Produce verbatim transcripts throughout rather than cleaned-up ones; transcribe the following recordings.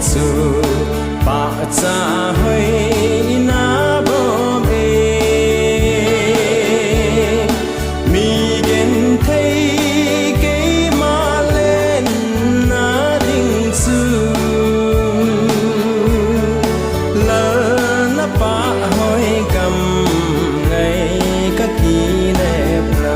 Chu pahcha hoi ina bom e, mi genthei keima lenna ding chu, Lal na pah hoi gam ngai ka kilep lai.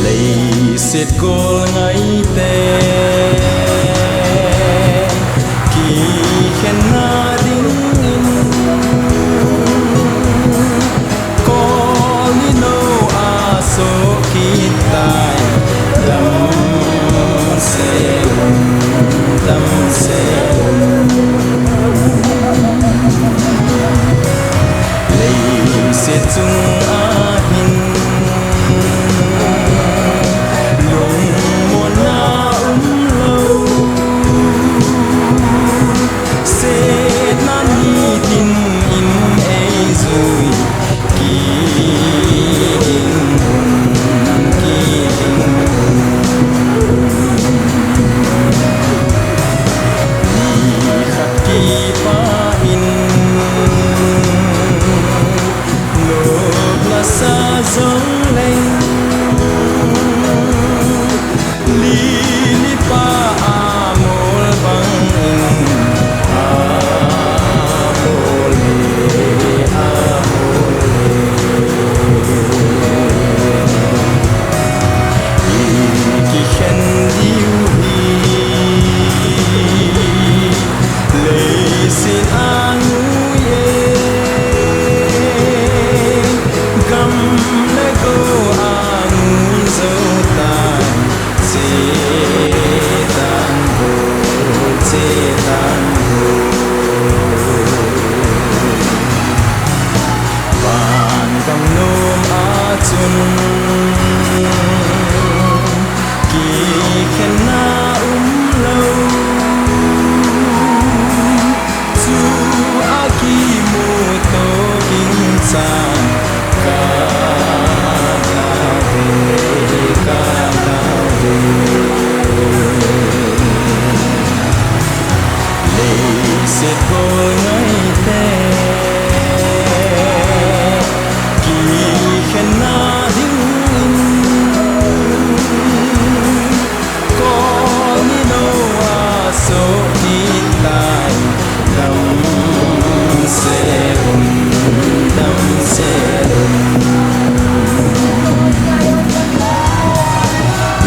Leiset gol ngaite kikhenna dingin, kol ni nou a soh kit tai, damsel un, damsel un. Leiset chung a hin lungmonna umlou, setna nitin in eijui, kiging un, kiging un. Nikhat kipah in nop lasa jongleng, lili pa amol bangin amol e, amol e. I kikhen diu hi leiset a ngui e, gam le go a ngui jou tai, che tan go, che tan go. Van gam nom a chun kikhenna umlou, chu a kimuto ding chan ka tao ve, ka tao ve. Leiset gol ngaite kikhenna dingin, kol ni nou a soh kit tai, damsel un, damsel un.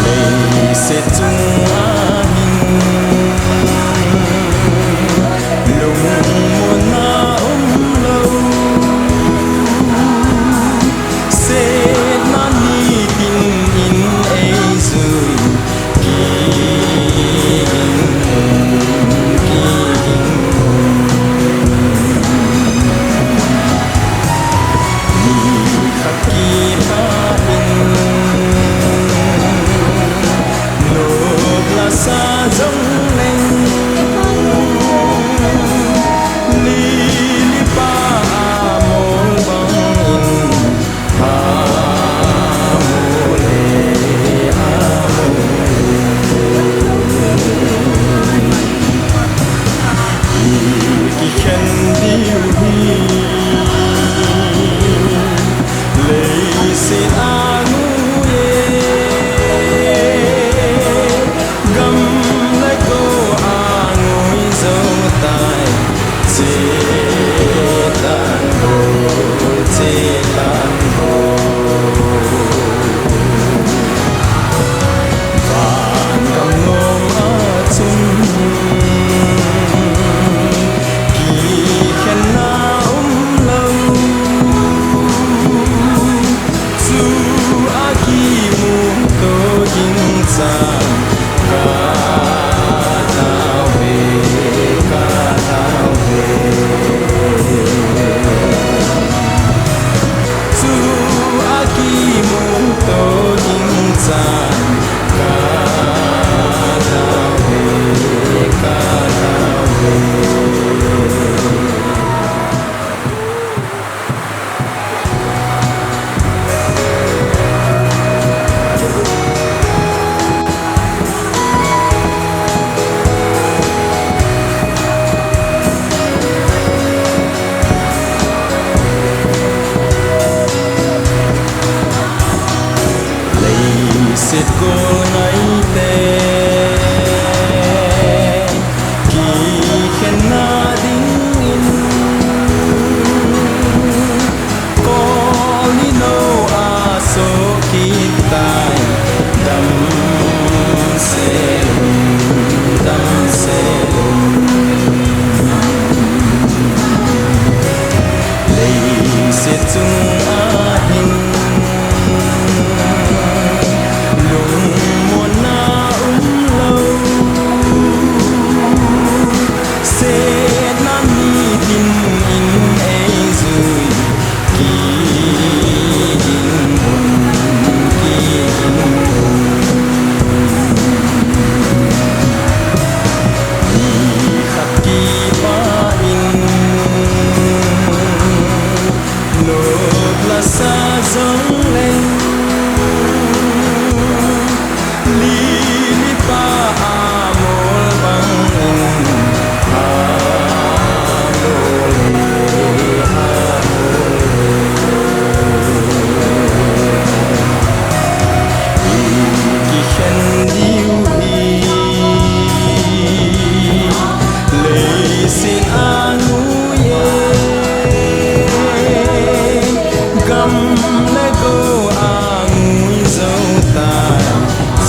Leiset chung a hin lungmonna umlou, setna nitin in eijui, kiging un, kiging un. Nikhat kipah in nop lasa jongleng, lili pa amol bangin amol e, amol e. I kikhen diu hi leiset a ngui e, gam le go a ngui jou tai, che tan go, che tan go. Van gam nom a chun kikhenna umlou, chu a kimuto ding chan ka tao ve, ka tao ve. Gol ngaite kikhenna dingin Kol ni no a so kitai. Damsel un, damsel un. Leiset chung a hin lungmonna umlou. Setna nitin in eijui kigin un, kigin un. Nikhat kipah in nop lasa jongleng, lili pa amol bangin amol e, amol e. Ikikhen diu hi leiset angui e, gam le go angui jou tai.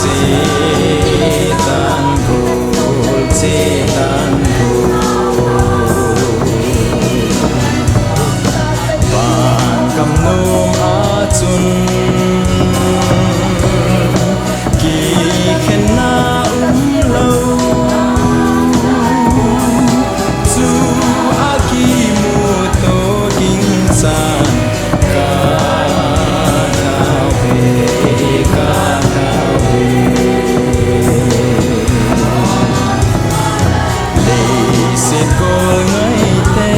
Chetan gol, chetan gol. Vangam nom a chun kikhenna umlou. Chu a kimuto ding chan ka tao ve, ka tao ve. Leiset gol ngaite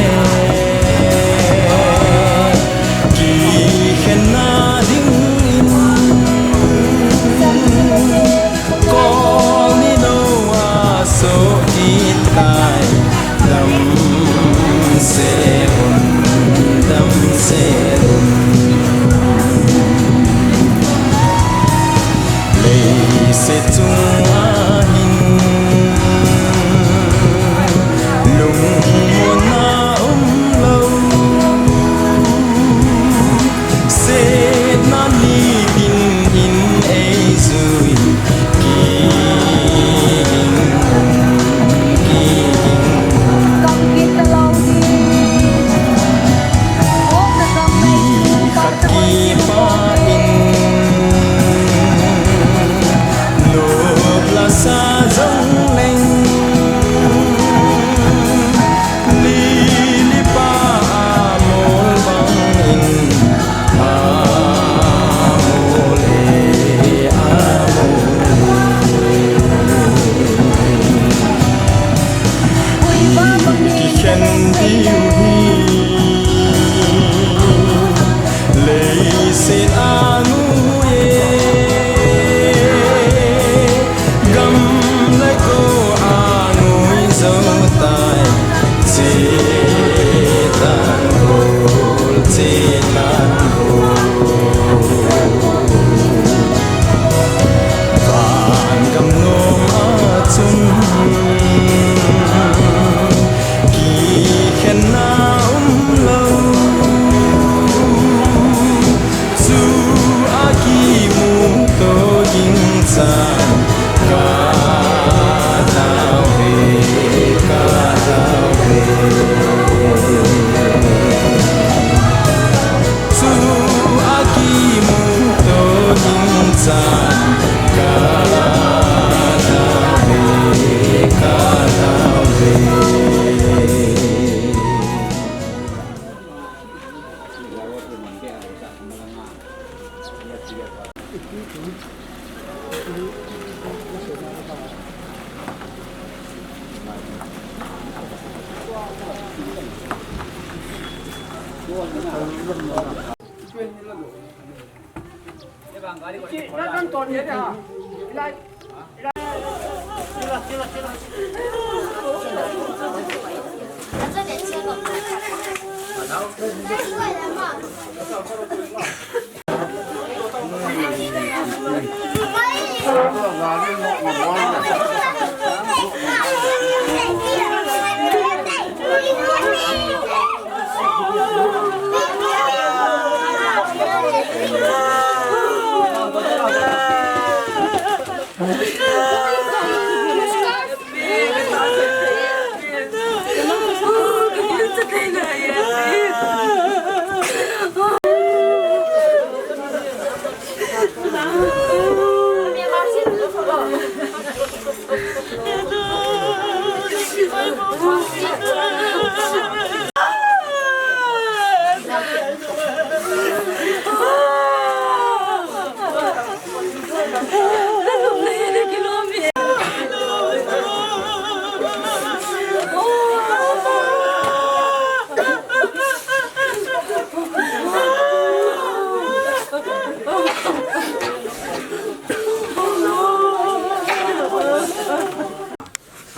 kikhenna dingin Kol ni no a so kitai. Damsel un, damsel un. Leiset chung a hin lungmonna umlou. Setna nitin in eijui kigin un, kigin un. Nikhat kipah in nop lasa jongleng, lili pa amol bangin amol e, amol e. Ikikhen diu hi leiset angui e, gam le go angui jou tai. Chetan gol, chetan gol. Vangam nom a chun kikhenna umlou. Chu a kimuto ding chan ka tao ve, ka tao ve. Chu a kimuto ding chan ka tao ve, ka tao ve.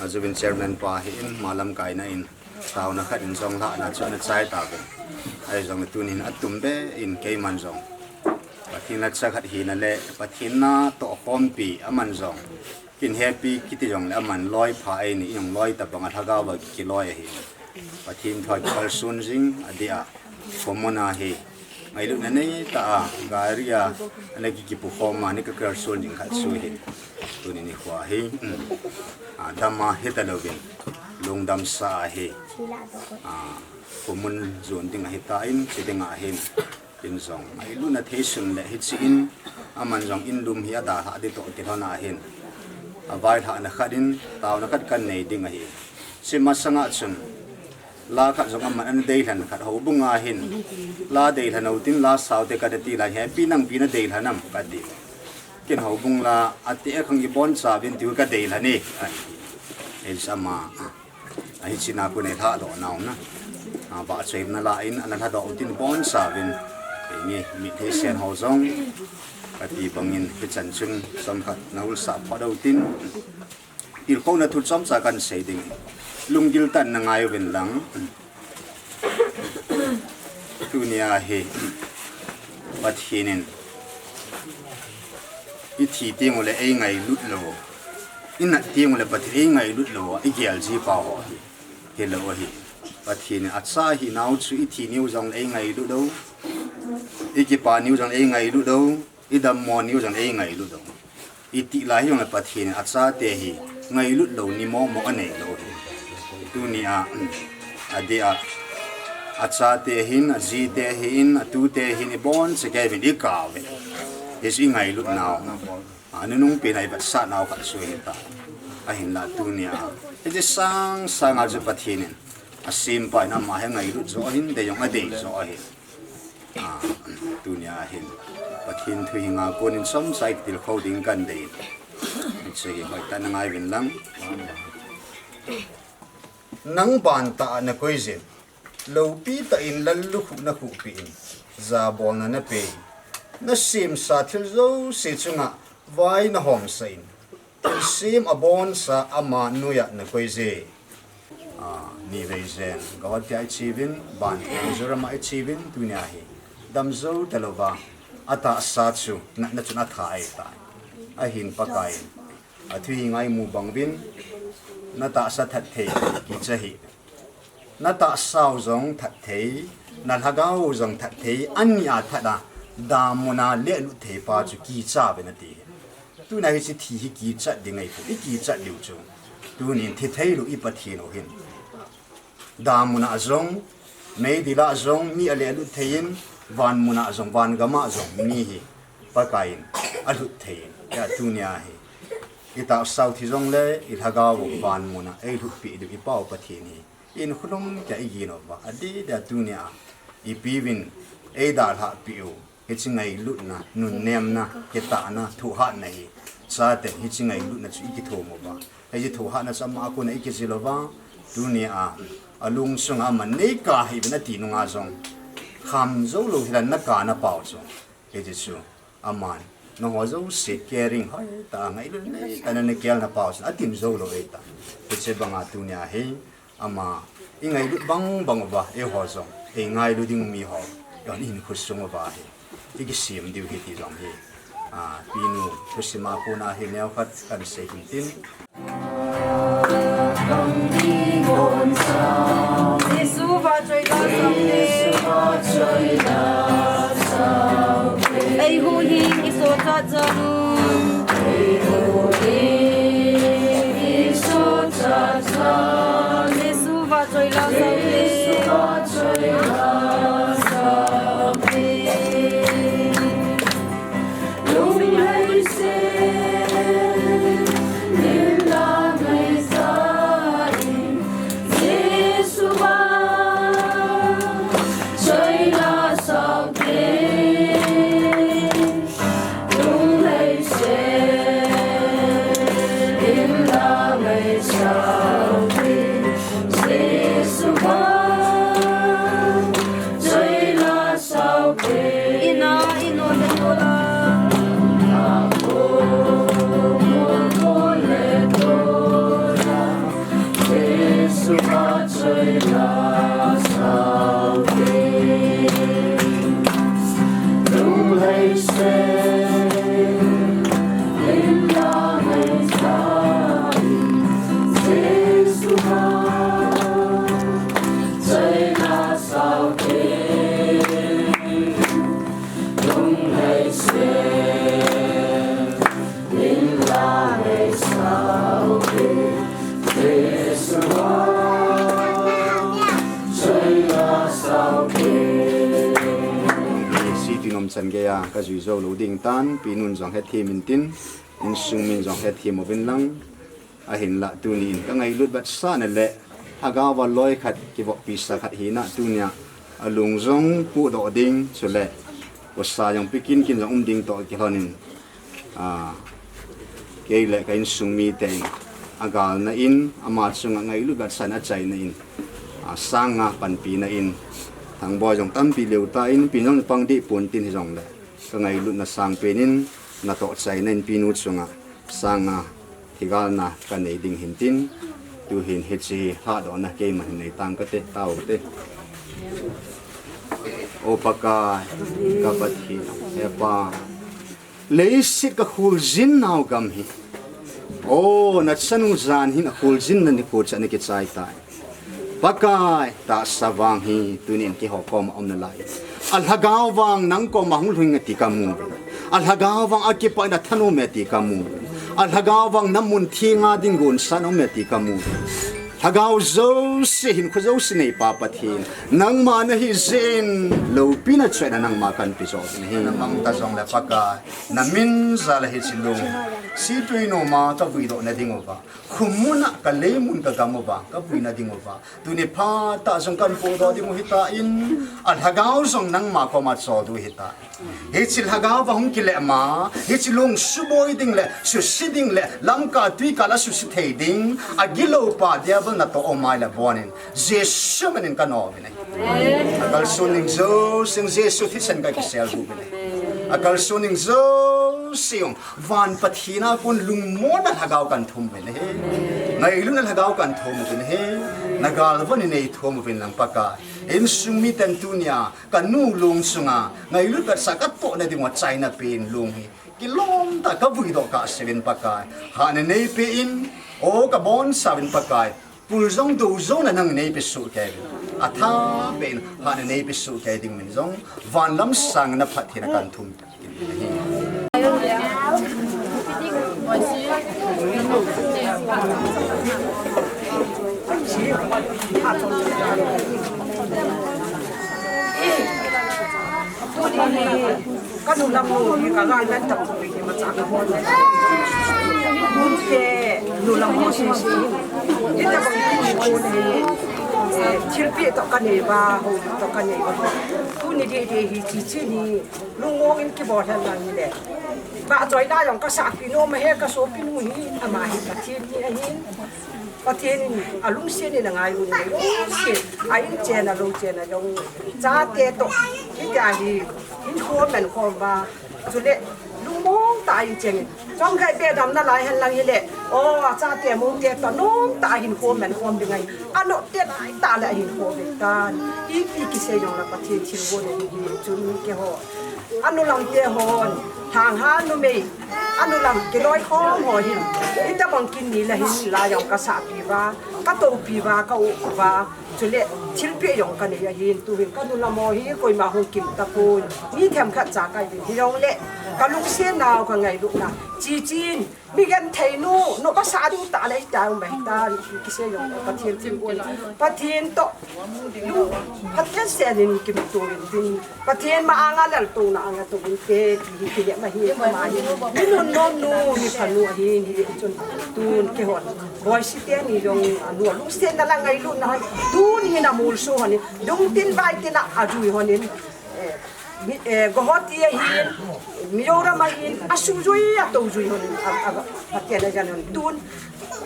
Ajuvin chairman pa hi in, malam kaina in, tauna khat in jong lhahna chu ana chai tauvin. Ahi jong tunin atum be in keiman jong Pathen la cha khat hina le Pathen na toh khompi aman jong. Kin hepi kiti jong le aman loi pha eini jong loi tabang a lhagao va kiloi ahi. Pathen thu a kikalson jing adeh a. Khomuna hi ngailutna nei tah a, gari a, ana ki kipu khom a, ni ka kalson jing khat chu hi. Tuni nikho hi, um, a, dam a hita louvin, lungdam sa ahi. A, khomun jon ding ahi tan, che ding ahin. Tin jong, ngailutna thei sun le hichi in, aman jong in lum hi adalhah ding toh kilhon ahin. Availhahna khat in, tauna khat kan nei ding ahi. Che masanga chun, la khat jong aman ana deilhen khat houbung a hin. La deilhen u tin la sao te ka ti lai, hepi nangpi na deilhen am ka ti. Ken houbung la ati e khang i boncha vin tiu ka deilhen e. Ai. Ei sama. Ahi china ku nei lhadoh nau na. A, vahchoina la in ana lhadoh u tin boncha vin. Ei nge mi thei sen ho jong. Ka ti bangin hichan chun chomkhat na ulsa phot u tin. Tilkhouna thu chomcha kan sei ding. Lunggil tah in na ngai uvin lang. Tunia hi Pathen in i thi teng ule ei ngailut lou. I nat teng ule Pathen ei ngailut lou. I gel ji pa ho hi. Hilou ahi. Pathen in acha hi nau chu i thi niu jong le ei ngailut lou. I kipa niu jong le ei ngailut lou. I dammo niu jong le ei ngailut lou. I ti lai hi jong le Pathen in achate hi ngailut lou ni momo anei lou hi. Tunia, um, adeh a, achate hin, ajite hin, atute hin, i boncha kei vin i kau vin. Hichu i ngailut nau. A, nunung pen a i vetsah nau khat chu hi ta. Ahinla tunia. Hiche sang sang a chu Pathen in. Asempa in ama hi ngailut jo ahin, dei jong adei jo ahin. A, tunia hin Pathen thu hi nga konin chomcha i tilkhou ding kan dei. Hiche hi hoitah in na ngai vin lang. Nang ban tah a na koi jin. Loupi tah in lallukhuh na khuhpi in. Jabolna na pe. Na semsa thil jouse chunga vai na homsa in. Thilsem abonsa ama noiya na koi je. A, ni vei jen. Guwahati a i che uvin, ban Mizoram a i che uvin, tunia hi. Damjou talouva, atahsa chu, na, na chun atha ahi tai. Ahin Pakai in. Athu hi ngai mu bang uvin, na tahsa that thei, kicha hi. Na tahsa u jong that thei, na lhagao u jong that thei, ani a that a, damun a lelut thei pa chu kicha uvin ati hi. Tuna hiche thi hi kichat ding ahi, i kichat diu chu. Tunin thi thei lou i Pathen u hin. Damun a jong, meidil a jong, mi alelut thei in, vanmun a jong, vangam a jong, mi hi, Pakai in, alut thei in. Hia tunia hi. I tahsa u thi jong le, i lhagao u vanmun a, eilhutpi diu i Pa u Pathen hi. Inkhulum kei a i gin uva, adeh dia tunia, ipi vin, eidalhah pi u. Hiche ngailutna, nunnemna, kitahna, thohhatna hi. Chaten hiche ngailutna chu i kithum uva. Hiche thohhatna chu ama a kona i kijil uva. Tunia, alung sunga aman nei kah hih uvin ati nunga jong. Kham jou lou hilan na kah na pau chu. Hiche chu, aman, nangho jouse caring hoitah a ngailut neitah in na kelna pau chu. Atin jou lou ahi ta. Hiche banga tunia hi. Ama, i ngailut bang bang uva, eiho jong, ei ngailu ding mi ho, eiho in khosung uva hi, i kisem diu hi ti jong hi. Pinu, thusim a kona hi neokhat kahin sei hintin. Jesu vahchoi la saute. Eihuhhing isochat chan un. Jesu vahchoi la saute. Siti nom chan geiya kajui jou lou ding tan, Pinun jong hethem intin, insung min jong hethem uvin lang, ahinlah tuni in kangailut vetsahna le, lhagao va loi khat, kivoppi sa khat hina tunia, alung jong pudoh ding, chule, usa jong pikin kin jong um ding toh kilhonin, kei le ka insung miten, agalna in, ama chunga ngailut vetsahna achaina in, sang nga panpina in, Thangboi jong tampi leu tan, Pinun jong pang deh pontin hijongle, kangailutna sangpen in, natoh chaina in Pinu chunga, sang nga, higalna kanei ding hintin, tuhin hiche hi lhadohna keiman hin nei tang kate, taute. O Pakai, ka Pathen, Hepa, leiset kakhuljin nau gam hi, o, nachanu jan hin akhuljinna nikho chu ana kichai tai. Pakai, tahsa vang hi tunin keiho koma aum nalai. Alhagao vang nang koma hung lhung e ti kamu uve. Alhagao vang akipah in athanum e ti kamu uve. Alhagao vang namun thenga ding gonsa naume ti kamu uve. Lhagao jouse, hinkho jouse neipa Pathen, nangma nahi jeh in loupina choina nangma kahin pe jo uve. Namang ta jongle Pakai, namin jal a hiche lung, situi noma kavuidoh na ding uva, khomuna kaleimun kagam uva kavuina ding uva, tuni phatah jong kahin pohdoh ding u hitan, alhagao jong nangma koma chol diu hitan. Hiche lhagao va hung kile ma, hiche lung suboi ding le, suse ding le, lamkal twikal a suse thei ding, agilou pa Diabol natoh um ahile abonin, Jesu min in kanom uve. Akalson ding jouse Jesu thisan kakisel diu uve. Akalson ding jouse jong van Pathen a kon lungmonna lhagao kahin thum uve. Ngailutna lhagao kahin thum uve. Nagalvon in neithum uvin lang Pakai, insung miten tunia kanu lung chunga ngailut vetsah katohna dinga chaina pen lung hi kilom tah a kavuidoh kahse uvin Pakai, hahna neipe in, o kabonsa uvin Pakai, pul jong do jouna nang neipe soh kei uvin, athah beh in hahna neipe soh kei ding uvin jong, van lam sang a naphattheina kahin thum kit uvin ahi. Kanu lam nu hi kagalna tah pi hi macha kabol le. Bunte nu lam ho sese. Hitabang hi, eh, thilpeh toh kanei uva, houlim toh kanei uva. Tuni deh deh hi hiche ni lungmong in kibol hen lang hile, vahchoina jong kasahpi nom ahi, kasopinu hi, ama hi Pathen hi ahin. Pathen in alungset in angai u ahi. Lungset, a in chen a lou chen a jong, chate toh, hitia hi, hinkho mankhom uva, chule lungmong tah a in chengin Chomkhat be damna lai hen lang hile. O, achate mote toh nomtah a hinkho mankhom ding ahi. Anoh te laitah le ahinkho ve tan. Ipi kisei jongle Pathen thilgon ahi chun keiho. Anu lamte hon, thangha numei, anu lam kiloikhom ho hin. Hitabang kin ni le hin la jong kasahpi uva, katoupi uva, ka-u uva. Chule, thilpeh jong kanei ahin, tuhin kanu lam ho hi koima hung kim tapon. Mi themkhat cha kahi uve, hijongle, kalungsetnau kangailutna. Chichen, mi genthei nu, nopa sa ding tah le tah um ahitan, kisei jongle, Pathen thilgon. Pathen toh, Pathen sel in kimto intin. Pathen ma anga laltouna anga tou inte, ti hi kile ma hi, ma hi. Mi nunnom nu, mi phanu ahin, hichun tun keihon. Boisi teni jong, anu lungsetna le ngailutna hon. Tuni hin amolso honin, lungtin vaitin a ajui honin. Eh, mi, eh, Guwahati ahin, Mizoram ahin, asujui, atoujui honin, a, a, Pathen ajan hon. Tun,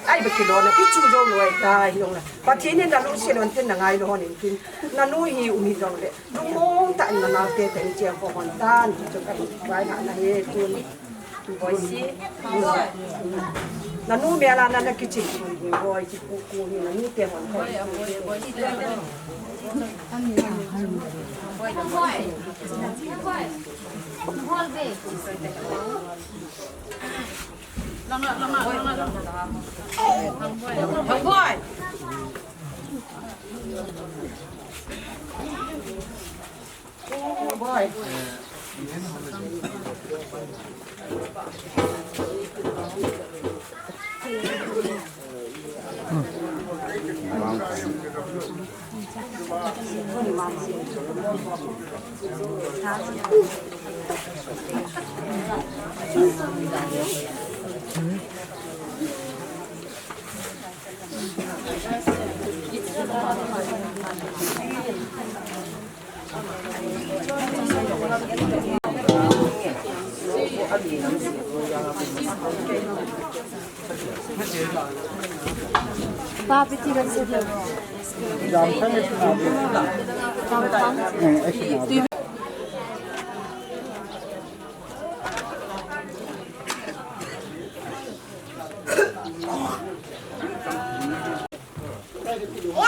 ai ba kilona, kichu jou lou ahitai, hijongle. Pathen in nalungset lou intin, nangailou honin tin. Nanu hi um hijongle. Lungmong tah in nanaote tah in chengkhom hon tan, hichu kahin vaina ahi tun. Boisi. Nanu mel a nana kichen tun, Boisi pu, pu hi nanute hon. Boy.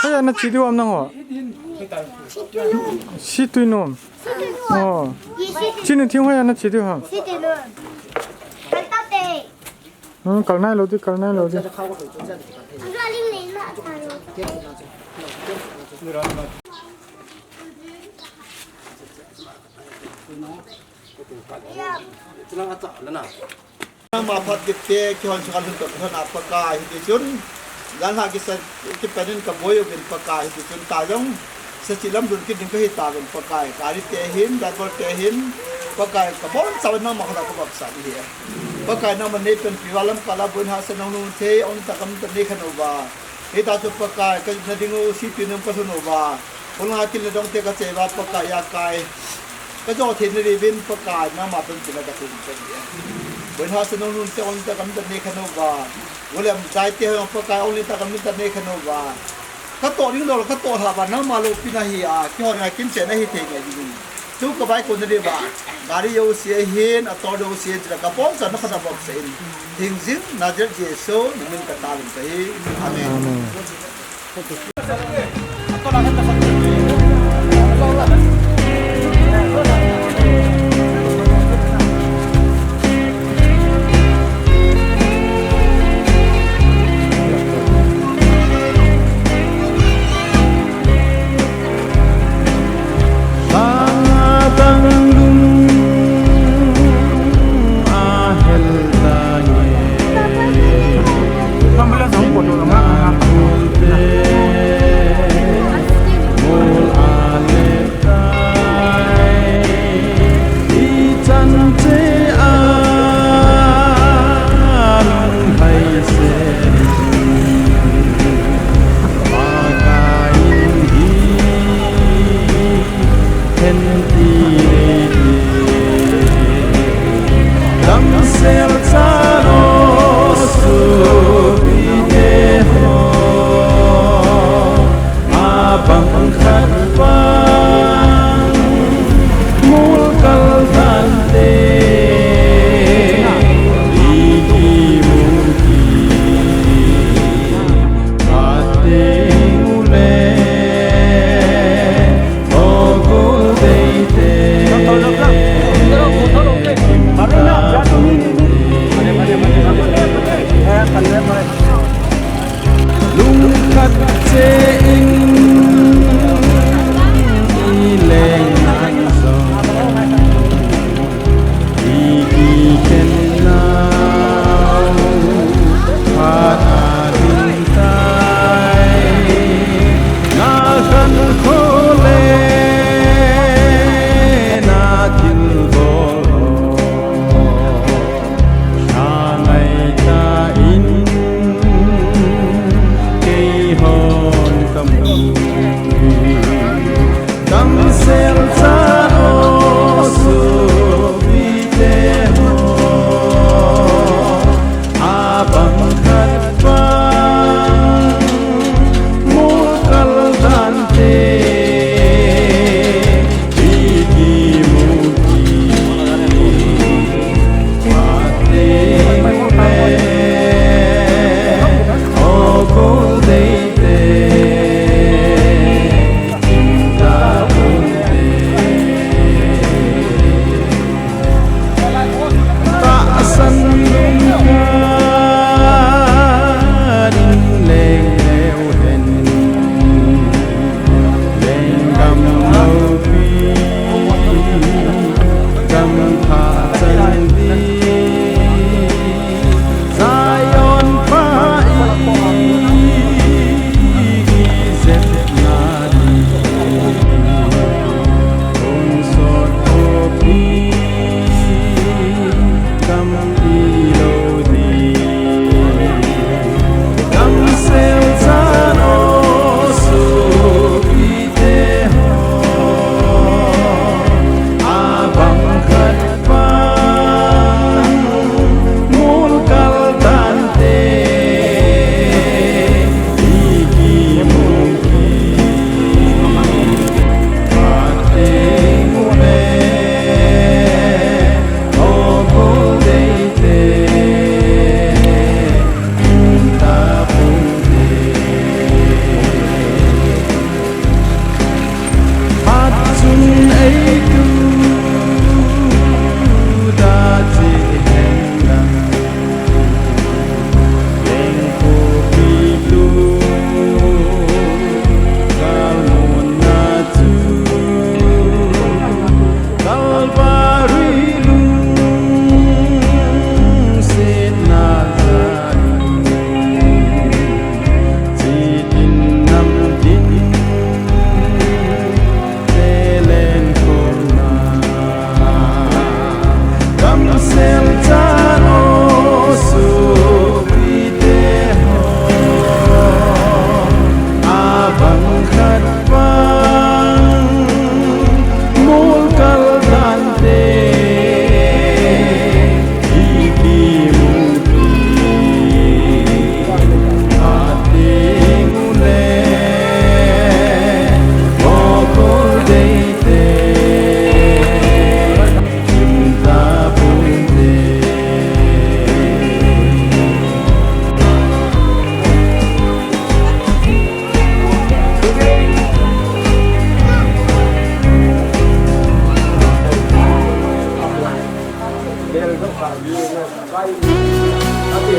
Hoiya nache diu ham nangho? Situinom. Situinom. Oh. Chini thing hoiya nache diu ham? Situinom. Kaltate. Hmm, kal nailou di, kal nailou di. Nangma phat kit te, keihon chunga lhun toh kilhon a Pakai, hitichun, jan lha kisa, kipan in kaboi uvin Pakai, hitichun, ta jong, sachih lam lhun kit ding kahi tauvin Pakai, gari te hin, driver te hin, Pakai, kabonchauvin nangma khut a kavopsah ding ahi. Pakai, nangman neipanpi uva lamkai a boina hahsatna hung lhung thei, ong tah gam tah neikhen uva. Hita chu Pakai, ka, nading u, Situinom kalhun uva. Khulanga kin le dong te kachai uva Pakai a kai. Kajo thei nadiuvin Pakai nangma panpina kathum kahi e. Boina hahsatna hung lhun thei ong tah gam tah neikhen uva. Volem jai te ho Pakai ong tah gam tah neikhen uva. Katoh ding lou katoh lhah uva nangma loupina hi a, keihon a kimchena hithei ngai ding. Tu kavaikon nadiuva. Gari jouse hin, ator jouse hin, chule kabonchauvin nakhut a vopsah in. Hingjing Nazareth Jesu, namin kataovin kahi. Amen. Amen. Lunghelin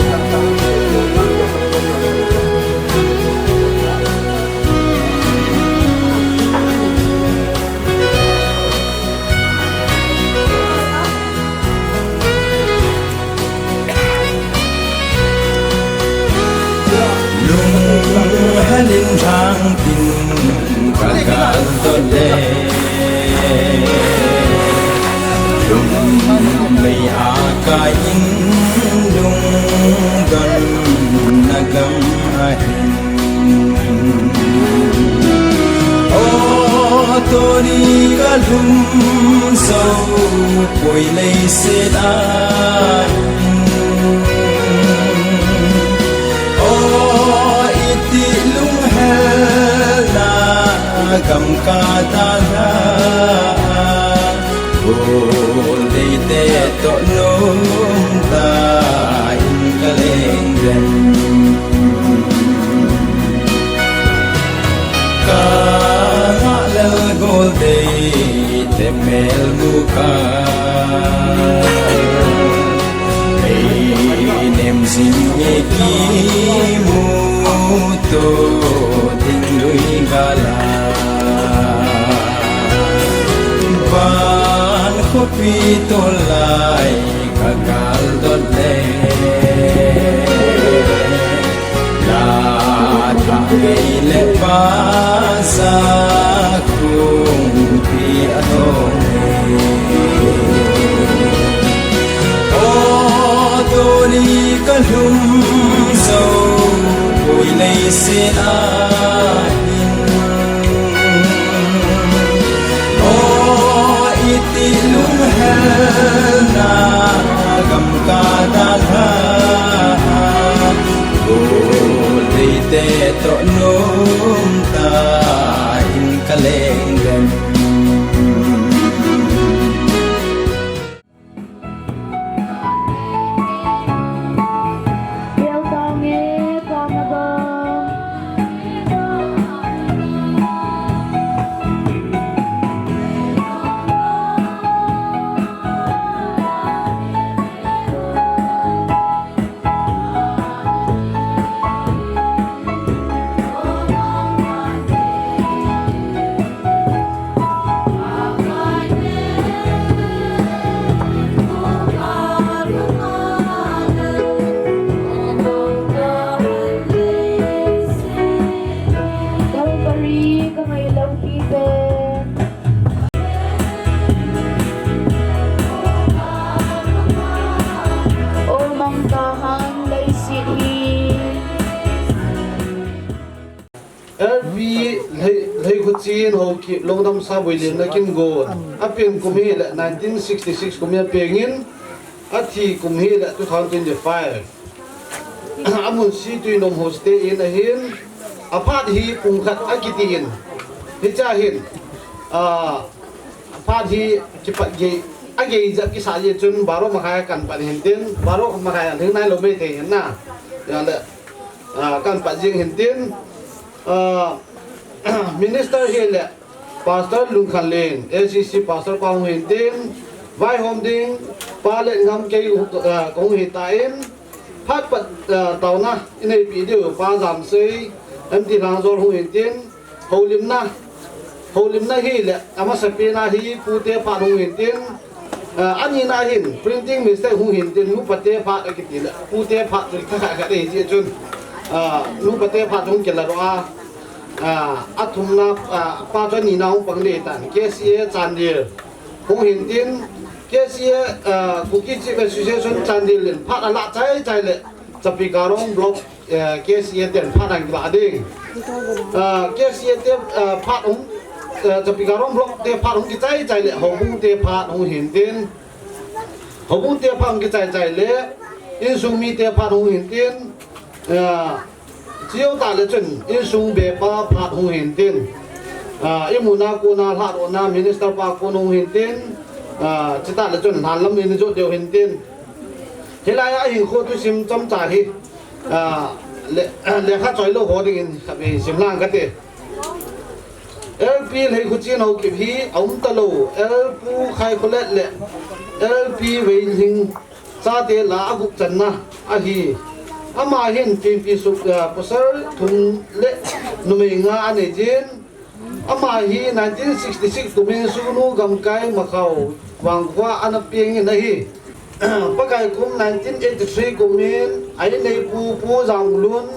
thangtin ka kal dot le, lungmei a ka in lungdonna gam ahin. O, tuni ka lhum jou poi leiset a. O, iti lunghelna gam ka dalha. Goldeite toh nomtah in ka leng leng. Ka ngah lel Goldeite mel mu ka. Ei nem jing e kimu to ding lui gala. Van khopi tolai ka kal dot le. La tha gei le pa sa khung pi a thong. O, tuni ka lhum jou poi leiset a hin. O, iti lunghelna gam ka dalha. Goldeite toh nomtah in ka leng leng. Calvary ka ngailou kit e. O, mangkahang leiset hi. L P Lhei, Lheikhuchin Haokip, Lungdam Saboi Len Nakingon. Apen kum hi le nineteen sixty-six kum hi apengin, athi kum hi le two thousand twenty-five. Amun Situinom Homestay Inn ahin, aphat hi pung khat akitin. Hiche a hin, ah, aphat hi kipat gei, agei jep kisa jeh chun baro makhai a kahin pat hintin, baro makhai a lhing nailou mei thei hin na. Ahile, ah, kahin pat jing hintin, ah, Minister hi le, Pastor Lungkhanlen, A C C Pastor pa hung hintin, vaihom ding, Pa Letngam kei, ah, kahung hitan, phat pat, ah, taona ineipi diu, Pa Jamsei, M T Lhangjol hung hintin, houlimna, houlimna hi le, amasapen a hi, pute phat hung hintin, Ah, anina hin, printing mistake hung hintin, nupate phat akiti le, pute phat chu thakhat khat ahi jeh chun, ah, nupate phat hung kila ro a, ah, athumna, ah, pa chu anina hung pang ding tan, K C A Chandel hung hintin, K C A, ah, Kuki Chief Association Chandel in phat alah chai chai le, Chapikarong Block, eh, K C A ten phat ahin kilah ding. Ah, K C A te, ah, phat hung, eh, Chapikarong Block te phat hung kichai chai le, Houbung te phat hung hintin. Houbung te phat hung kichai chai le, insung mite phat hung hintin. Ah, chutah le chun, insung bepa phat hung hintin. Ah, imuna kona lhadohna, minister pa kon hung hintin. Ah, chutah le chun, lhanlam in jot diu hintin. Hilai a hinkho thusim chomcha hi, ah, le, lekha choilou ho dingin khatvei sim lang kate. L P Lheikhuchin Haokip hi aum talou, L Pu Khaikholet le L P Veilhing, Chate la a gup channa ahi. Ama hin pipi suk, ah, pasal thum le numei nga anei jin. Ama hi nineteen sixty-six kumin Sugnu gamkai Makhao Vangkhua ana peng in ahi. Pakai kum nineteen eighty-three kumin a inneipu Pu Janglun,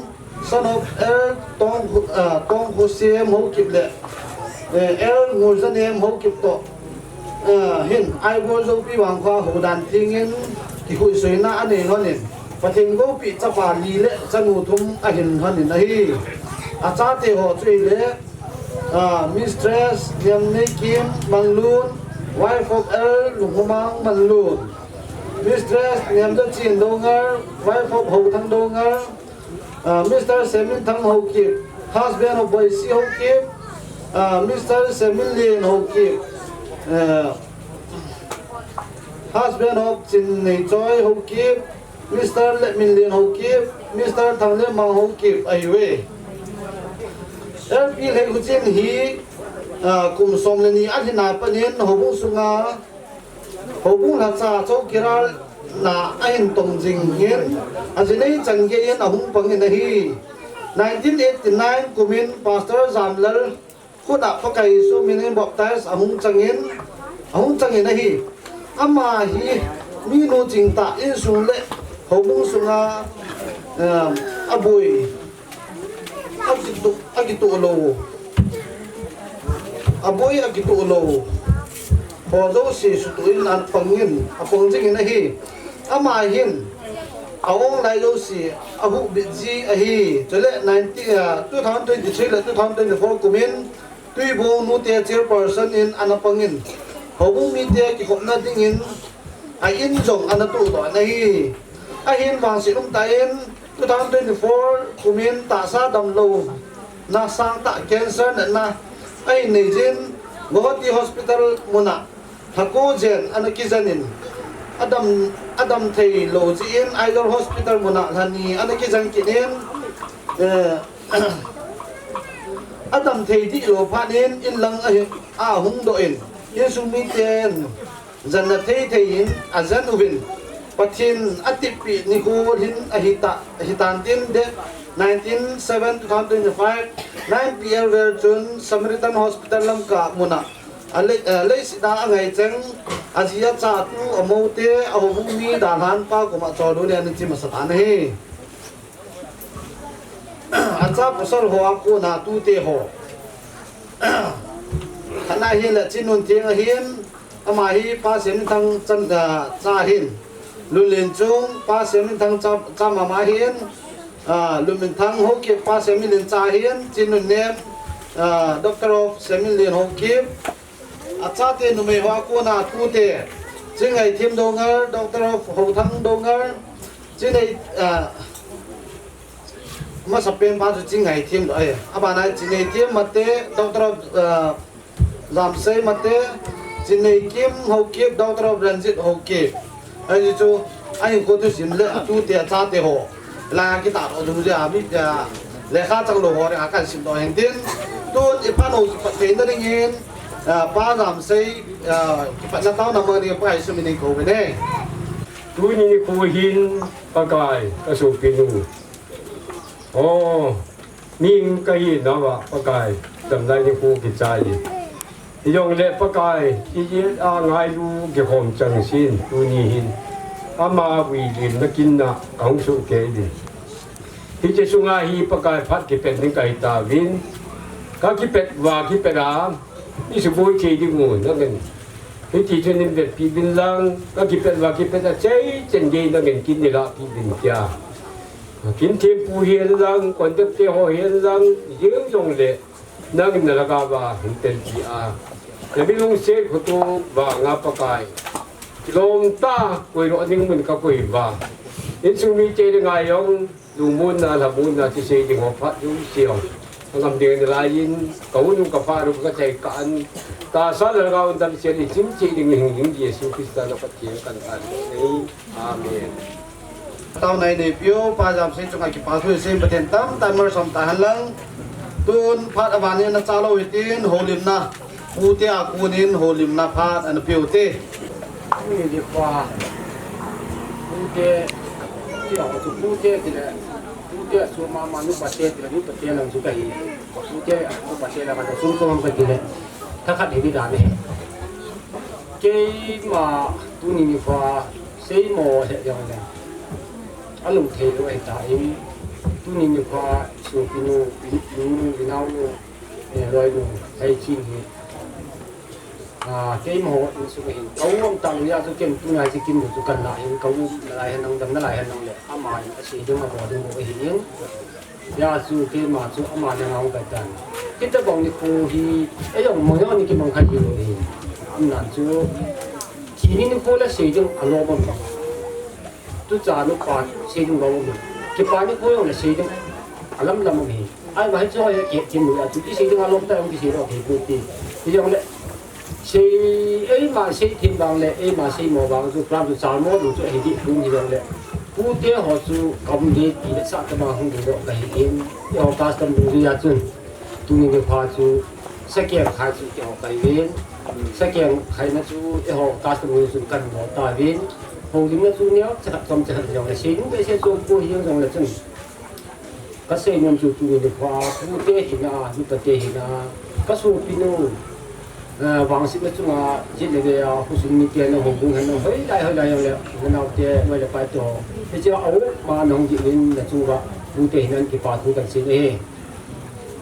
son of L Tong, ah, Tongkhosem Haokip le, eh, L Ngurjanem Haokip toh, ah, hin Aibol Joupi Vangkhua houdan thengin kikhuisuina anei lhonin, Pathen goupi chapa li le chanu thum ahin lhonin ahi. Achate ho chu ahile, ah, Mistress Niamneikim Manlun, wife of L Lunghumang Manlun. Mistress Niamjachin Doungel, wife of Houthang Doungel. Ah, Mister Seminthang Haokip, husband of Boisi Haokip. Ah, Mister Seminlen Haokip, ah, husband of Chinneichoi Haokip. Mister Letminlen Haokip, Mister Thanglemang Haokip ahiuve. L P Lheihuchin hi, ah, kum som le ni alhin a pat in houbung sunga houbung lhacha chowkidar na ahin tong jing in, ajinei chan gei in ahung pang in ahi. Nineteen eighty-nine kumin Pastor Jamlal khut a Pakai Jesu min in baptize ahung chang in, ahung chang in ahi. Ama hi minu chingtah, insung le houbung sunga, um, aboi, akitoh, akitoh lou, aboi akitoh lou ho jouse sutoh in ana pang in, apang jing in ahi. Ama hin a-ong lai jouse ahuhbit ji ahi. Chule nineteen, ah, two thousand twenty-three le two thousand twenty-four kumin Tuibong nute chairperson in ana pang in, houbung mite kikhopna dingin a-in jong ana tohdoh in ahi. Ahin vangset umtah in two thousand twenty-four kumin tahsa damlouna sangtah cancer natna ahin nei jin, Guwahati Hospital muna lha ko jen ana kijen in, adam, adam thei lou jeh in Aizawl Hospital muna lha ni ana kijen kit in, eh, adam thei dihlou phat in inlang ahi, ahung doh in, insung miten jenna thei thei in ajen uvin, Pathen ateppi nikho hin ahita, ahitan tin, date nineteen seven two thousand twenty-five, nine P M vel chun Samaritan Hospital Lamka muna a lei, a leiset a angai cheng, aji acha, atu amou te, ahoubung mi dalhan pa koma choldo le ana che masa tan ahi. Acha pasal ho a kona tute ho. Khatna hi la Chinnuntheng ahin, ama hi Pa Semthang chan, ah, cha ahin. Lunlenchung Pa Semthang cha, cha mama ahin, ah, Lunminthang Haokip Pa Semlen cha ahin, Chinnunnem, ah, daughter of Semlen Haokip. Achate numei ho a kona tute, Chingaithem Doungel, daughter of Houthang Doungel, Chinei, ah, masapen pa chu Chingaithem doh, eh, abana Chineithem Mate, daughter of, ah, Jamsei Mate, Chineikim Haokip, daughter of Ranjit Haokip. Ahi chu, ahin kho thusim le atute achate ho. La kitahdoh dung jeh a mi, ah, lekha changlou ho dinga kahin simdoh ahin tin. Tun iphat u kipat theina dingin, ah, Pa Jamsei, ah, kipatna taona mang dingin Pakai Jesu min in kou uvin ahi. Tuni nikho hin Pakai kasopinu. O, mi kahinauva Pakai, damlai nikho kichai. Hijongle Pakai, ijeh a ngailu kikhom changseh in tuni hin ama vuilimna kinna kahung sohkei uvin. Hiche sunga hi Pakai phat kipet ding kahitauvin. Kakipet uva kipet a, isuboi thei dingu nangin hiti chun neivetpi uvin lang, kakipet uva kipet a chei chan gei nangin kin neilahpi uvin tia. Kin thempu hihen lang, conductor ho hihen lang, jeng jongle, nangin nalhagao va hin telpi a, nami lungset khoto vanga Pakai, kilom tah a koidoh ding mun kakoi uva, insung mite dinga jong lungmonna, lhamonna, thusei ding ho phat jouse jong angam ding nalaiyin, kaun u kaphat u kachai kah in, tahsa le lhagao damsel in chingcheh ding hinghing Jesu Christa na Pathen kahin tao e. Amen. Taona ineipiu Pa Jamsei chunga kipa thu isei in, Pathen tamtah in malsom tahen lang. Tun phat aban in nachah lou hitin houlimna, pute a konin houlimna phat ana peuvin te. Ui, di pa. Pute, ti a chu pute ti le, pute a chu mama nupa te ti le, nupa te lang chu ka hi. Pute, nupa te lang ka sum sum ka ti le, thakhat hi ti dan e. Keima tuni nikho seimo he jong le, alung thei lou ahi tan, tuni nikho sopinu, inu, inaonu, eh, loinu, hei chin hi. Ah, keima ho insung hin ka um tah lou a chu ken tuna hi kin chu kan la hin ka um nalai hen lang, dam nalai hen lang le, ama in asei ding, abo ding bou ahi in. Hijeh a chu keima chu ama nangau ka tan. Hitabang nikho hi, eijong mo jong ni kimang khat hi lou hi. Amnan chu, thi ni nikho le sei ding alom um. Tucha nupa sei ding lom um. Kipa nikho jong le sei ding alam lam um hi. Ahivang hiche ho hi kei kin lou a chu, kisei ding alom ta jong kisei lou thei poi ti. Hijong le, sei, eima sei thim vang le, eima seimo vang chu, plan chu chalmo lou chu ahi ding pon hijong le, pute ho chu kam le ti le sa tobang hung ding lou ka hi in, eiho custom dungjui a chun, tuni nikho chu, sakeng khai chu keiho ka hi uvin, sakeng khaina chu eiho custom dungjui chun kan mo tauvin, houlimna chu neocha khat chomcha khat jong le, sei ding behseh chu um poi hijong le chun, ka seinom chu tuni nikho a, pute hina, nupa te hina, ka sopinu, eh, vangsetna chunga, jet le gei a, khosung mite na houbung hen na, hoilai, hoilai jong le, nanaote, noi le pai te ho. Hiche a, au, ma nahung jih in, na chunga, pute hina kipa thu kan sei ahi.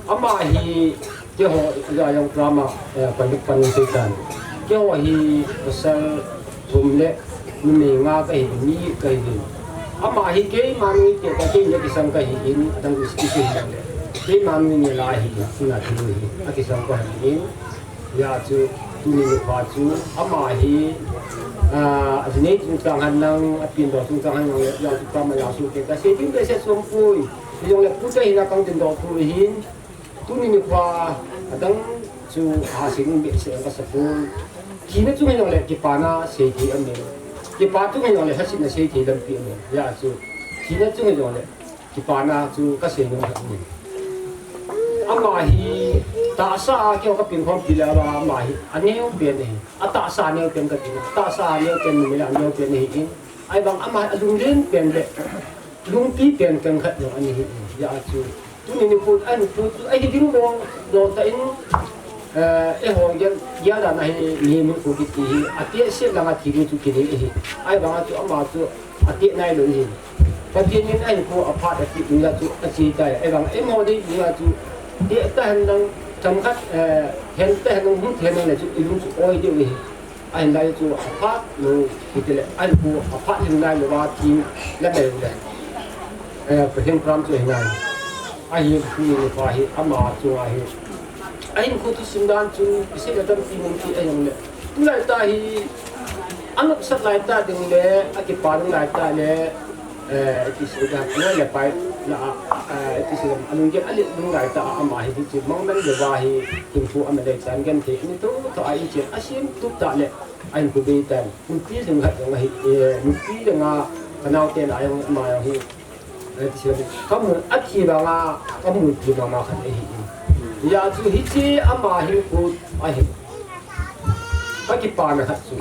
Ama hi, keiho, ja jong drama, eh, pan, pan sei tan. Keiho hi, pasal, thum le, numei nga ka hi, ni ka hi. Ama hi keima nui te ka kei le kisang ka hi in, adang whisky te hi le. Keima nui ni la hi, ina thu hi, akisang ka hi in. Hijeh a chu, tuni nikho chu, ama hi, ah, ajinei chungchang hen lang, apendoh chungchang hen lang, hijeh a chu, kama ja su te ka sei ding behseh chu um poi. Hijong le pute hina kan tin doh thu hin, tuni nikho a adang chu ha sei ding behseh ka sa poi. Thina chung hijong le kipana sei thei aum e. Kipa chung hijong le lhasetna sei thei lampi aum e. Hijeh a chu thina chung hijong le kipana chu ka seinom ahi. Ama hi tahsa a keiho ka pengkhompi le ama hi aneo pen ahi. Atahsa aneo pen ka tina. Tahsa aneo pen, numei le aneo pen ahi in. Ahivang ama hi alunglen pen le lungpi pen khat jong ana hi in. Hijeh a chu Tuni nikho, ahin khu chu, ahi ding bou, lou tah in, eh, eiho gel, gel dan ahi, mihem hinkho kiti hi, ateh seh langa thi ding chu kidei ahi. Ahivang a chu ama chu, ateh nailou ahi. Pathen in ahinkho aphat apeh ding la chu, ache tai. Ahivang, eiho dei ding la chu, teh tahen lang, themkhat, eh, hen tahen lang, hung tahen lang la chu, ilung chu oi diu ahi. Ahinla chu aphat lou, hitile, ahinkho aphat lhing nailou va, thi la nailou le. Eh, Pathen program chu ahi nai. Ahin khu ni pa hi, ama chu ahi. Ahinkho thusim dan chu, isei le tampi mun ti ahi le. Tulai tah hi, anopsat lai tah ding le, akipa ding lai tah le, eh, iti sei ding, noi le pai, la, eh, iti sei ding, alung ge, alung lai tah, ama hi, hiche, mang man le va hi, hinkho ama le tan genthei, ani tho, tho a iche, asim tup tah le, ahinkho bei tan, nupi jing khat jong ahi, eh, nupi jong a, ka nao te la jong, ama jong hi, eh, iti sei ding, ka mu, athi vang a, ka mu ti mama khat ahi. Hijeh a chu hiche, ama hinkho, ahi. Ka kipana khat chu,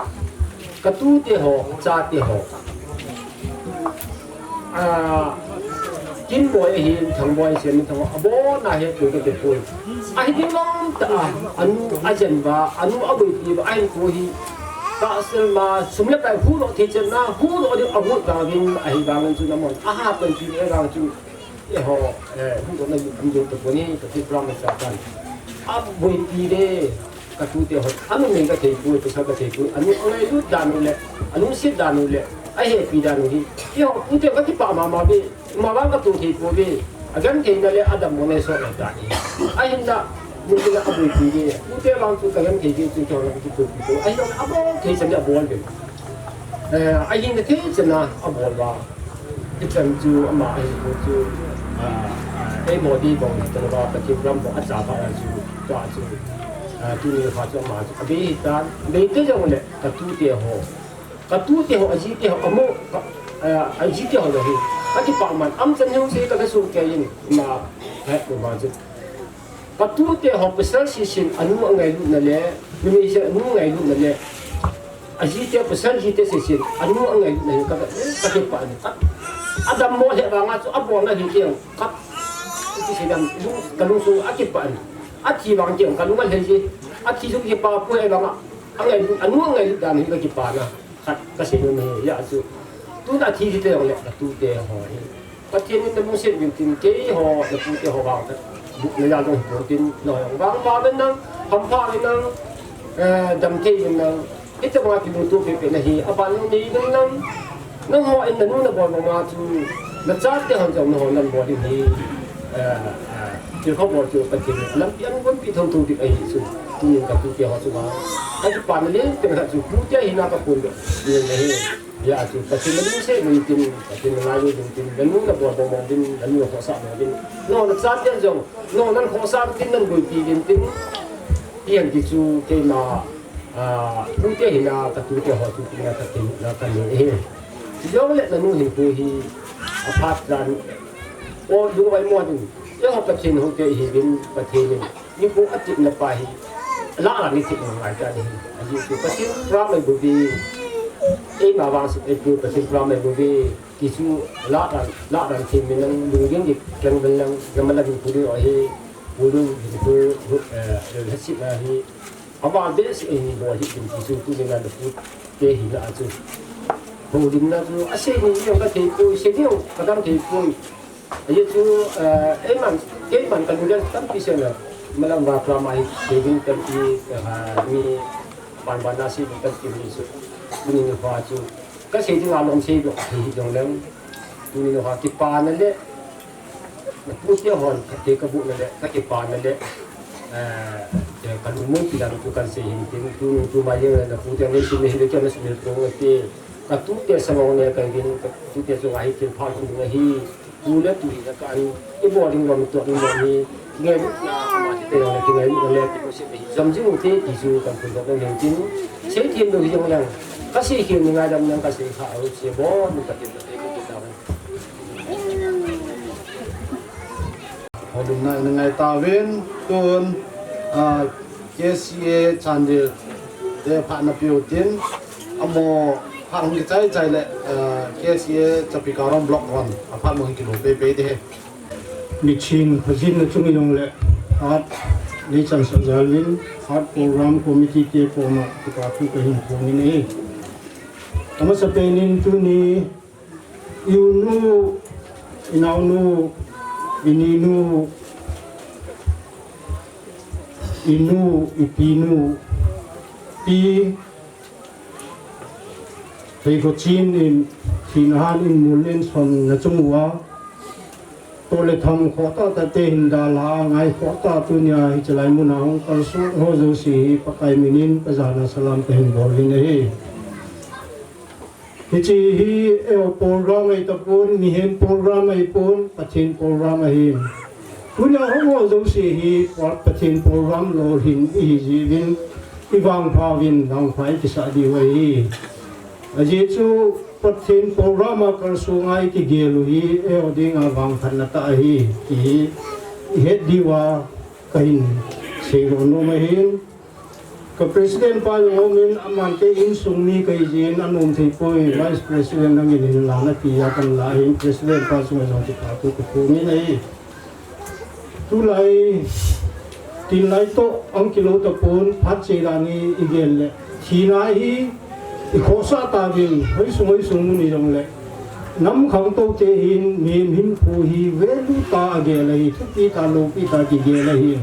ka tute ho, ka chate ho. Ah, Kinboi ahin, Thangboi, Siaminthang ho, abon a hi tu ka kipui. Ahi ding lom tah a, anu ajen uva, anu aboipi uva, ahinkho hi. Tahsa ma, sum le pai huhdoh thei chan na, huhdoh ding agot vang in, ahivang in chu namon. Aha pan chu, ahivang chu. Eiho, eh, hung dong na yu, hung dong taponi, tapi Brahma sa kan. Aboipi le, ka tute ho, anu nei ka thei poi, pasal ka thei poi, anu angailut dan u le, alungset dan u le, ahepi dan u hi. Eiho, tute ka kipah mama ve, mavang ka tu thei poi ve, agenthei na le, adammo nei so le dan hi. Ahinla, mun le aboipi ve, tute vang chu ka genthei ve, chu ka la ka tu pi poi, ahinla, abol thei chan le abol ve. Eh, ahin ka thei chan a, abol va. Hichan chu ama ahinkho chu, ah, ah, eimo dei bang hi talou va, Pathen ram bang acha pha chu, tua chu, ah, tuni pha chu ama chu, abei hitan, abei te jong le, ka tute ho. Ka tute ho, aji te ho, amo, ka, ah, aji te ho jong hi. Ka kipah man, am chan hung sei ka, ka sung kei in, ma, he, ma chu. Ka tute ho, pasal sisin, anu angailutna le, numei sisin, anu angailutna le, Ajite pasal jite seisin, anu angailutna hi ka, ka kipah in. Adam mo he vanga chu abolna hi tiang ka, ti se dam, kalung sung akipah in. Athi vang tiang kalung alhei ji. Athi chu kipah pu he vanga, angailut, anu angailut dan hi ka kipah na. Khat kasei nom hi, hijeh chun tuna athi jite jongle katute ho hi Pathen in nalungset uvin tin, keiho, napute ho vang khat, bu, najal jong hipon tin, nangho jong vangpha uvin lang, hampha uvin lang, eh, damthei uvin lang, hitobanga kilungtoh pehpeh nahi, aban jong nei uvin lang, nangho in nanu nabol mama chu, nachate hon jong nangho nabol ding hi, eh, eh, thilpha bol chu Pathen in lampi agonpi thotho ding ahi chu, tunin katute ho chunga kakipana lenteng khat chu, pute hina kaphondoh nom ahi. Hijeh chun Pathen nalungset uvin tin, Pathen nangailutna uvin tin, nanu nabol mama uvin, nanu nakhohsah mama uvin, nangho nachate jong, nangho nakhohsah uvin tin, naboipi uvin tin, ti hen ti chu keima, ah, pute hina katute ho chu tina Pathen na kanei ahi. Hijongle nanu hinkho hi aphat dan, o, lung vai mo ding, eiho Pathen houte ihiuvin, Pathen in nikho atepna pa hi, lah dan itep ngai ta ding. Ajeh chu Pathen program ahi bouve, eima vangset ahi bouve, Pathen program ahi bouve, ti chu lah dan, lah dan thei uvin lang, lunggel ding keng uvin lang, namalam in pu ding ahi, pu ding, pu, eh, lhasetna hi, aval behseh in bol hih uvin ti chu tunin napute hina a chu houlimna chu asei ni jong kathei poi, sei ni jong kadam thei poi. Ajeh chu, eh, eiman, keiman kalunggel tampi sena, malam va program a hi sei ding tampi, eh, mi pan ban a sei ding tampi mi chu, tuni nikho chu kasei dinga lom seidoh thei hijongleng, tuni nikho kipana le napute hon kate kabohna le kakipana le, eh, eh, kalungmonpi dan chu kahin sei hin tin, tuni tuma jeng le napute neisim le hile kei nasumil pon ate, katute sangong le kahin, katute chunga hi thilpha hung ding ahi. Tu le tu hina ka an, ibol ding lom toh ding lom hi, kingailutna, amatite jong le kingailutna le, ti kosei hi jom jing ute, ti chu kahin phondoh nom hin tin, seithem lou hijongleng, kasei khel ni ngaidam lang kasei kha, aru sei bol ni katin kate kati tahen. Houlimna ina ngai tauvin, tun, ah, K C A Chandel te phatna peu tin, amaho phat hung kichai chai le, ah, K C A Chapikarom Block hon aphat mo hin kilo pei pei ding ahi. Miching khajinna chung ijongle, hat, neichansah jal uvin, hat program committee te koma kipa thu kahin phong in ahi. Amasapen in tuni, i unu, i naonu, i ninu, i nu, i pinu, pi, Heikho chin in, thina han in mul in son na chung uva, toh le tham khoh tahtah te hin dalha a ngai khoh tah tunia hiche lai muna hung kalsong ho jouse hi Pakai minin kajana salam kahin bol in ahi. Hiche hi, eh, program ahi tapon, mihem program ahipon, Pathen program ahi. Tunia hung ho jouse hi, Pathen program lolhin ihi jeh uvin, ivangpha uvin, vangpha ikisah diu ahi. Ajeh chu, Pathen program a kalsong a ikigel u hi, eiho dinga vangphatna tah ahi, ti hi, ihet diuva kahin seidoh nom ahin. Ka President pa jong aumin, aman kei insung mi kahi jeh in anom thei poi, Vice President angin hin la nati a kan la ahin, President pa chunga jong kipa thu kaphong in ahi. Tulai, tin lai toh, ahung kilou tapon, phat cheh dan hi igel le. Thina hi, ikhohsah tauvin, hoisung, hoisung mun ijongle. Nam khangtou te hin, mihem hinkho hi, value tah a gel ahi, thupi tah, loupi tah kigel ahi.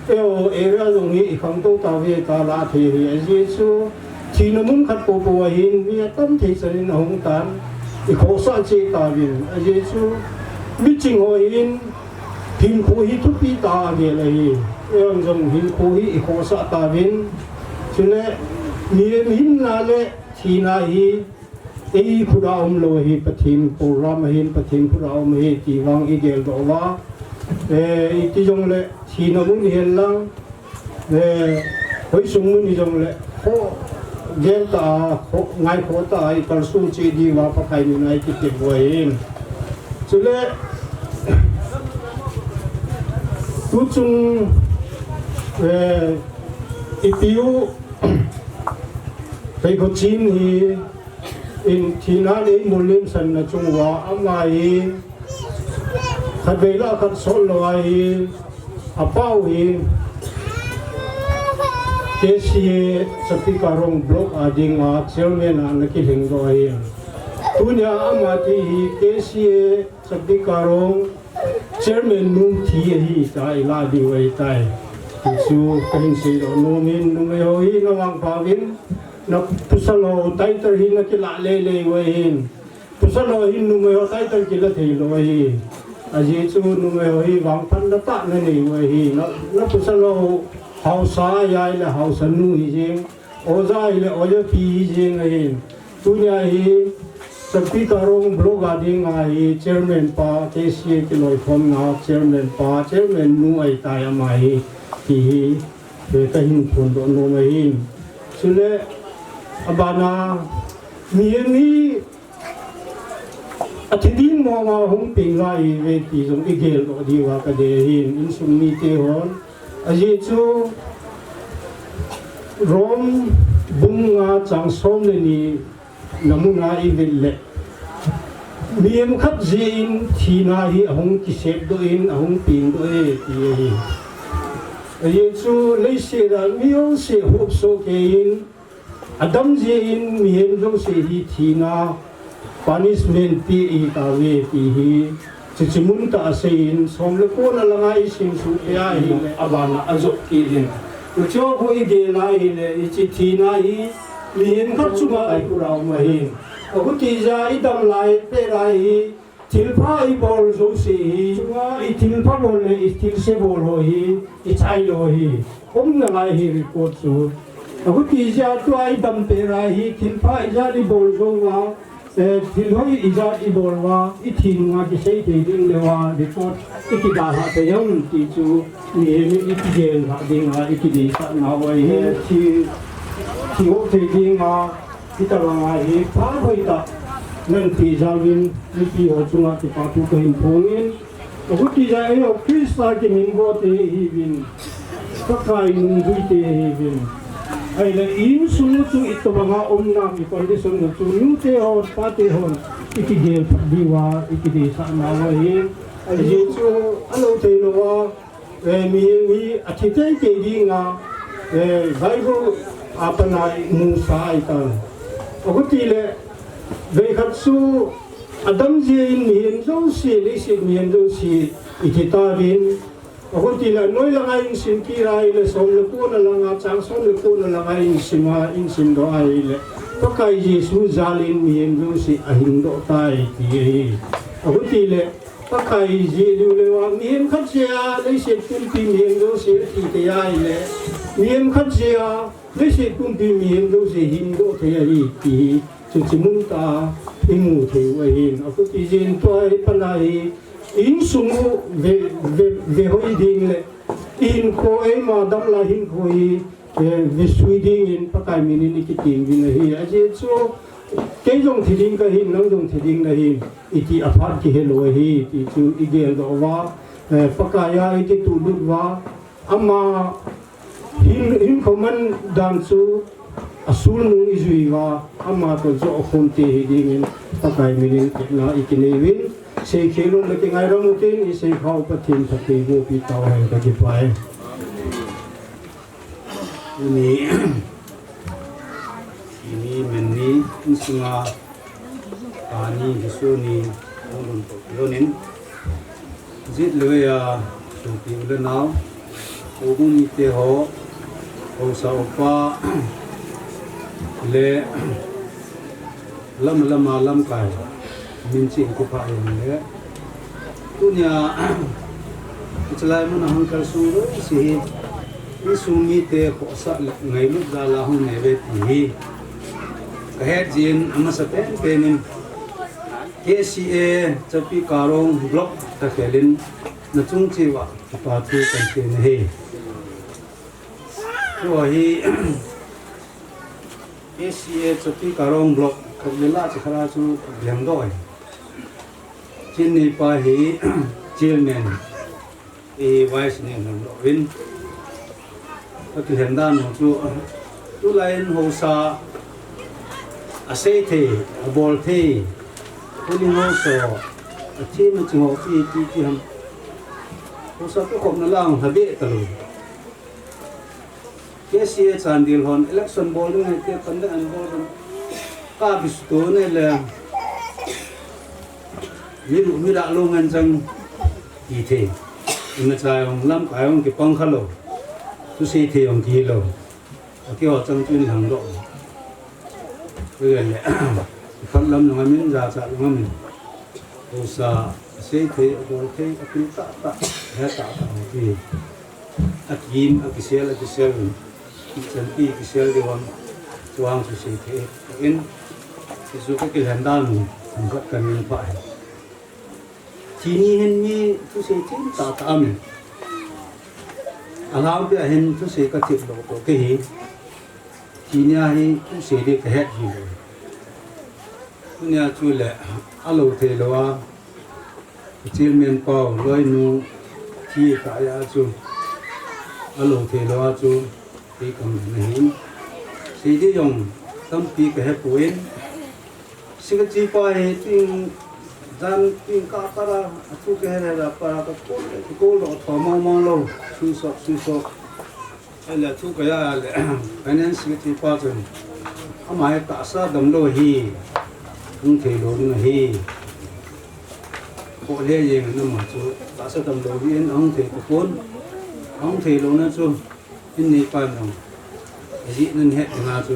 Eiho area jong hi, ikhangtou tauve tah la thei ahi, ajeh chu, thina mun khat poupou ahin, mi atam thei chan in ahung tan, ikhohsah cheh tauvin, ajeh chu, miching ho hin, hinkho hi thupi tah a gel ahi. Eiho jong hinkho hi ikhohsah tauvin. Chule, mihem hinna le thina hi, eikhut a umlou ahi, Pathen program ahin, Pathen khut a um ahi, ti vang igeldoh uva. Eh, iti jongle, thina mun hihen lang, eh, hoisung mun hijongle, khoh gel tah a, khoh, ngaikhoh tah a, ikalsong cheh diuva Pakai mina ikitep u ahin. Chule, tuchung, eh, ipi u, Pei Kho Chin hi in thina nei mulim san na chung uva ama hi khat vei la khat sol lo a hi apau hi K C A Chapi Karong Block a dinga chairman a na kilhing doh ahi. Tunia ama thi hi K C A Chapi Karong chairman nu thi ahi ta ila di wai tai. Chu kahin sei lo nu min numei ho hi na vang pa vin na pusal ho title hi na kila lele wai hin. Pusal ho hin numei ho title kila thei lo ahi. Ajeh chu numei ho hi vangphat na ta na nei wai hi. Na, na pusal ho haosa a ya le haosa nu hi jing. Oja hi le oja pi hi jing ahi. Tunia hi Chapi Karong Block a dinga hi chairman pa K C A kiloikhomna chairman pa chairman nu ahi tai ama hi. Ti hi. Ve kahin phondoh nom ahin. Chule abana mi mi athi ding mong a hung peng lai ve ti jong i geldoh diu va kadei ahin insung mite hon. Ajeh chu Rom bung nga chang som le ni na mun a i vet le mihem khat jeh in thina hi ahung kisep doh in ahung peng doh e ti ahi. Ajeh chu leiset a mi jouse hop soh kei in Adam jeh in mihem jouse hi thina punishment pe ahi tauve ti hi. Chuche mun tah a sei in som le ko na langa i sim suh kei ahile abana ajot kit in. Chuche khu i gel ahile hiche thina hi mihem khat chunga a i pura um ahin. Achuti jeh a i dam lai pet lai hi thilpha i bol jouse hi, chunga i thilpha bol le i thilse bol ho hi i chai lo hi. Umna lai hi record chu. Achuti jeh a tua i dam pet lai hi thilpha ijat i bol jou uva, eh, thil hoi ijat i bol uva, i thi nunga kisei thei ding le uva record i kidalha thei ham ti chu mihem in i kigel lha dinga i kideisah nau ahi. Thi, thi ho thei dinga Hitabang a hi phat hoitah nanti jal in mipi ho chunga kipathu kahin phong in. Achuti jeh a eiho Christa kiminvo te ihiuvin, Pakai nungjui te ihiuvin. Ahile insung u chu itobang a umna i condition u chu nute hon, pate hon i kigel phat diuva i kideisah nau ahi. Ajeh chu alou thei louva Eh, mihem hi athi teitei dinga, eh, Bible a pat a imusa ahitan. Achuti le, veikhat chu Adam jeh in mihem jouse, leiset mihem jouse ithi tauvin. Achuti le, noi langa isim kit ahile, som le ko na langa, chang som le ko na langa isim a, isim doh ahile, Pakai Jesu jal in mihem jouse ahing doh tai ti ahi. Achuti le, Pakai jeh diu le uva, mihem khat jeh a, leiset pumpi mihem jouse athi thei ahile, mihem khat jeh a, leiset pumpi mihem jouse hing doh thei ahi, ti hi, chuche mun tah a imu thei u ahin. Achuti jeh in tua hi pat a hi, insung u ve, ve, ve hoi ding le, ihinkho eima dam lai hinkho hi, Eh, vesui dingin Pakai min in i kitiem uvin ahi. Ajeh chu, kei jong thi ding kahin, nang jong thi ding nahin, iti aphat kihe lou ahi, ti chu i geldoh uva, eh, Pakai a i kituhlut uva, ama hin, hinkho man dan chu asul nung i jui uva, ama toh joh khom te hi dingin Pakai min in tepna i kinei uvin, seikhel un le kingaidam utin, i seikha u Pathen phatthei boh pi tauhen, ka kipah e. Tuni, tuni men ni, insunga, tani, hisu ni, hung lhun toh lhonin, jet le vei a, sopi u le nao, houbung mite ho, haosa upa, le, Lam lam a lamkai min ching kipah in le. Tunia, hichelai mun a hung kalsong jouse hi, insung mite khohsah le ngailut jal a hung nei uve ti hi kahet jin, amasa penpen in K C A Chapi Karong Block takhel in nachung cheh uva kipathu kahin sei ahi. Tua hi K C A Chapi Karong Block khat le lah chi khat a chu lhengdoh e. Chin neipa hi chairman, i vice ni lhengdoh in. Ka kilhen dan u chu tulai in haosa Asei thei, abol thei, polling ho so, athem aching ho pi, pi, pi ham. Ho sa ka khop na lang ha be ta lo. K C A Chandel hon election bol ding te kan da an bol ding. Ka bisto ne le. Mi lu mi da lo ngan chang ki thei. Ima chai ong lamkai ong kipang kha lo. Thusei thei ong ki lo. Akiho chang chu in hang doh. Koi le. Phat lam nung amin, jachat nung amin. Haosa, asei thei, abol thei, apil tahtah, ahe tahtah, ahi. Akim, akisel, akisel. Ichan pi, kisel ding ham. Chuang chu sei thei. In, hichu ka kilhen dan, hung khat kan min pha. Thini hin mi thusei thim tahtah aum e. Alhangpi a hin thusei ka thip lou toh kei hi. Thini a hi thusei ding ka het hi lou. Tunia chu le alo thei lou a. Chairman pau loinu thi ta ya chu. Alo thei lou a chu. Kei kam na hin. Sei ding jong tampi ka he poi. Secretary pa hi ting jan ting ka para, athu ka he le la para ka ko, ko lo tho mong mong lou, sui sok, sui sok. Ahile thu ka ya le, finance secretary pa chun, ama hi tahsa damlou hi, hung thei lou na hi. Ko le jeng na ma chu, tahsa damlou hi in hung thei tapon, hung thei lou na chu, in neipa nung. Ajeh nan het ding a chu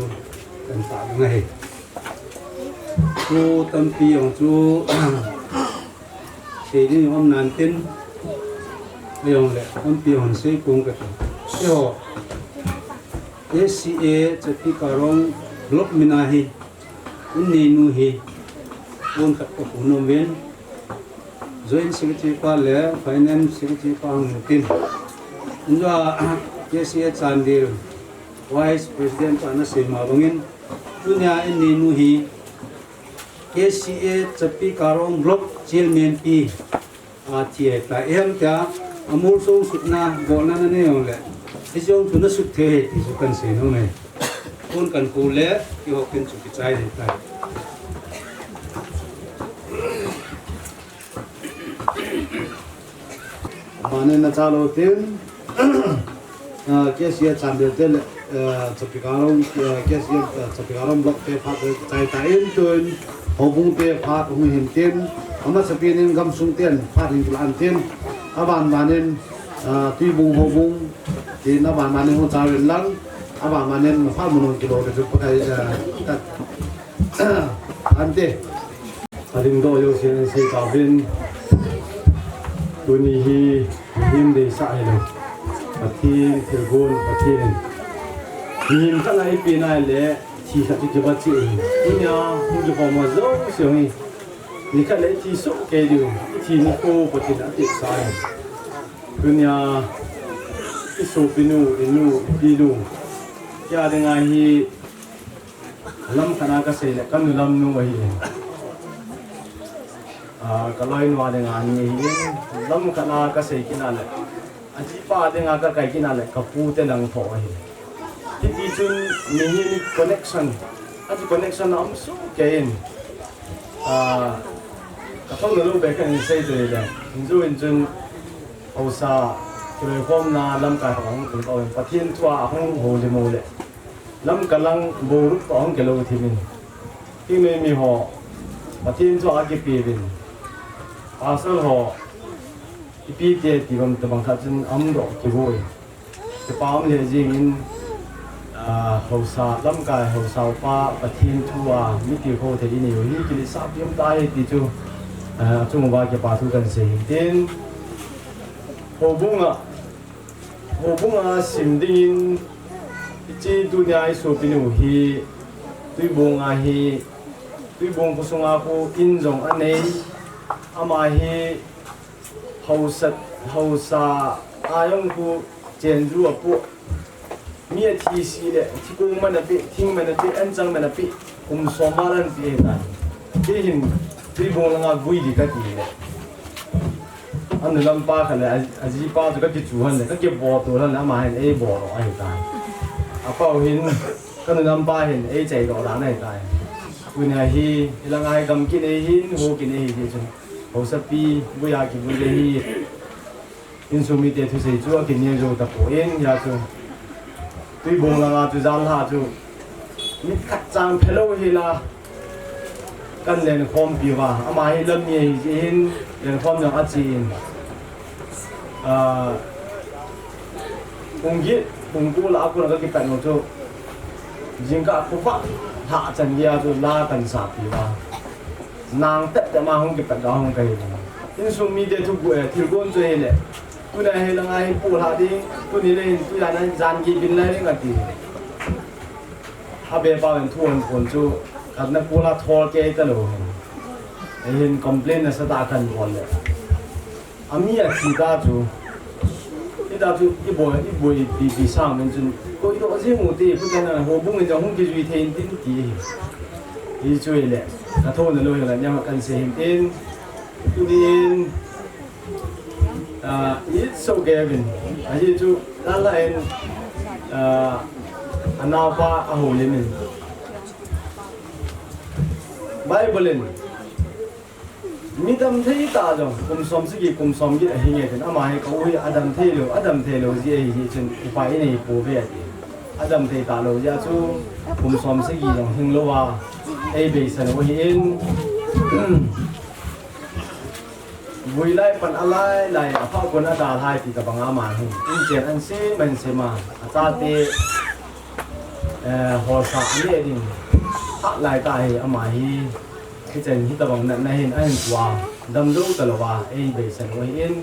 kan pah ding ahi. Thu tampi jong chu sei ding um nan tin. Ajong le tampi hon sei pong kati. Eiho S C A Chapi Karong block min a hi. In neinu hi. Pon khat ka pu nom ven. Joint Secretary pa le Finance Secretary pa hung tin. Injo a K C A Chandel Vice President pa na sei ma bangin. Tunia in neinu hi K C A Chapi Karong Block Chairman pi. A thi ahi ta. Eiham tia, amol song sutna, bolna na nei jong le. Hiche jong chu na sut thei ahi ti chu kan sei nom e. Kon kan ko le, kihou kin chu kichai ahi ta. Mane na cha lou tin, ah, K C A Chandel te le, ah, Chapi Karong, ah, K C A, ah, Chapi Karong block te phat te chai ta in tun, houbung te phat hung hin tin, amasapen in gamsung ten phat hin kilan tin, aban ban in, ah, Tuibung houbung, tin aban ban in hung cha rin lang, aban ban in phat mun hung kilo te chu pakai, ah, ante. Adingdoh jouse in sei tauvin, tuni hi mihem deisah hilou, Pathen thilgon, Pathen in mihem khat na eipeh na le thi khat chu kiva cheh ahi. Tunia hung kikhom ho jouse hi, nikhat le ithi soh kei diu, ithi nikho Pathen in atepsa ahi. Tunia isopinu, inu, ipinu, kei a dinga hi, lam khat a kasei le, kanu lamnu ahi. Ah, kaloinu a dinga ni ahi. Lam khat a kasei kit na le, ajipa a dinga kakai kit na le, kapu te lang tho ahi. Hiti chun mihem connection, aji connection a um soh kei in. Ah, kathou na lou beh kahin sei tei le, injo in chun, haosa, kiloikhomna lamkai ho hung tung tau in, Pathen thu a hung houlim u le. Lamka lang borup toh hung kilou thim in. Thingnoi mi ho, Pathen thu a kipeuvin. Pastor ho, ipi te ti bang tabang khat chun aum doh kivo in. Kipa um le jing in, ah, haosa, lamkai haosa upa, Pathen thu a, mi tilkhou thei inei u hi, kiletsahpi um tah ahi ti chu, ah, achung uva kipa thu kan sei hin tin. Houbung a, Houbung a sim dingin, hiche tunia isopinu hi, Tuibung a hi, Tuibung khosung a khu in jong anei, ama hi haosa, haosa a jong khu chenju apoh. Mi athi seh le, thikong man apeh, thing man apeh, anchang man apeh, kum som val anpeh ahitai. Kei hin, Tuibung langa gui ding kati le. Anu lampa khat le, a, ajipa chu kakichu hen le, kakibol to hen le, ama hin eiboldoh ahitai. Apau hin, kanu lampa hin eichaidoh dan ahitai. Tunia hi, hilanga hi gam kinei hin, ho kinei hi, ti chu. Haosapi, vuiya kivui le hi. Insung mite thusei chu akinel jou tapon, hia chu. Tuibong langa chu jan lha chu. Mit khat chang phelou hila. Kan lenkhompi uva. Ama hi lam ni hi jeh hin, lenkhom jong achen. Ah, pung get, pung ko lah a kon a kakipat u chu. Jingkah khovah lhah chan geiya chu la kan sapi uva. Nang tep tep ma hung kipat ga hung kahi. Insung mite thu gu, eh, thilgon chu hile. Tuna hilanga hi polhah ding, tuni le hin tujan a jan gei bin lai ding ati. Abepa in thu ahin pon chu, kana polhah thol kei talou. Eihin complain nasatah a kan bol le. Ami athi ta chu. Hita chu iboi, iboi pipi sang min chun. Koidoh jing u ti, putana houbung in jong hung kijui thei intin ti. Hichu hile. Kathou na lou hile, niam kan sei hintin. Tunin, ah, it's okay, Vin. Ahi chu, lala in, ah, anaopa ahoulim in. Bible in, mi damthei tah jong, kum som sagi, kum som get ahi nge tin, ama hi ka u hi adamthei lou, adamthei lou jeh ahi jeh chun, upai inei pouve ati. Adamthei talou jeh a chu, kum som sagi jong hing louva, eibeisan u ahin, Vui lai pan alai lai, apha kon adalhai ti tabang a ama hi. Inchen an sem, an sem a. Achate, eh, holsa ane ding. Phat lai tah hi ama hi. Hichan hitabang natna hin ahin tua. Damlou talouva, eibeisan u ahin.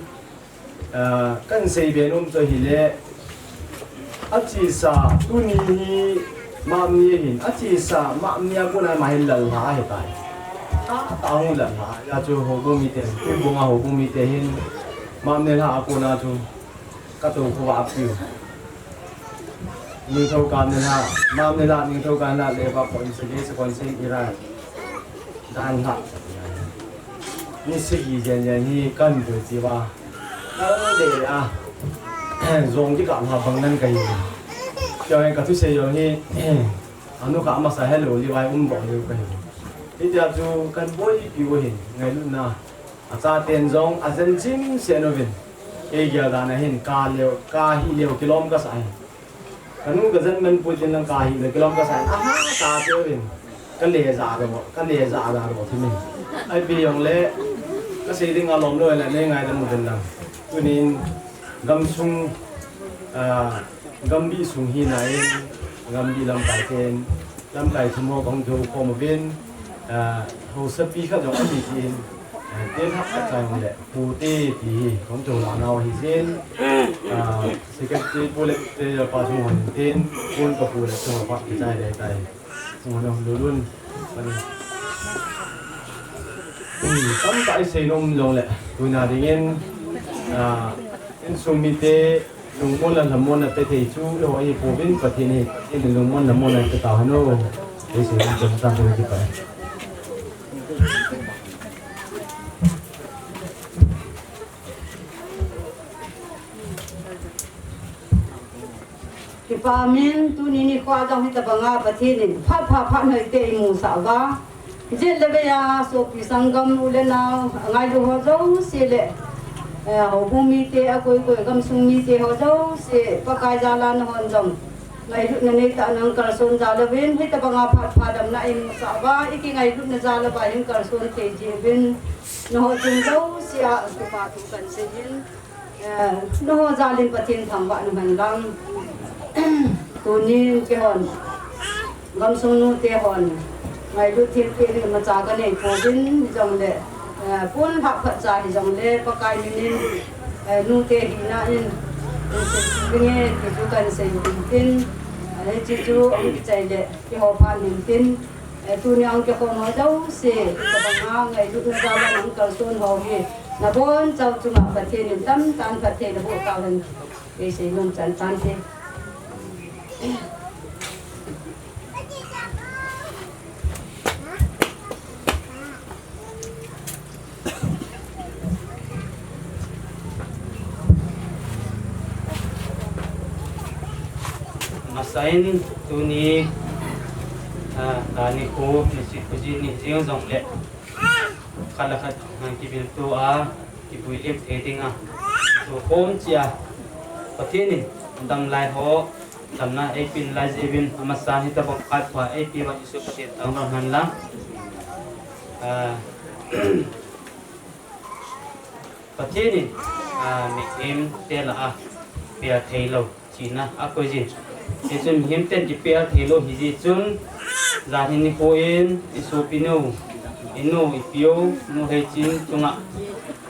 Eh, kan seibe nom chu hile. Achesa, tuni hi, Mamni hin, achesa, Mamni a kona ama hin lallha ahitai. Tah, tah hung lallha, hia chu houbung mite, Tuibong a houbung mite hin, Mamni lha a kona chu, katou khovah a piu. Ningthouka nilhah, Mamni lha, Ningthouka nilhah, leva konse, lesa konse, ira. Dan lhah. Ni sagi jen jen hi kan boi chiva. Kan le a. Jong kikah lha bang nan kahi. Kei ka thusei jong hi. Anu kha masa hello li vai um bong liu kahi. Hitia chu kan boipiu hin ngailutna. Achaten jong ajen chim se nouvin. Kei gel dan a hin ka leo, ka hi leo kilom kasa hin. Kanu kajen man pui tin lang ka hi le kilom kasa in. Aha, ka te uvin. Ka le ja ro, ka le ja ja ro thimin. Ipi jong le, kasei ding alom lou le, nei ngaidam uvin lang. Tunin, gamsung, ah, gambi sung hina in, gambi lamkai ten, lamkai thum ho kahung kikhom uvin, ah, haosapi khat jong ahi tin, ah, ten hap khat jong le, pute ti hi, kahung kilah nau ahi jin, ah, Secretary pu le te pa chung hon tin, pun ka pu le chung pa kichai le tai. Chung hon lulun. Ani. Hmm, tamtah isei nom jong le, tuina dingin, ah, insung mite, lungmonna lhamonna pe thei chu, eiho ahi pouvin Pathen hi, in lungmonna lhamonna pe tahen o. Isei nom jong tam pe kipa. Kipa min, tuni nikho jong hitabanga Pathen in phat phat phat hoite imusah uva. Jet le veiya sopi sanggam u le nao, ngailu ho jouse le, eh, houbung mite, akoi koi gamsung mite ho jouse, Pakai jal a nahon jong ngailutna neitah a nang kalson jal uvin, hitabanga phat phat damna imusah uva, ikingailutna jal uva hin kalson thei jeh uvin, nangho chung jouse a kipa thu kahin seiyin. Eh, nangho jal in Pathen thangvahna man lang. Tunin keihon, gamsung nute hon, ngailut thil peh ding imacha kanei pouvin hijongle, eh, pon lhah phat cha hijongle, Pakai minin, eh, nute hina in, in sei ding e, ti chu kahin sei ding tin, eh, hiche chu ahung kichai le, keiho phat in tin, Eh, tuni a hung kikhom ho jouse, hitabanga ngailutna jal a nang kalson ho hi, nabonchau chunga Pathen in tamtah in phatthei naboh tauhen, eisei nom chan tante. Amasan tuni, Ah, tuni nikho, nisit khu jing ni jeng jongle, khat le khat, ah, kivilto a, kivuilep thei dinga, tu khom chia, Pathen in damlai ho, damna eipeh lai jeh uvin, amasan hitabang phat pha eipeh uva Jesu Pathen thangvah hen lang. Ah, Pathen in, ah, mihem te lah a, pel thei lou, chihna akoi jin. Hichun mihem ten kipel thei lou ahi jeh chun, jan hi nikho in, isopi nu, inu, ipi u, Nu Leichin chunga,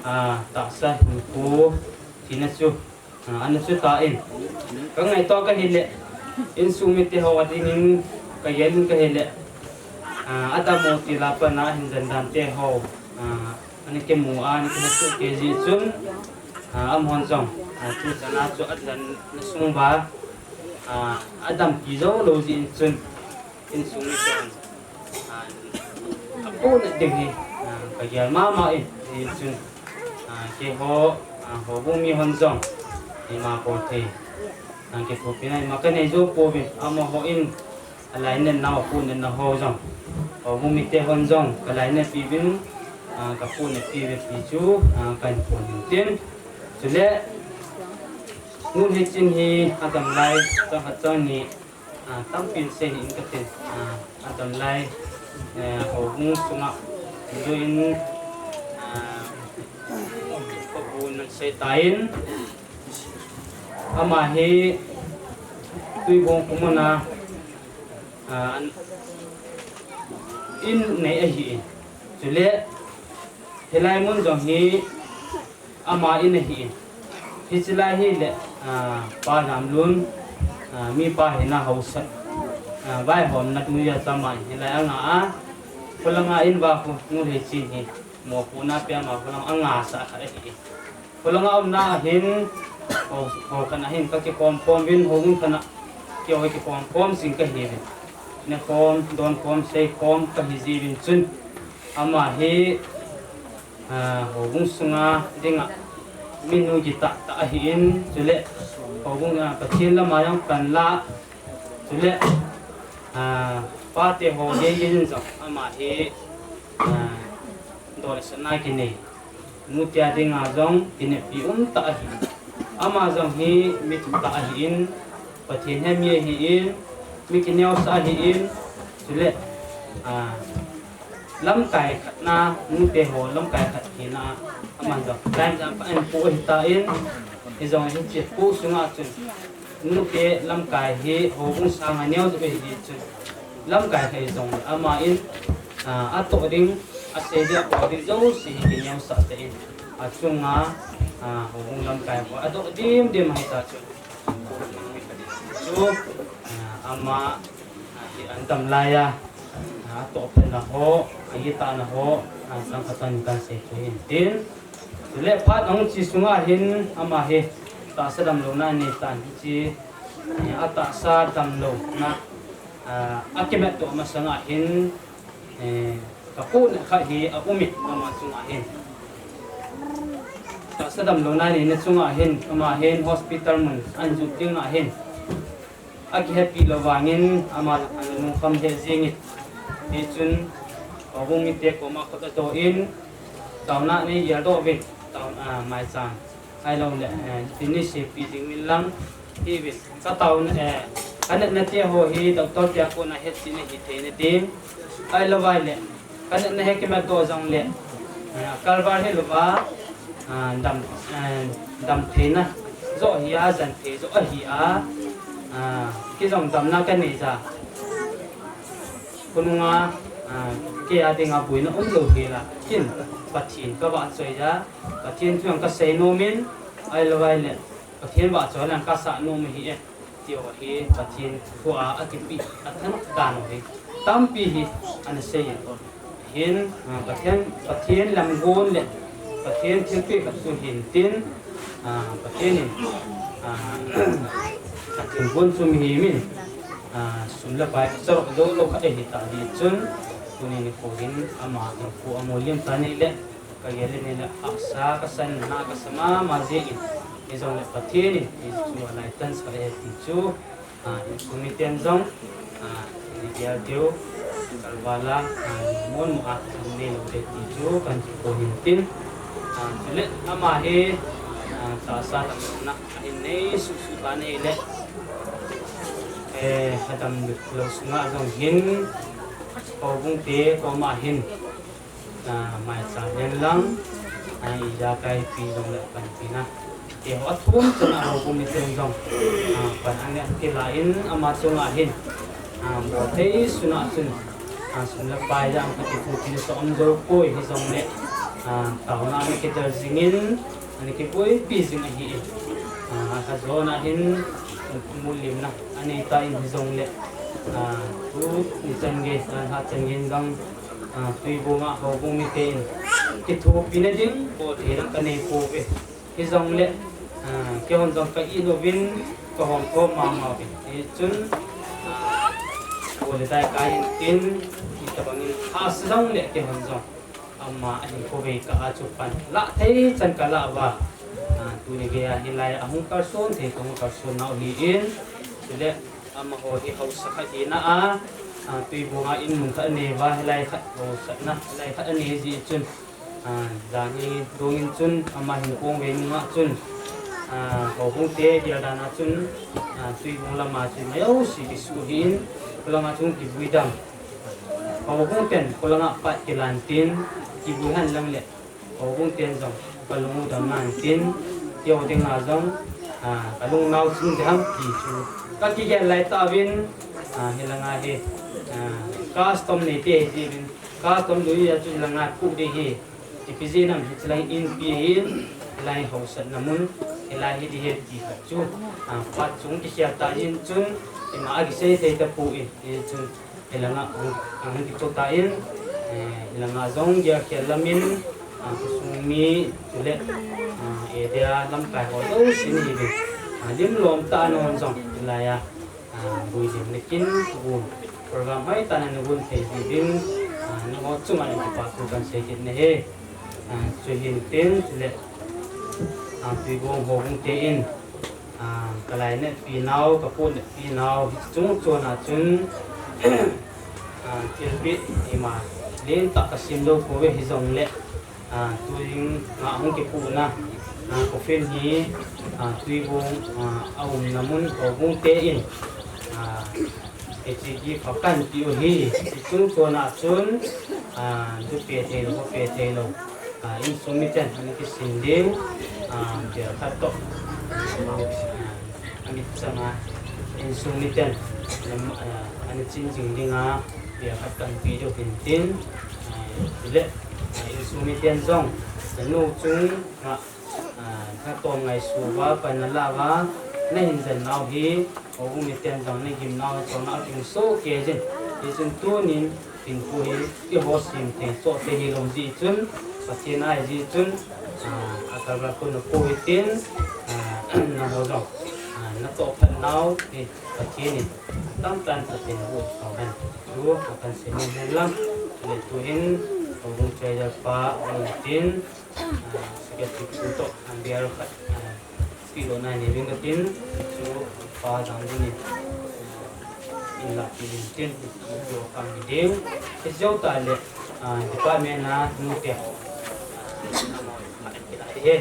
ah, tahsa hinkho, thina chu, ah, ana chu tan. Ka ngaito ka hile, insung mite ho a dingin, ka gel in ka hile, ah, adammo tila pat a hin jan dan te ho, ah, ana kimu a, ana kimu soh kei jeh chun, ah, amahon jong, ah, tu chan a chu ajan na sung uva, ah, adampi jou lou jeh in chun, insung miten, ah, apohnat ding hi, ah, ka gel mama in, hichun, ah, keiho, ah, houbung mihon jong, ima bol thei, ah, kithopina ima ka nei jou pouvin, amaho in, alainatnau, apohnatnau ho jong, houbung mite hon jong, ka lainatpi uvin, ah, ka pohnatpi uve ti chu, ah, kahin phon in tin. Chule, Nu Leichin hi, adamlai, chang khat chang ni, ah, tampin sei hih in ka tin, ah, adamlai, eh, houbung sunga, joh in, ah, ka bu nan sei tan, ama hi Tuibong khomun a, ah, in nei ahi in. Chule, hilai mun jong hi ama in ahi in. Hiche lai hile, ah, Pa Lamlun, ah, mipa hina haosa, ah, vaihomna tuni a chama in hilai anga a. Khulanga in uva khu Nu Leichin hi mopohna pia ma khulang anga sah khat ahi in. Khulanga umna ahin, ho, ho khat ahin ka kikhom khom uvin, houbung khat a keiho kikhom khom jing ka hiuvin. Nekhom, donkhom, seikhom ka hi jiuvin chun, ama hi, ah, houbung sunga dinga minu kitah tah ahi in, chule houbung, ah, Pathen lama jong pan la, chule, ah, pate ho gei gei in jong ama hi, ah, dol le satna kinei. Nute a dinga jong kineppi um tah ahi. Ama jong hi mi thutah ahi in, Pathen he mi ahi in, mi kineosah ahi in, chule, ah, lamkai khat na, nute ho lamkai khat hina, aman jong, time jang pa an pu ahi tan, hijong hiche pu sunga chun, nute lamkai hi houbung sanga neo jong ahi chun, lamkai khat hijong le ama in, ah, atoh ding, asei ding, abol ding jouse hi kineosah tah in, achunga, ah, houbung lamkai ho adoh dim dim ahi ta chun, chu, ah, ama, ah, hi an damlai a, ah, atoh phatna ho, akitahna ho, ah, chang khat chang ni kan sei thei in tin. Chule phat ahung che sunga hin ama hi tahsa damlouna anei tan hiche, eh, atahsa damlouna, ah, akimat toh masanga hin, eh, ka pohnat khat hi aum in ama chunga hin. Tahsa damlouna aneina chunga hin ama hin hospital mun ahin jot ding a hin, akihepi lou vangin ama ana lungkham lheh jengin. Hichun, houbung mite koma khut adoh in, taona nei geldoh uvin, tao, ah, maicham. Ahilouleh, eh, tuni seipeh ding uvin lang, hiuvin. Ka taona, eh, ka natna te ho hi, doctor te a kona hetchetna hitheina ding. Ahilou vaileh, ka natna hi kimat doh jongleh, eh, kalval hilouva, ah, dam, eh, damtheina joh ahi a, janthei joh ahi a, ah, kei jong damna ka nei ja. Khonunga, ah, kei a dinga boina umlou hela, kin Pathen ka vahchoi a, Pathen thu jong ka seinom in, ahilou vaileh, Pathen vahchoi lang ka sahnom ahi e. Tiho hi Pathen thua akipeh, athanop dan u hi tampi hi ana sei in. Hin, ah, Pathen, Pathen lamgon le Pathen thilpeh khat chu hintin, ah, Pathen in, ah, athilgon chu mihem in, ah, sum le pai acharoh jou lou khat ahi ta jeh chun, tuni nikho hin ama hinkho amu liem tan ahile, ka gel in ahile hahsa kasan, na kasa mama jeh in, hijongle Pathen in hichu alai tan sah e ti chu, ah, insung miten jong, ah, i gel diu, Kalvala, ah, mon mo a, nei lo te ti chu kan ti ko hin tin. Ah, chule ama hi, ah, tahsa damlouna ahin nei suh suh tan ahile, eh, a damlou sunga jong hin, houbung te koma hin, ah, maicha len lang, ah, ijakai pi jong le panpina. Keiho athum chana houbung miten jong, ah, pan anei kila in ama chunga hin, ah, bol thei suna chun, ah, sum le pai jong kati pu tin so om jou poi hijongle, ah, taona ana kidel jingin, ana kiboipi jing ahi in. Ah, akha jona hin mulimna anei ta in hijongle, ah, tuni chan gei, ah, lha chan gei jong, ah, Tuibong a houbung miten kithopina ding bol theina kanei pouve. Hijongle, ah, keihon jong ka it uvin, ka hom khom mama uvin. Hichun, ah, bol le dai ka in tin, hitobangin asa jongle keihon jong ama ahin khovei kah a chu pan lah thei chan ka lah uva. Ah, tuni geiya hilai a hung kalson thei kahung kalson nau ahin, chule amaho hi haosa khat hina a, ah, Tuibong a in mun khat anei uva, hilai khat haosatna, hilai khat anei jeh chun, ah, jan hi dongin chun ama hin kong vei nunga chun, ah, houbung te gel dan a chun, ah, Tuibong lama chun majouse kisuh ahin, kholanga chun kivui dam. Houbung ten kholanga pat kilan tin, kivui hen lang le, houbung ten jong kalung u dam nan tin, keiho dinga jong, ah, kalung nau chun diham ti chu ka kigel lai tauvin, ah, hilanga hi, ah, custom nei te hi jeh uvin, custom lui a chu hilanga pu ding hi, ipi jeh ham hiche lang inpi hin, hilai haosatna mun, hilai hi ding ahi ti khat chu, ah, pat chung kikhel ta hin chun, ima a kisei thei tapoi, hichun, hilanga hung, hung kichol ta in, eh, hilanga jong gel khel lamin, ah, khosung mi, chule, ah, area lamkai ho jousen hi, ah, lim lom tah a non jong, hilai a, ah, building nakin, gun, program hoitah a nagon thei jeh uvin, ah, nangho chunga kipa thu kan sei kit nahi. Ah, chuhin tin, chule, ah, Tuibong houbung te in, ah, ka lainatpi nau, ka potnatpi nau, hiche chung chon a chun, ah, thilpeh ima lentah ka sem lou pouve hijongle, ah, tuin nga hung kipohna, ah, coffin hi, ah, Tuibong, ah, a umna mun houbung te in, ah, hiche gift a kahin peh u ahi, hiche chung chon a chun, ah, ju pe thei lou, pe thei lou. Ah, insung miten ana kisin ding, ah, bel khat toh. Ah, ana changa, insung miten, ah, ana chin jing dinga, bel khat kahin pe diu ahin tin, ah, chule, ah, insung miten jong, nanu chunga, ah, natom ngaisuh uva, pan nalah uva, nahin jen nau hi, houbung miten jong nagim nau, nachonna akimsoh kei jin. Hichun tunin, hinkho hi, eiho sem thei, soh thei hilou jeh chun, Pathen ahi jeh chun, ah, akalval khun napou hitin, ah, nangho jong, ah, natoh phat nau hi, Pathen in, atamtah in Pathen in aboh thou hen. Chu, akan sei nom hen lang, le tuhin, houbung chairman pa, ahin tin, ah, secretary pu toh, ah, bel khat, ah, peh lona nei uvin katin, chu pa Jangdin in, ah, in lah peh uvin tin, chu kang hi ding. Hiche jou tah le, ah, department a nute ho, ah, he.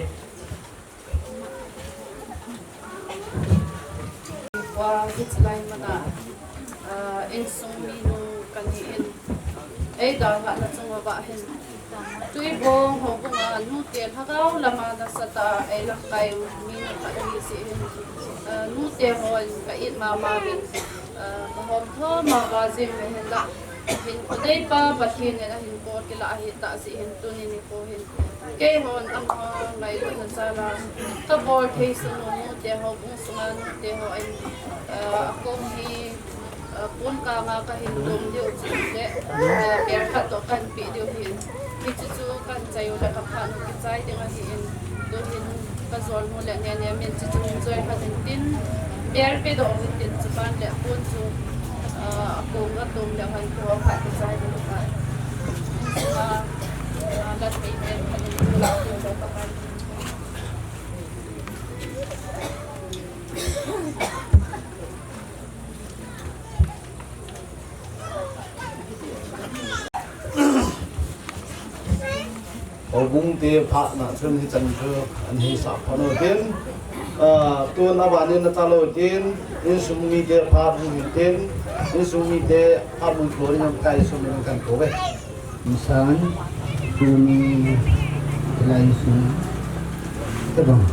Tua hiche lai mana, ah, insung minu kahin, eidalhahna chung uva hin, Tuibong houbung a nute lhagao lama nasatah a eilamkai u minu khat ahi jeh hin, ah, nute hon ka it mama uvin, ah, ka hom thom mama jing uva hinlah, hinkho neipa Pathen in ahin bol kilah ahi tah jeh hin tuni nikho hin keihon ama ngailutna jal a kabol thei sun u nute houbung sunga nute hon, ah, akong hi, ah, pon kanga kahin lom diu chule, ah, bel khat toh kahin peh diu ahin. Hiche chu kahin chai u le kaphat u kichai ding ahin. Tuhin kajol nu le nene min chu chung joi khat in tin, bel pedoh u hitin, chuban le pon chu, ah, akong atom le hon ko khat kichai ding khat. Ah, ah, la thei bel khat in tu la tu le khat. Houbung te phatna chun hichan chu ahin sah phat u hitin, ah, tun abanin nachan lou hitin, insung mite phat u hitin, insung mite phat mun thon in Pakai sum in kan ko ve. Insan, tuni, lai sung, tebang.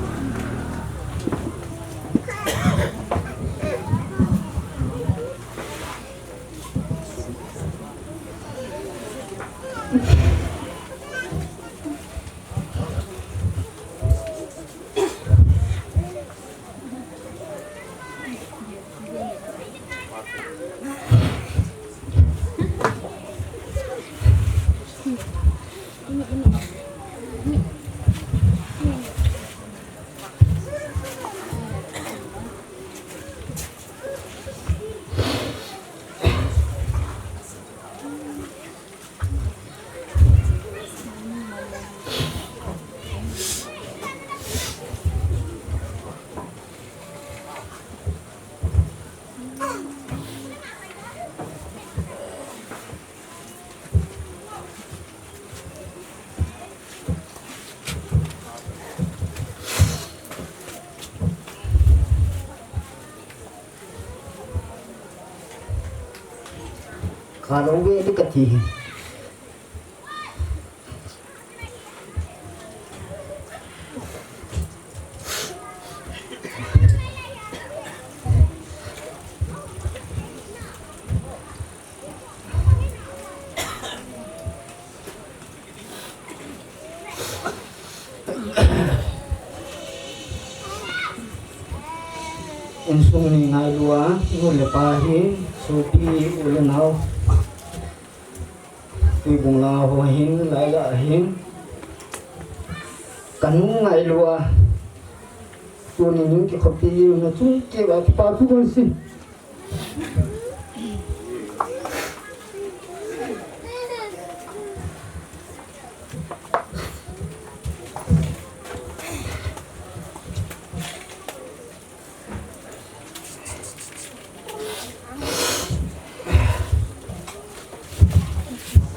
Kha lou ve ti kati hi. Insung ni ngailua, nu le pa hin, sopi, u le nao. Tuibung la ho hin, lai la hin. Kanu ngailua. Tuni ning kikhopi, na chung kei va kipa tu kon si.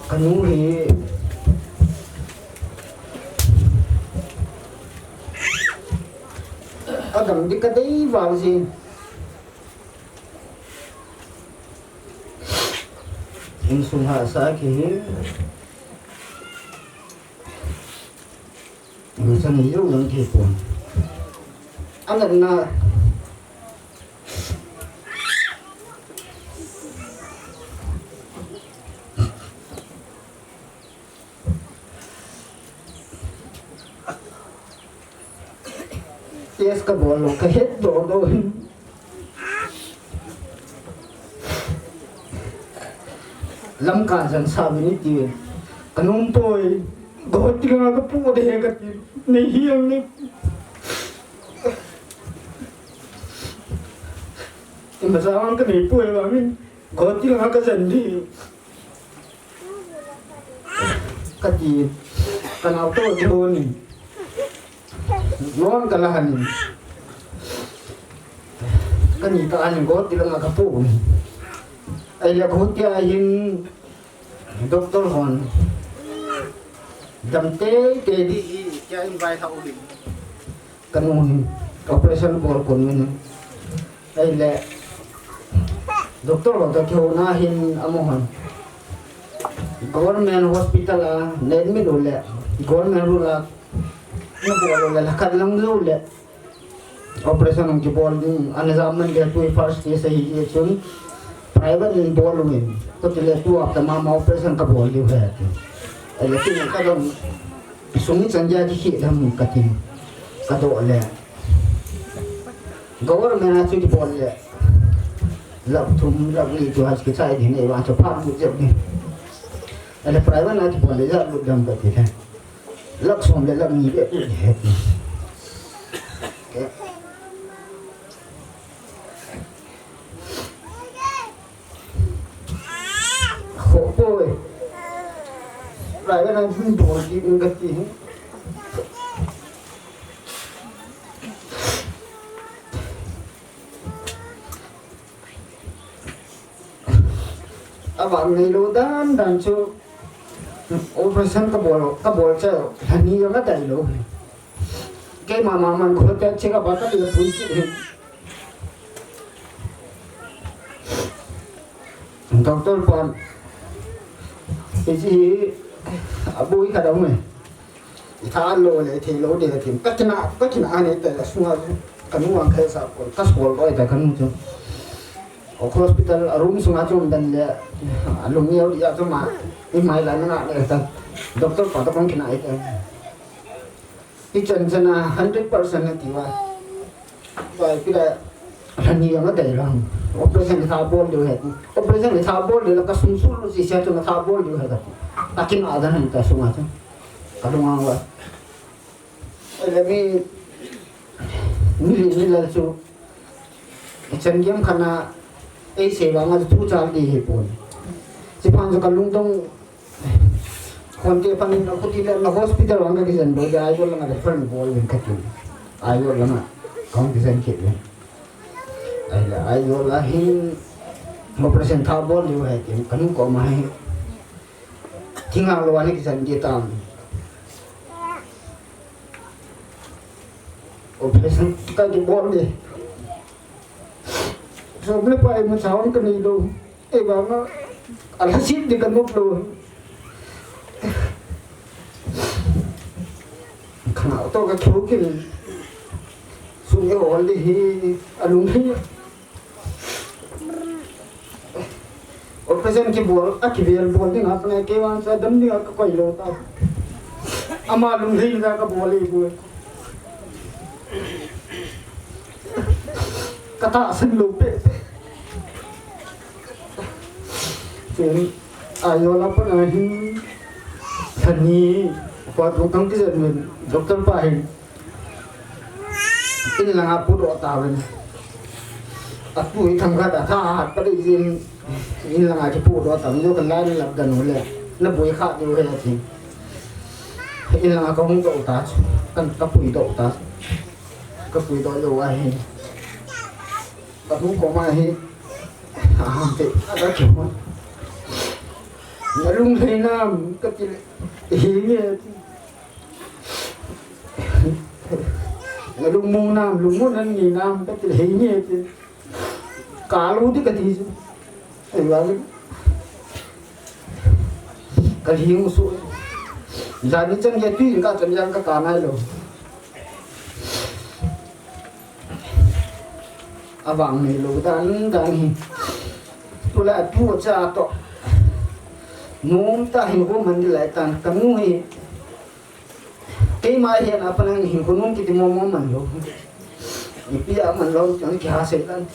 Kanu hi agam di kadei val si. Insung hahsa kihi. Insung ni jong lang kipon. Anak na. Test kabol lou, kahet doh doh. Lamkai jan sa bini ti. Kanung poi, goti langa kapu de kati. Nei hiang ni. Ima sa ang kanei poi ba min. Goti langa kajan di. Kati, kanao to di ho ni. Lon kala hani. Kani ka ani goti langa kapu ni. Ai la goti ahin doctor hon. Dam tei tei di i, kei invite hou hi. Kanu hin operation bol kon min. Ahile, doctor ho toh kihouna hin amahon government hospital a na admit u le, government rule a na bol u le, lhakhat lang jou le, operation hung kibol ding, ana jam man gei tui first case ahi jeh chun, private in bol uvin, kati le tu hapta mama operation kabol diu ahi ati. Ahile, tu kadong, sum ichan dia kikhel ham kati, kadoh le. Government a chu kibol le. Lakh thum, lakh li chu ha kichai ding nei vang chu phat lut jep ding. Ahile private a kibol le ijat lut dem kati le. Lakh som le lakh ni bep lut ding ahi. Khoh poi. Private a hin bol kit in kati. Avang neilou dan dan chu. Operation kabol, kabol chu lhani jong adai lou. Keima mama in khote cheka ba kati pui chi. Doctor pan, hiche hi aboi khat aume. Itha lou le thei lou ding atin. Kakina, kakina anei ta sunga kanu ang khaisa kon. Kasol loi ta kanu chu. Hospital a room sunga chu umdan le, alung neo dia chu ma. Imai la na le ta. Doctor pa to kon kina ita. Hichan chana hundred percent ati uva. Bai pila lhani jong adai lou. Operation tha bol diu ahi. Operation tha bol diu la kasum sul lu si sia chu tha bol diu ahi. Takin adan ta sunga chu. Kalung ang uva. Ele mi, mi li mi lal chu. Chan giam khat na, ei sei vang a chu thu chal di hi pon. Chiphan chu kalungdong, khonte pan in akhuti le na hospital vang kakijen bol di, Aizawl langa refer bol uvin kati. Aizawl langa, kahung kijen kit uvin. Ahile, Aizawl a hin operation tha bol diu ahi tin, kanu koma hi. Thinga lou a hin kijen di tam. Operation kakibol di. Som le pai ma chawang kanei lou. Ei vang a, alhasit di kanop lou. Khanau to kakhiu kin. Sum i hol di hi, alung hi. Operation kibol, akivel bol ding a, pangai kei vang cha dam ding a kakoi lou ta. Ama lunglhai a kabol e bu. Katahsan lou pe. Chun, Aizawl a pat a hin, lhani, pat lung kang kijen uvin, doctor pa hin. In langa pudoh tauvin. Atu hi thangkhat a thahat pa dei jin, in langa kipudoh tauvin, jo kan lai na lap dan u le, na boi kha diu ahi ati. In langa kahung doh ta chu, kan kapui doh ta chu. Kapui doh jou ahi. Kanu koma hi, aham te, ada kihon. Nalunglhai nam, kati le, hi nge. Nalungmong nam, lungmong nan ni nam, kati le, hi nge, ti. Kalu di kati chu. Ei, vale. Kalhing su. Jani chan ge tui ka chan yang ka ka nai lou. Avang neilou dan dan hi. Tule atu cha to. Nom ta hin ho man di lai tan kanu hi. Keima hi ana panang hin ko nom kiti mo mo man lou. Ipi a man lou chang kya se tan.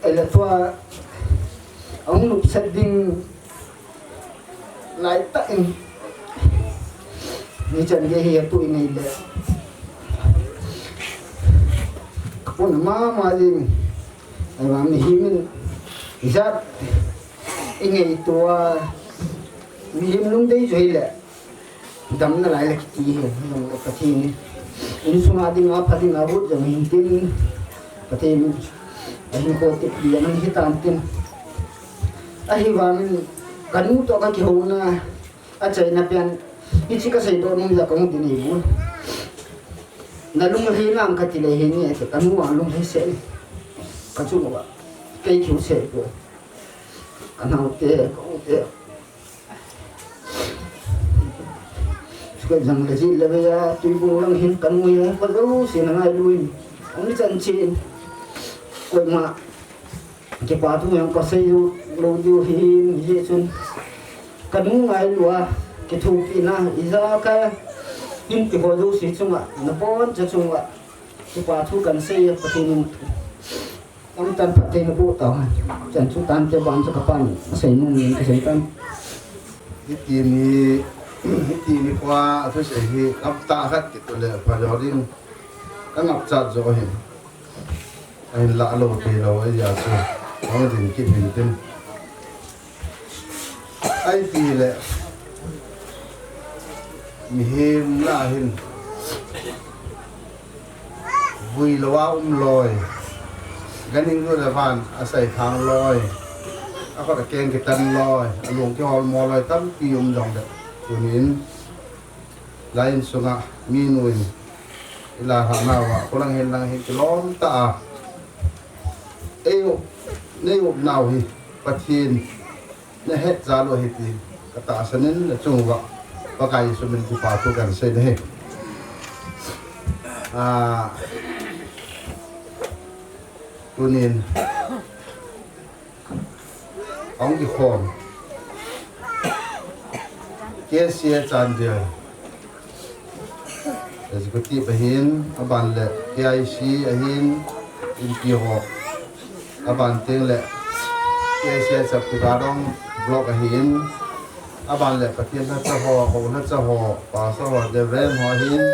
Ele tua, ahung nopsah ding lai tah in. Ni chan gei hi atu i nei le. Kapon mama ding. Ahivang mihem in ijat i ngaito a. Mihem lungdei chu hile. Damna lai le kiti hi, jong le Pathen in. Insunga dinga, pha dinga, hut jong hintin. Pathen in, ahin kho tep pi anang hitan tin. Ahivangin, kanu to kakihouna, achaina pen, hiche kasei doh nom jeh a kahung ti nei bu. Nalunglhai nam kati le hi nge, kanu vang lunglhai seh. Kachung uva, kei kiu seh ko. Kanaote, kaute. Chuka jang le ji le ve a, Tuibung lang hin kanu hi, pa jouse na ngailu in. Hung chan chin. Koima, kipa thu jong kasei lou diu hin, hijeh chun. Kanu ngailu a, kithopina, ijakai, inpi ho jouse chunga, naboncha chunga. Kipa thu kahin sei, Pathen in. Tamtah phatthei naboh tauhen. Chan chu tante ban chu kapan, asei nom in kasei tan. Hiti ni, hiti ni pa, athusei hi, ngapta khat kiti le, pha jo ding. Ka ngapchat jo hin. Ahin lah lou, ti lou, ahi a chu. Hung ding kit hin tin. Ahi ti le, mihem lah hin vui lou a um loi, ganhing lou le van a sai thang loi, Akhut akeng kitan loi, alung kihol mo loi tampi um jongle, tunin, lai in sunga, minu in, ila hana uva, kolang hin lang hin kilom ta a. Ei u, nei u nau hi, Pathen, na het jal u ahi ti, katahsan in, nachung uva, Pakai Jesu min kipa thu kahin sei nahi. Ah, tunin, ahung kikhom. K C A Chandel. Executive ahin, aban le K I C ahin, inpi ho. Aban teng le K C A Chapti Gadong Block ahin, aban le Pathen lhacha ho, ho lhacha ho, Pastor ho, Reverend ho ahin.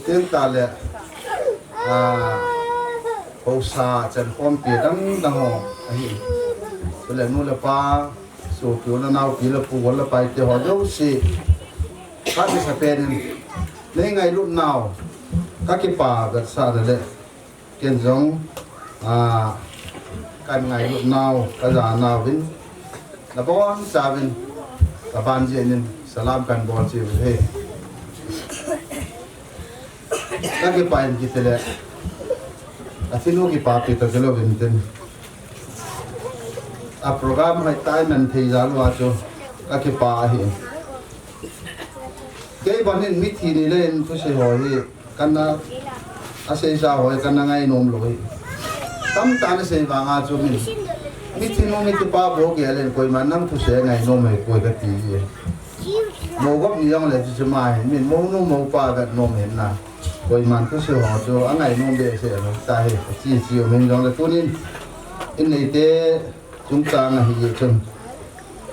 Teng tale, ah, Haosa chan khompi dang dang ho ahi. Chule nu le pa, sopi u le nao, pi le pu, gol le pai te ho jouse. Ka kisa pen in, nei ngailut nau, ka kipa vetsahna le, ken jong, ah, kahin ngailut nau, ka ja nau vin, nabon chauvin, ka ban jeh in, salam kahin bol cheh uve. Ka kipa in kiti le, athi nu kipapi toh kilou vin tin. A program hoitah in aman thei jal uva chu ka kipa ahi. Kei ban in mithi ni le in thusei ho hi kana a seisa ho hi kana ngainom lou hi. Tamtah in asei vang a chu min mithi nu mithi pa bou gel in koiman nang thusei ngainom hih poi kati hi. Mou gop ni jong le chu chu ma hin, min mou nu mou pa vet nom hin na. Koiman thusei ho chu angainom behseh lou ta hi, chi chi um hin jong le tunin, in neite chungchang ahi jeh chun,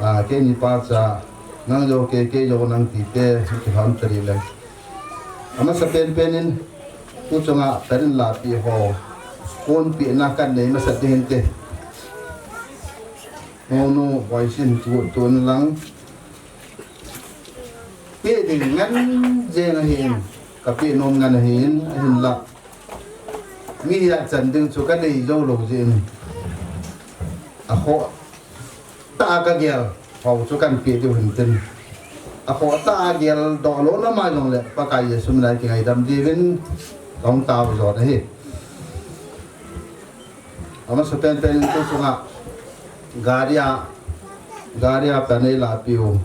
ah, keini pacha, nang jou kei, kei jou nang ti te, kiham tari le. Amasa pen pen in, tu chunga tarin lapi ho, ponpi na kan nei masa ding hin te. Mou nu, boisin, tu, tun lang, Pe ding ngen jeng ahin, ka pe nom ngen ahin, ahinla. Mi hia chan ding chu ka nei jou lou jeh in. Akhoh tah a ka gel ho chu kan pe diu hin tin. Akhoh tah a gel doh lou na ma jong le, Pakai Jesu min a kingaidam diuvin, ka hung tao jo na hi. Amasa pen pen in tu chunga gari a, gari a pan ei lapiu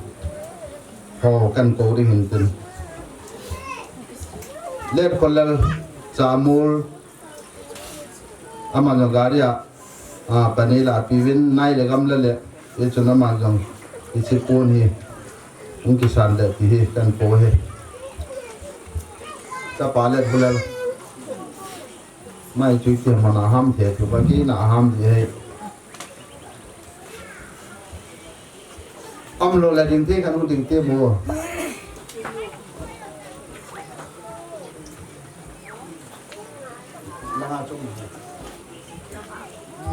ho kan kou ding hin tin. Let Kholal Chamul, ama jong gari a, a, pan ei lapiuvin, nai le gamla le, hichun ama jong, hiche pon hi, hung kisan le ti hi, kan kou hi. Chapa Let Kholal. Mai chu iti mana ham the chu ba ki na ham ji he. Am lo la ding te kan u ding te mo.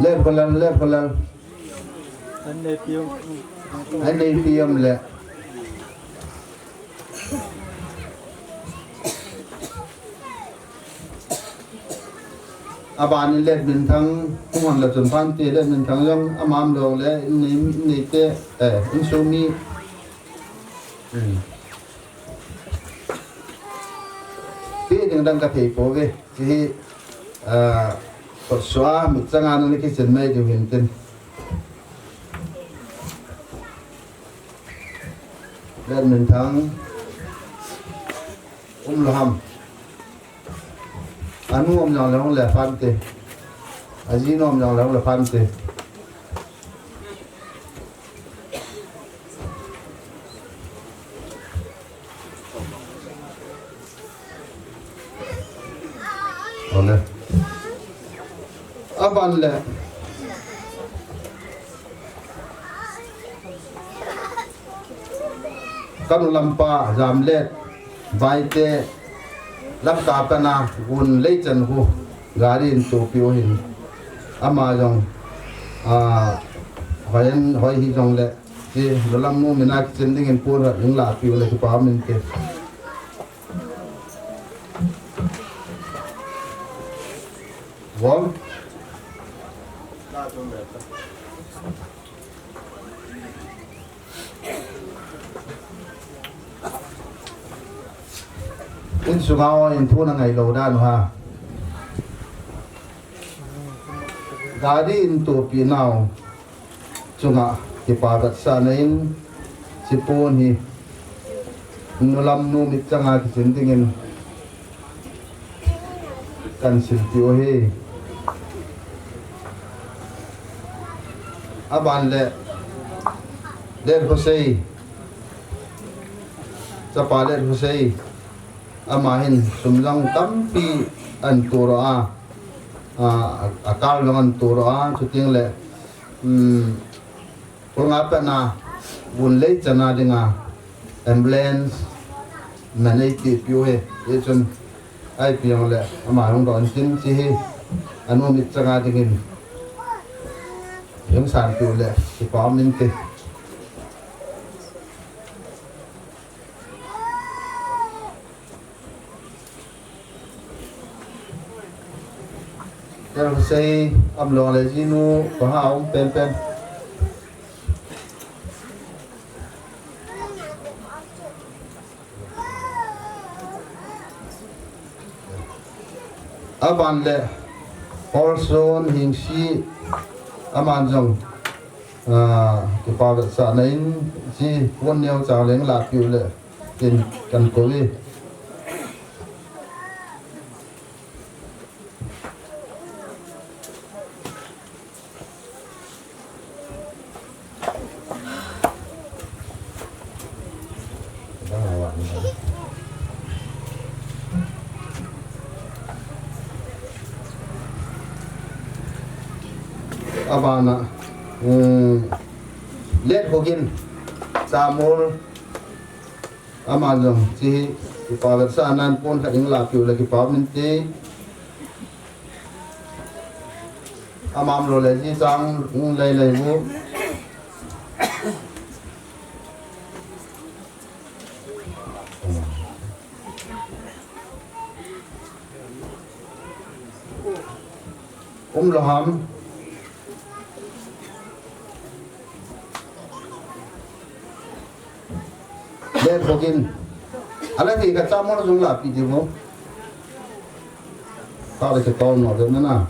Let Kholal, Let Kholal. An nei pi um. An nei pi um le. Aban in Let Minthang, hung hon la chun phan te Let Minthang jong, amam lo le, in nei, in nei te, eh, in sumi. Hmm. Pi ding dang ka thei po ve, chi hi, ah, kosua, mi changa na ni ki chen mai diu hin tin. Let Minthang, um lo ham. Anu um jong le hung le phan te. Aji nu um jong le hung le phan te. Ole. Aban le. Kanu lampa, Jamlet, Baite, Lamka pana, gun lei chan hu, gari in topiu hin. Ama jong, ah, hoi in, hoi hi jong le, ti, lo lam nu mina kitchen ding in pura, ning lapiu le kipa min te. Wong. Insunga in thu na ngai lou dan u ha. Gari in topi nau chunga kipa vetsahna in chipon hi nulam nu mit changa kisin dingin kan silpi u hi. Aban le Let Hosei, chapa Let Hosei, ama hin sum jong tampi an turo a, a, a kal jong an turo a, chuting le, um, Khulnga pena, vun lei chana dinga, ambulance, man ei ti piu he, e chun, ai piu le, ama hung don tin chi hi, anu mit changa dingin, hung san piu le, kipa min te. Tel sei am lo le jinu, pa ha um pen pen. Aban le, Holson Hingsi, aman jong, ah, kipa vetsahna in, chi pon neo chang leng la piu le, tin kan ko e. Abana, um, Let Hogin, Samol, Ama jong, chi hi, kipa vetsahna in pon khat in la piu le kipa min te. Ama am lo le ji chang, um, lei lei bu. Um lo ham. Let Hogin. Ala ti ka chamol jong la pi di mo. Ta le ke tol no de na.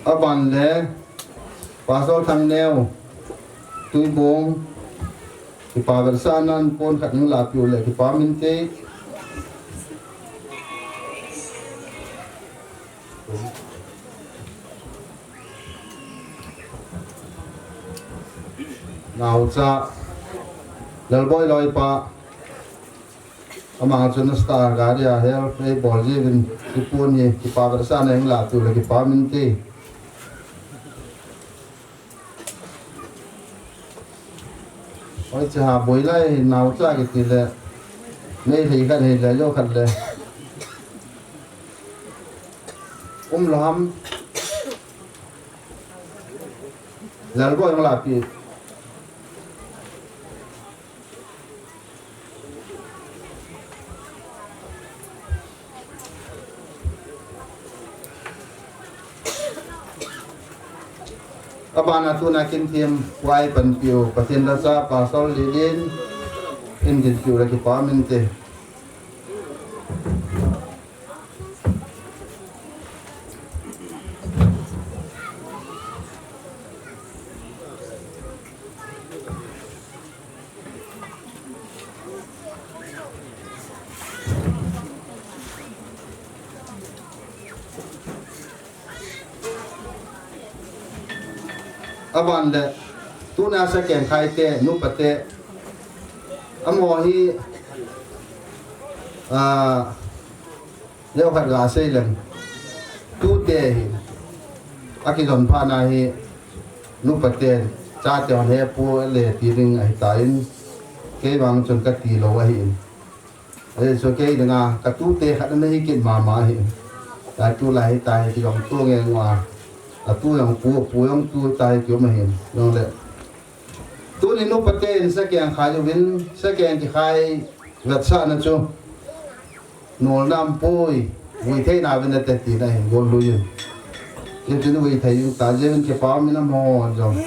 Aban le. Pastor Thangneo, Tuibong, kipa vetsahna in pon khat in la piu le kipa min te. Naocha, Lalboi Loipa, Ama chun a star gari a help ei bol jiuvin, kipun hi, kipa vetsahna in la piu le kipa min te. Oi, cha ha boi lai, naocha kiti le, nei lei khat, nei le jo khat le. Um lo ham. Lalboi in la pi. Abana tuna kin thiem puai pan piu, Pathen la sa Pastor Lilin, in din piu le kipa min te. Aban le, tuna sa keng khai te, nupa te, amo hi, ah, Neo khat ga sei leng. Tute hi. Akilom pha na hi. Nupa te. Chate hon he pu le ti ding ahi ta in. Kei vang chun ka ti lo ahi in. Ahi so kei dinga ka tute khat na hi kin mama hi. Ta tu la hi ta hi kilom tu nge ngwa. A tu jong pu, pu jong tu ta hi kiu ma hin. Jong le. Tuni nupa te in sa keng khai uvin, sa keng kikhai vetsahna chu. Nol nam poi, vui thei na vin ate ti na hin gol lui in. Kin tin vui thei in ta je vin kipa min a mo jong.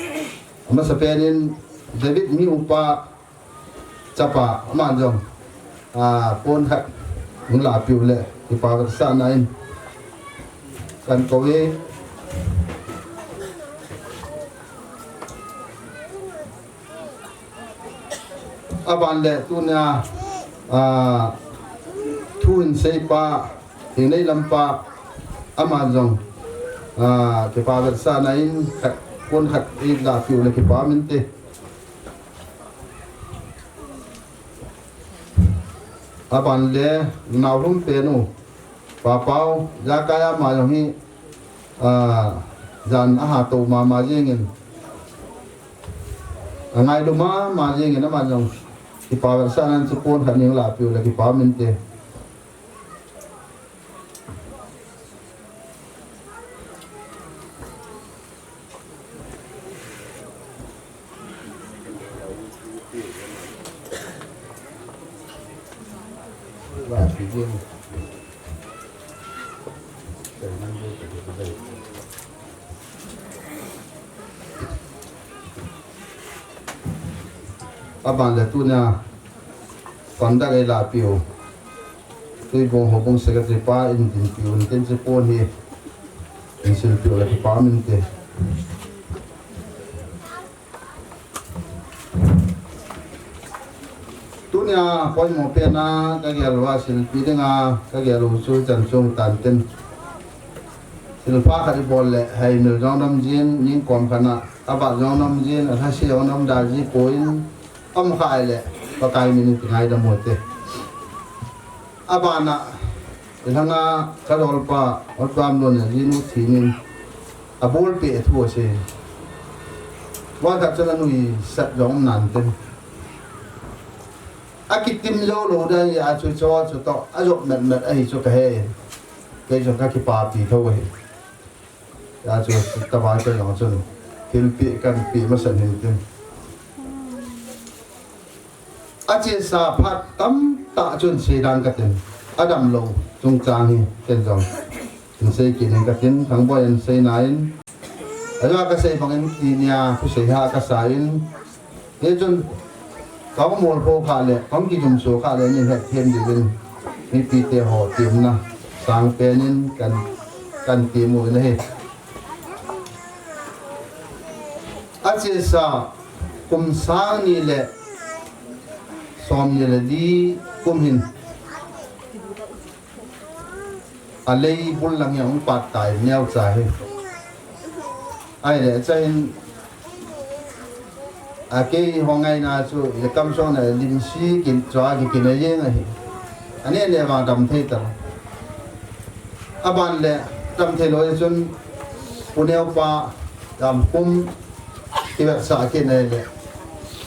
Amasapen in David mi upa chapa aman jong, a, pon khat hung lapiu le kipa vetsahna in kan kou e. Aban le tunia, a, thu hin seipa, hinei lampa, aman jong, a, kipa vetsahna in khat, pon khat ilapiu le kipa um inte. Aban le, naolum penu, Papau, Jakaya ma jong hi, a, jan aha to mama jingin. Angai lou mama jingin ama jong. Kipa vetsahna in chu pon khat ning lapiu le kipa um inte. Aban le tunia conduct eilapiu, Tuibong Houbung Secretary pa in dinpiu in tin chu pon hi in silpiu le kipa um inte. Tunia poimo pena kagel uva silpi dinga kagel u chu chan chung tan tin. Silpha khat ibol le hei mil jong nom jin, ningkom khat na aba jong nom jin, alhase jong nom da ji poi in, um kha le Pakai min in ngaidam u te. Abana, ilanga kadolpa, Otpam Lun a jinu thinin, abolpeh thu asei. Tua khat chun anuisat jong um nan tin. Akitim jou lou dan a chu chu chu toh, ajop met met ahi chu kahe. Kei jong kakipapi tho ahi. Hijeh chun, tavai kei jong chun, thilpeh kanpeh masat hin tin. Achesa phat tamtah chun seidan katin. Adamlou chungchang hi, ken jong. Hin sei kit ning katin, Thangboi in seina in. Ajeh a kasei bangin, tunia, thusei ha kasa in. Hichun, kahung molpho kha le, kahung kijumso kha le, nin hetthem diuvin, mipite ho temna sangpen in kan, kan tem u ahi. Achesa kum sang ni le som ni le li kum hin. Alei bul lang hi ahung pat tai neocha hi. Ahile, chahin, a keiho ngaina chu, le kamsong na limsi kin chua kikin a jeng ahi. Ane ne vang dam thei ta. Aban le, dam thei lou chun, Pu Neo pa, dam kum, kivetsah kit ahile.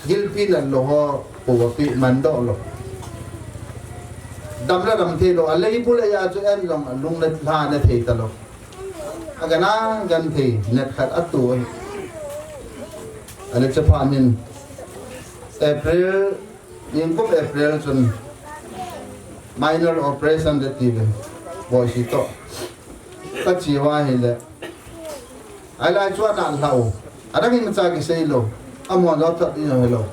Gilpi nat lou ho, pu va pi man doh lou. Dam la dam thei lou, alei bul a chu en jong, alung le lha ne thei ta lou. Agana gan thei, net khat atu ahi. Ale chapha min April, ningkum April chun minor operation de ti ve. Boisi toh. Kache uva ahile. Ahilai chu ana lhau. Adang in cha kisei lou. Amon lo thot ding hilou.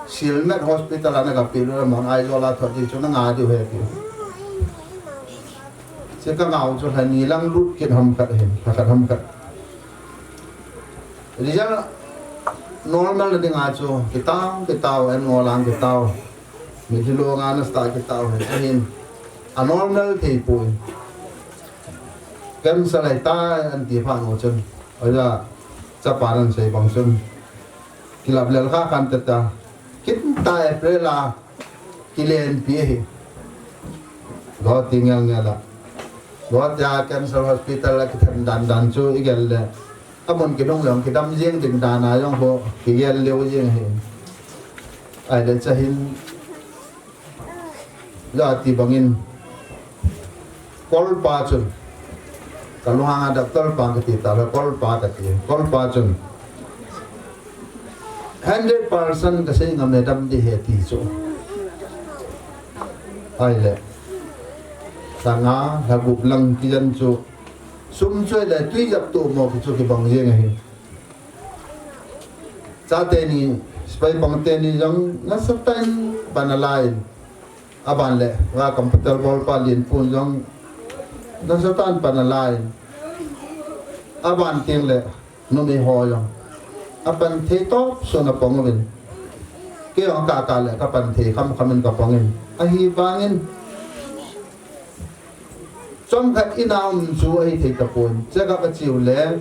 Silmet Hospital a ana kapeh lou, amon Aizawl a thot ding chu nanga diu ahi ti. Che kangah u chu lha ni lang lut kit ham khat ahin, lha khat ham khat. Result normal na dinga chu kitao, kitao, en ngol ang kitao. Mitlhi longa nasa tah kitao ahin, ahin. A normal thei poi. Cancer ahitai anti phat u chun. Oja, chapa nan sei bang chun. Kilap lel kha khan tata. Kin ta April a kilenpi ahi. Guwahati ngel ngel a. Guwahati a Cancer Hospital a kithem dan dan chu igel le. Amun kilung le kidam jing ding dan a jong ho kigel leo jing ahi. Ahile chahin Jati bangin, Kolpa chun, kalunghanga doctor pa kati ta, Kolpa kati, Kolpa chun, hundred percent kasei ngam e dam ding ahi ti chu. Ahile, lha nga, lha gup lang kijan chu, sum chu le tui jap tu mo ki chu kibang jeng ahi. Chate ni, sepai pang teni jong nasatah in pan alai in. Aban le, va computer bol pa Lianpu jong nasatah in pan alai in. Aban teng le, numei ho jong apan thei topsun apang uvin. Kei jong kaka le kapan thei khamkham in kapang in. Ahivangin, chomkhat in a um chu ahithei tapon. Check up achiu le,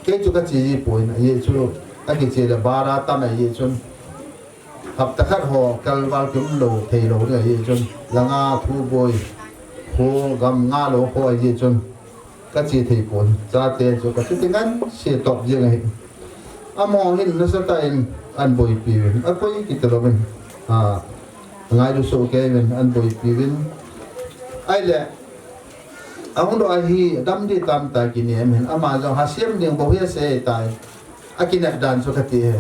kei chu kache ji pon. Ajeh chu, akiche le bara tam ajeh chun. Hapta khat ho kalval kium lou thei lou ding ajeh chun. Langa thu boi, kho gam nga lou kho ajeh chun. Kache thei pon. Chate chu kache ti ngan se top jeng ahi. Amaho hin nasatah in ahin boipi uvin. Akoi kiti louvin. A, ngailu soh kei uvin ahin boipi uvin. Ahile, ahung doh ahi, dam ding tam tai kinem hin. Ama jong hasiam ding bou hi asei tai. Akinep dan chu kati e.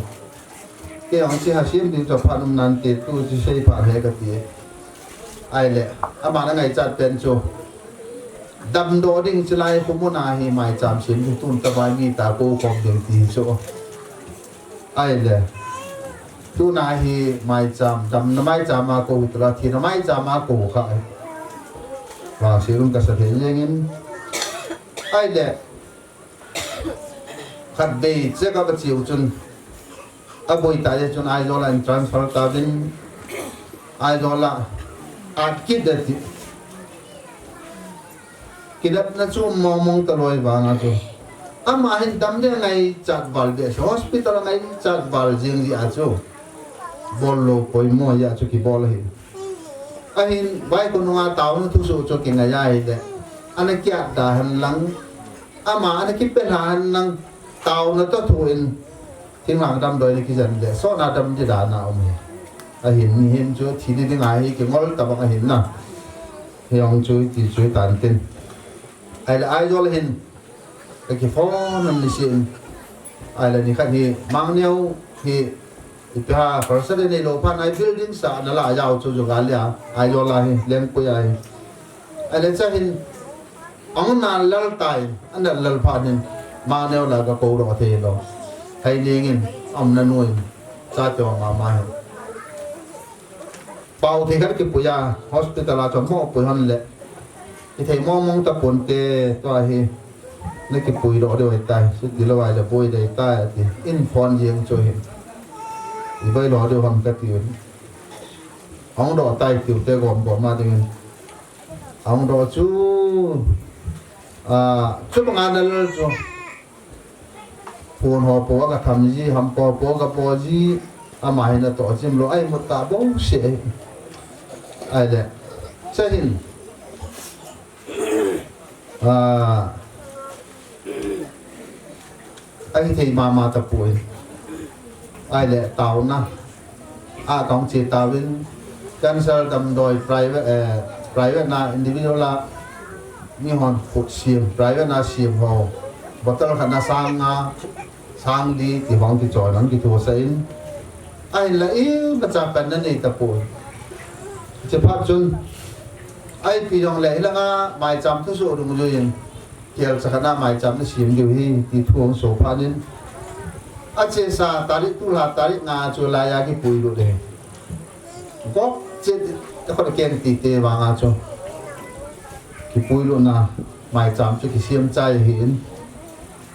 Kei jong hiche hasiam ding chu phat um nante tu chu sei phat he kati e. Ahile, aman angaichat pen chu, damdoh ding chulai khomun a hi maicham sem ding tun tavai mi ta kou khom ding ti chu. Ahile, tuna hi maicham, damna maicham a kou hita la, thina maicham a kou kha e. Vangset um kasa thei jengin. Ahile, khatvei check up achiu chun, aboi tah jeh chun Aizawl a ahin transfer tauvin, Aizawl a at kit ding ati. Kinepna chu um mong mong talou vanga chu, ama hin dam ding angaichat val behseh, hospital angaichat val jeng jeh a chu, bol lou poimo jeh a chu kibol ahi. Ahin, vaikon nunga taona thusoh chu kingai ahile, ana kiat da hen lang, ama ana kipelha hen lang, taona toh thu in, thinglhang damdoi na kijen le, sotna dam ding dan a um hi. Ahin, mihem chu thi ding ding ahi, kingol tabang ahin na. Hijong chu, ti chu tan tin. Ahile, Aizawl hin, kakiphone un niseh in. Ahile, nikhat hi, Mangneo hi, ipi ham, Thursday neilou phat in building sahna la jao chu jugal a, Aizawl a hi, Lengpui a hi. Ahile, cha hin, ahung nal lal tai, anal lal phat in, Mangneo la kakou doh thei lou. Hei ning in, aumna nu in, chate mama hi. Pao thei khat kipui a, hospital a chu mo pui hon le. Kithei mong mong tapon te, tua hi. Nakipui doh diu ahitai, chuti lou ahile boi dei tai ati. Ahin phone jeng chu hi. Iboi lo diu ham kati un. Ahung doh tai tiu te gom gom a dingin. Ahung doh chu. A, chubang a nal chu. Phone ho po a katham ji, hampa po a kabol ji, ama hin atoh chim lou, aimut tah bouseh. Ahile, cha hin, a, ahithei mama tapoi. Ahile, taona. A, kahung che tauvin, cancer damdoi private, eh, private na individual a, mihon khut sem, private na sem ho, bottle khat na sang nga, sang li, ti hong kichoi nang kithusa in. Ahinla imacha panna nei tapoi. Hiche phat chun, ipi jongle hilanga maicham thusoh dungjui in, Kel chakhat na maicham na sem diu hi, ti thu ahung so phat in. Achesa tarik tulha tarik nga chu laiya kipui lut e. Gop chet, akhut akeng tite vanga chu. Kipui lutna maicham chu kisem chai ahin.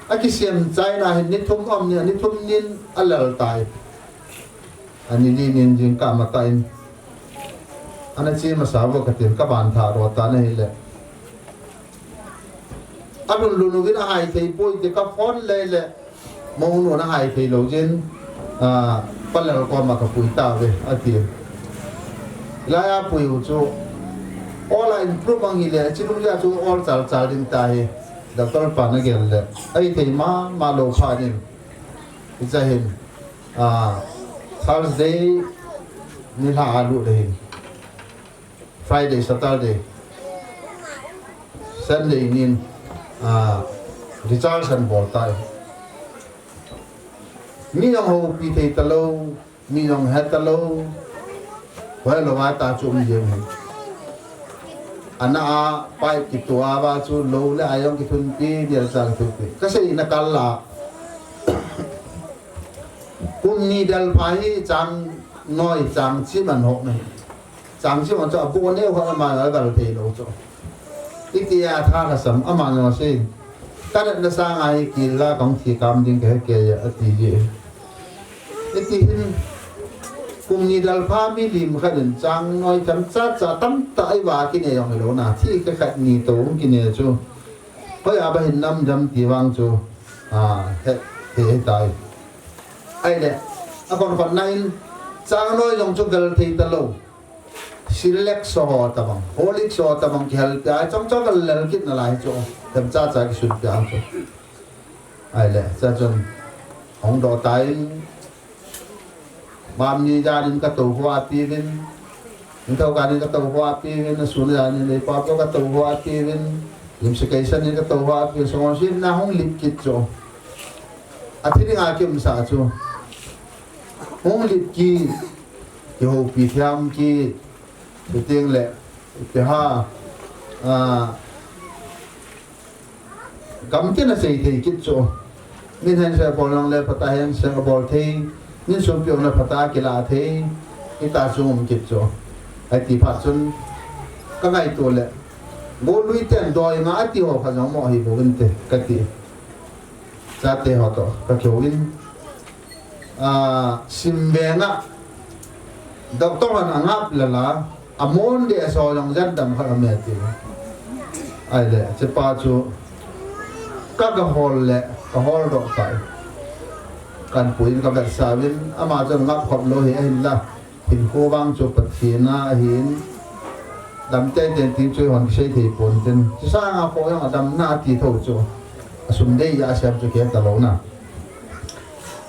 Akisem chaina hin ni thum um ni, ni thum nin alal tai. Ani li nin jingkah matah in. Ana che masa vo katin kaban tha ro tan ahile. Alun lun uvin ahai thei poi ti kaphone le le. Mounu na hai thei lou jin. A, palal koma kapui tauve, ati. Laiya pui u chu. Ol a improve ang hile, chilung lia chu ol chal chal ding tahi. Doctor pan agel le. Ahithei mama lou phat in. Hiche hin. A, Thursday nilhah a lut ahin. Friday, Saturday, Sunday nin, a, discharge ahin bol tai. Mi jong houpi thei talou, mi jong he talou. Hoilou a ta chu um jeng hi. Ana a pipe kitu a va chu lou le a jong kithunpi, dial cha kithunpi. Kasei na kal la. Kum ni dalpha hi chang noi chang chim an hok mai. Chang chim an chu a bo neu kha ama na gal thei lo chu. Iti a tha ka sam ama no se. Ka na sa ngai ki la kong thi kam ding ke ke ya ati ye. Iti hin kum ni dalpha mi lim kha den chang noi chang cha cha tam ta ai wa ki ne yong lo na thi ka khat ni to ki ne chu. Hoi a ba hin nam jam ti vang chu. A he he tai. Ai le a kon kon na in chang noi jong chu gal thei ta lo. Silek so ho tabang, holik so tabang ki hal pia chong chong kal lel kit na lai chu. Tem cha cha ki sun pia chu. Ai le cha chun hong do tai. Mam ni ja din ka to ho a pi vin. Ni to ka din ka to ho a pi vin. Sun ja din le pa ko ka to ho a pi vin. Lim se kai san din ka to ho a pi so si na hong lik kit chu. A thi ding a kim sa chu. Hong lik ki ki ho pi thiam ki. Ti ting le ti ha. A gam tin a sei thei kit chu. Min hen se bol nang le pata hen se bol thei. Min sum piu na pata ki la thei. Ita sum kit chu. Ai ti pha chun ka ngai tu le. Go lui ten doi nga ati ho kha jong mo hi bo vin te ka ti. Cha te ho to ka kyo vin. A, sim ve nga. Doctor han a ngap lala. A mon de a so jong jan dam kha me ti. Ai le, che pa chu. Ka ka hol le, ka hol do kai. Kan puin ka vet sa vin, ama jong ngap khop lo hi a hin la. Hin ko vang chu Pathian a hin. Dam ten ten ti chu hon sei thei pon ten. Chu sa nga ko jong a dam na ti tho chu. A sum dei ya siam chu ke ta lo na.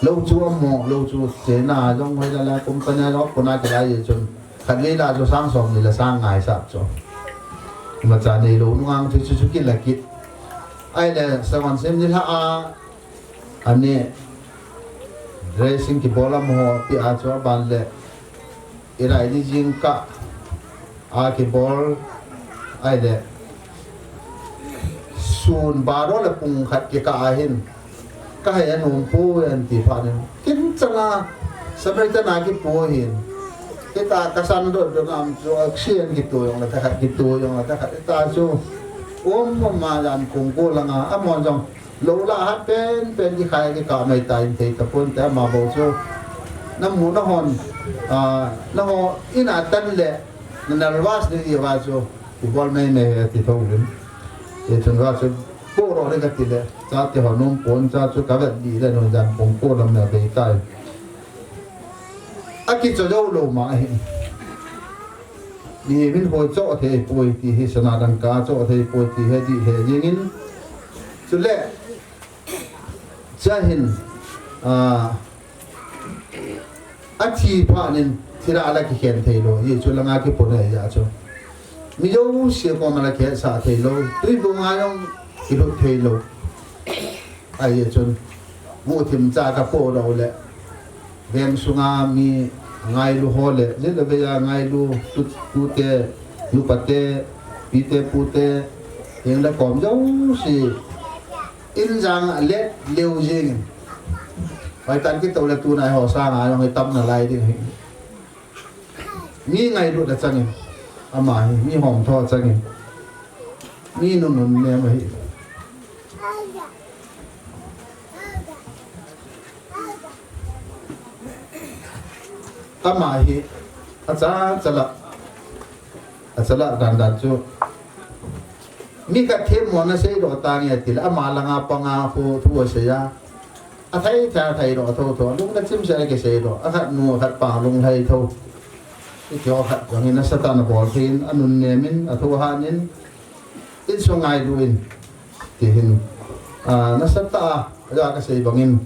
Lo chu a mo, lo chu che na, jong hoi la la, company a jong ko na ke la ye chun. Khat le la chu sang som ni la sang ngai sa chu. Ma cha nei lo nu ang chu chu chu ki la ki. Ai le, sa wan sem ni la a, ane, dressing ki bol a mo, pi a chu a ban le. I rai ni jing ka. A kibol, ai le. Sun baro le pung khat kikah a hin. Ka hei a nom poi an ti phat in. Kin chang a, Samaritan a kipu hin. Kita ka san dot dot am chu, oxygen kitu jong le ta khat, kitu jong le ta khat. Ita chu, um, um, ma jan kung ko langa, amon jong. Lo la hat pen pen ki khai ki ka mai ta in thei ta pon te ama bo chu. Na mu na hon, a, na ho in a tan le, na nervous ni i va chu, i bol mai mai he ti tho lin. E chun va chu, po ro le ka ti le, cha ti ho nom pon cha chu ka vet di le no jan pong ko lam na bei tai. A ki cho jo lo ma hi. Ni min hoi cho thei poi ti hi sana dang ka cho thei poi ti he di he jing in. Chu le, Cha hin, a, a thi phat in, thi la la ki khen thei lo, ye chu langa ki pon ai ya chu. Mi yo se ko ma la ke sa thei lo, tui bu nga yong ki lut thei lo. Ai ye chun, mu thim cha ka po lo le. Veng sunga mi ngailu ho le, le le ve ya ngailu, tu, tu te, nu pa te, pi te, pu te, eng le kom yo si. In jang a let leu jing in. Pai tan ki to le tu nai ho sang a jong i tam na lai ding hi. Mi ngailut a chang in. Ama hi, mi hom tho a chang in. Mi nun nun ne ma hi. Ama hi, a cha, cha la. A cha la dan dan chu. Mi ka them mo na sei do ta nge ti la ama langa panga khu thu a sei a. A thei thei thei do tho tho. Lung na chim sei ke sei do. A khat nu a khat pa lung thei tho. Ti tho khat jong in a sa ta na bol thin a nun ne min a thu han in. In so ngai du in. Ti hin. A na sa ta a ja ka sei bang in.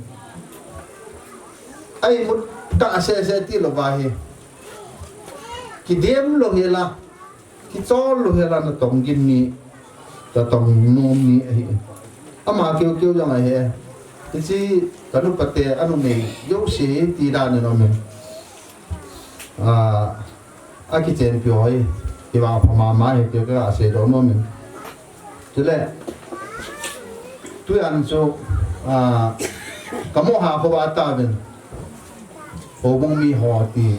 Ai mut ka a se se ti lo ba hi. Ki dem lo hi la. Kichol lo hela na tong gin ni, ta tong nom ni ahi. Ama keu keu jong ahi. Hichi ka nu pa te anu nei, yo si ti dan ni nom in. A, a kichen pi hoi, ki vang pha ma ma hi keu keu a se do nom in. Chule, tu an chu, a, ka mo ha ko ba ta ben. Houbung mi ho ti,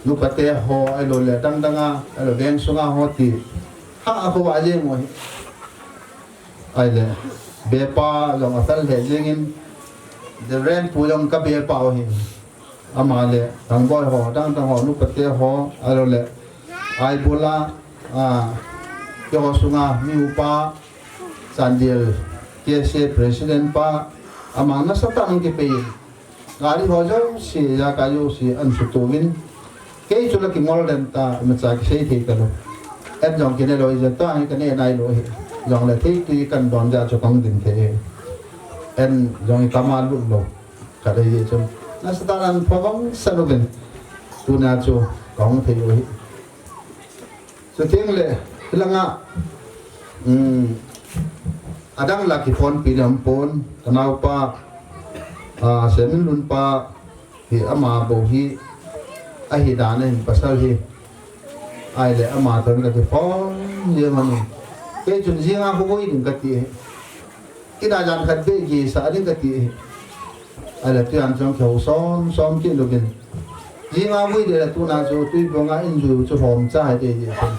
nupate ho, ahilou le dang dang a, ahilou veng sunga ho ti, ha a kho a jeng u hi. Ahile, bepa jong a fel le jengin, Reverend pu jong ka bepa u hi. Ama le, Thangboi ho, dang dang ho, nupate ho, ahilou le, Aibol a, a, keiho sunga, mi upa, Chandel, K S A President pa, amang nasatah in kipei. Gari ho jouse, ijakai jouse, ahin sutoh uvin. Kei chu la kingol den ta, imacha kisei thei talou. An jong kine lou, ijat ta, hi kane nailou hi. Jongle thei tui kan don jeh chun kahung ding thei. An jong ikam a lut lou. Ka dei jeh chun. Nasatah in ahin pha vangsan uvin. Tuna chu kahung thei u hi. Chuteng le, hilanga, um, adang la kiphonpi le umpon, kanaopa, a, Seminlun pa, hi ama bou hi, ahi dan ahin pasal hi, ahile ama toh kakiphon jeng ahi. Kei chun jinga khovui ding kati. Kidang jan khat beh gisa ding kati. Ahile tujan chun kihou som som kit louvin. Jinga vui ding le tuna chu Tuibuong a injui chu lhom cha hi ding jeh chun.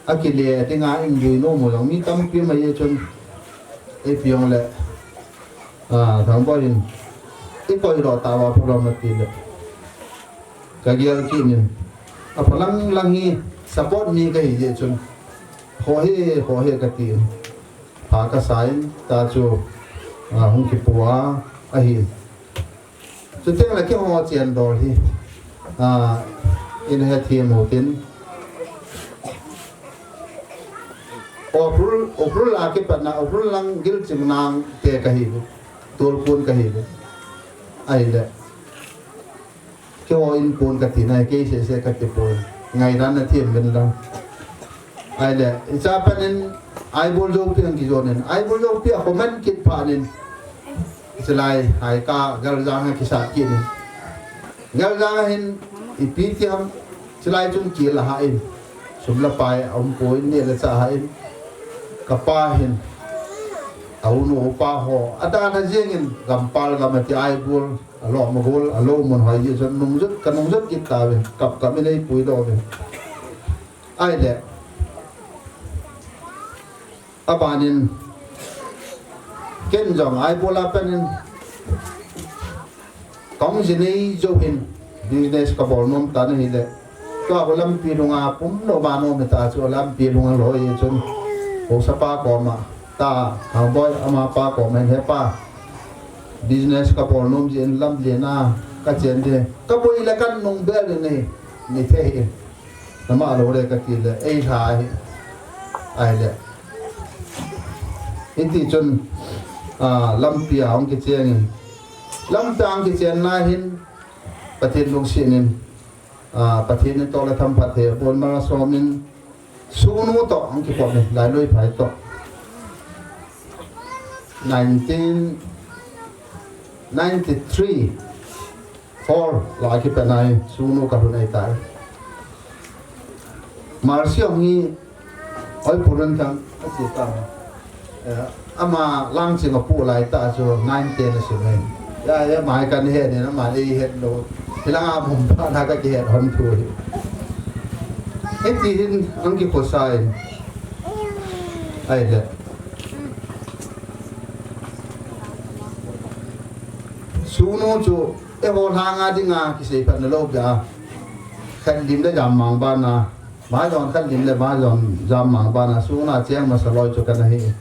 Akile dinga injui nom u jong mi tampi um ahi jeh chun. Ipi jong le. A, Thangboi in. Ikoi lou tauva problem ati le. Kagel kit in. Aphalang lang hi support mi kahi jeh chun. Ho he, ho he kati. Pha kasa in, ta chu, a, hung kipu a, ahi. Chuteng le keiho chen dol hi, a, in hethem u tin. Ukhrul, Ukhrul a kipatna, Ukhrul lang Gilching nang te kahi. Tolpon kahi. Ahile. Keiho in pon kati nai, kei seh seh kati pon. Ngaidan na them uvin lang. Ahile, icha panin, Aibol joupi ang kijonin. Aibol joupi a comment kit phat in. Chulai, hai ka, Galjang a kisat kit in. Galjang a hin, ipi ti ham, chulai chun kila ha in. Sum le pai, a um pon, neh le chah ha in. Kapa hin. A u nu upa ho. Adan a jeng in, gampal gam ati Aibol. Alou magol, alou mun hoi jeh chun nungjut, kanungjut kit tauve, kap kap in eipuidoh uve. Ahile. Abanin. Ken jong Aibol a panin. Kahung jinei jou hin business kabol nom tan ahile. Tua khu lampi lunga pum lou vang um ta chu lampi lunga lou jeh chun. Haosa pa koma. Ta, Thangboi amapa koma hin hepa. Business kabol nom jeh in lamlen a kachen ding. Kaboi le kanung bel ding ahi. Ni thei hi. Nama lou le kati le, ei lha hi. Ahile. Hiti chun, a, lampi a hung kicheng in. Lampi a hung kichen na hin, Pathen lungset in. A, Pathen in tohle thamphat thei, bon mara som in, Sunu toh, hung kikhom in, Lailui phai toh. Nineteen ninety-three, four, la kipat nai, Sunu kalhun ahitai. Marsi hung hi, oi purun thang, asi ta. Eh, ama lang ching a pu lai ta chu nine ten a sim e. Ya, ya, mai kan he ne, ama ei het lo. Hilang a bom pa na ka ki het hon thu hi. Hiti hin ang ki khosai. Ai le. Sunu chu eiho lhanga dinga kisei phat na lo bia. Khan lim le jam mang ba na. Ma jon khan lim le ma jon jam mang ba na. Sunu a cheng masa loi chu ka na hi.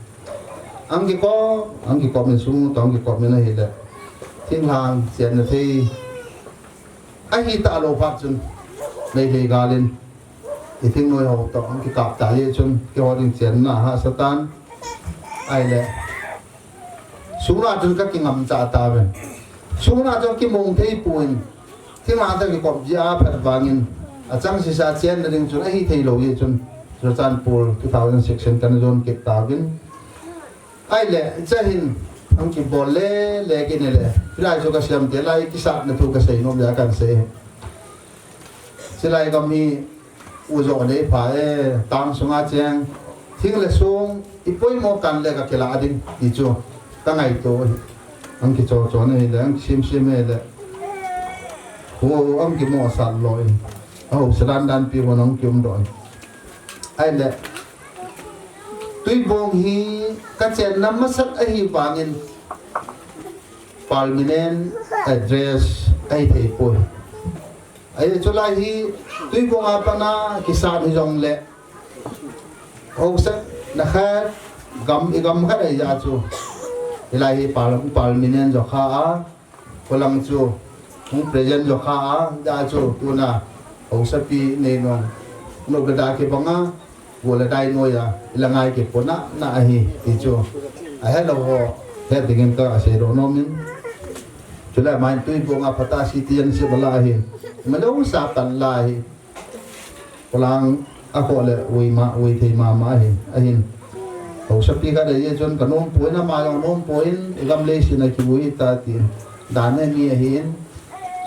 Ang kikop, ang kikop min sung, tong kikop min ahile. Thinglhang, sian na thei. Ahi ta lo phat chun. Meitei galin. I thingnoi ho to, ang kikap ta ye chun. Kiho ding chian na ha satan. Ahile. Sung na chun ka kingam cha ta ven. Sung na chun kimong thei puin. Thinglhang ta kikop jia phat vangin. Achang sisa chian na ding chun. Ahi thei lo ye chun. Churachandpur two thousand six in kan jon kit ta vin. Ahile, chahin, ang kibol le, le kine le. Hilai chu ka siam te lai, kisat na thu ka sei nom le kan sei. Silai gam hi, u jo le pha e, tang sunga cheng. Thing le sung, i poimo kan le ka kila ding, ti chu. Ka ngaito hi. Ang kicho cho ne le, ang sim sim le. Ho ang kimo sat lo in. Aho sadan dan pi ho nang kium don. Ai le. Tuibong hi ka chenna masat ahi vangin permanent address ahi thei poi. Ai chulai hi Tuibong a pana kisan hi jong le. Ho sa na kha gam i gam kha dai ja chu. Ilai hi pal permanent jo kha a. Kolang chu hung present jo kha a, da chu tuna hausapi nei nong no ga da ke banga, go la dai no ya, ila ngai ke pona na ahi, ti chu. A hello ho, he dingin ka ase ro no min. Chula mai Tuibong a pata si ti yan se bala ahi. Ma lo sa pan la ahi. Kolang a ko le ui ma, ui thei ma ma ahin, ahin. Hausapi ka dei chun ka nom poi na ma jong nom poi in, i gam lei sin a ki ui ta ti. Dan ne mi ahin.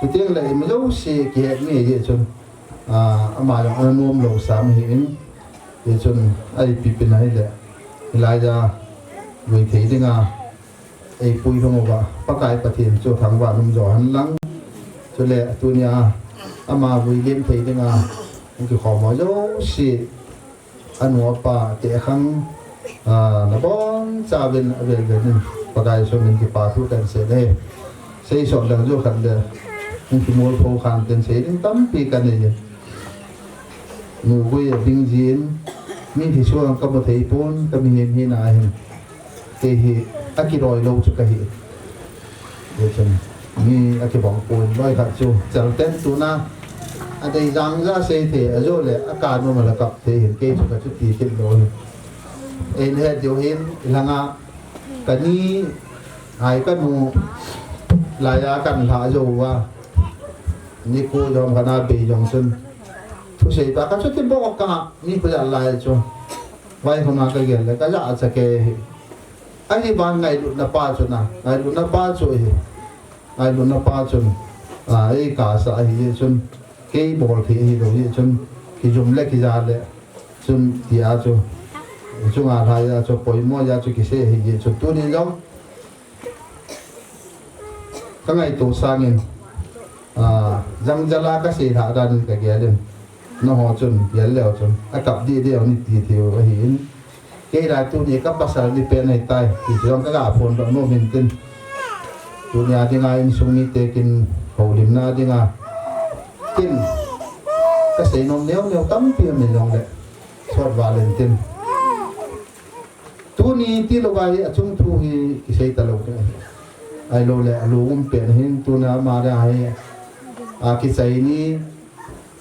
Chuting le i ma jo si ki het mi ahi chun. A, ama jong ana nom lo sam ahin. Ye chun ai pi pi na hi le. Ilai ja ui thei ding a. Ei pui hung uva, Pakai Pathen chu thangvah in um jo hen lang. Chule tunia ama vui lim thei dinga, hung kikhom ho jouse, anu apa, tehkhang, a, nabonchauvin avel vel in Pakai sung in kipa thu kan sei e. Sei sot leng jo khat le, hung kimol pho khan ten sei ding tampi kan nei e. Nu vui a ding jin, mi hi suang ka mu thei pon, ka mihem hina hin. Kei hi a kiloi lou chu ka hi. Kei chun mi a kibang pon loi khat chu. Chal ten tuna a dei jang ja sei thei a jo le a ka nu ma la kap thei hin kei chu ka chu ti kit lou hin. Ei na het diu hin i langa ka ni ai ka nu lai a kan la jo uva. Ni ko jong ka na bei jong chun. Thusei pa ka chu ti bo ka ni ko ja lai chu. Vai ko ma ka gel le ka ja cha ke hi. Ahi ban ngailutna pa chu na, ngailutna pa chu hi. Ngailutna pa chun, a, ei ka sa ahi chun, kei bol thei ahi lou hi chun, kijum le kija le chun tia chu. Chunga lhai a chu poimo ja chu kisei ahi chun tuni jong. Ka ngaito sangin, a, jang jala ka sei lha dan in ka gel in. Nangho chun, gel leu chun, a kap di di ni ti thei u ahi in. Kei la tuni ka pasal ni pen ahi tai, ti chu jong ka ga phone doh nom in tin. Tunia dinga insung mite kin houlimna dinga. Kin, ka sei nom neo neo tampi min jong le. Sot val in tin. Tuni ti lou va hi a chung thu hi kisei ta lou ke. Ahilou le a lungum pen hin tuna ama ding hi a kichai ni,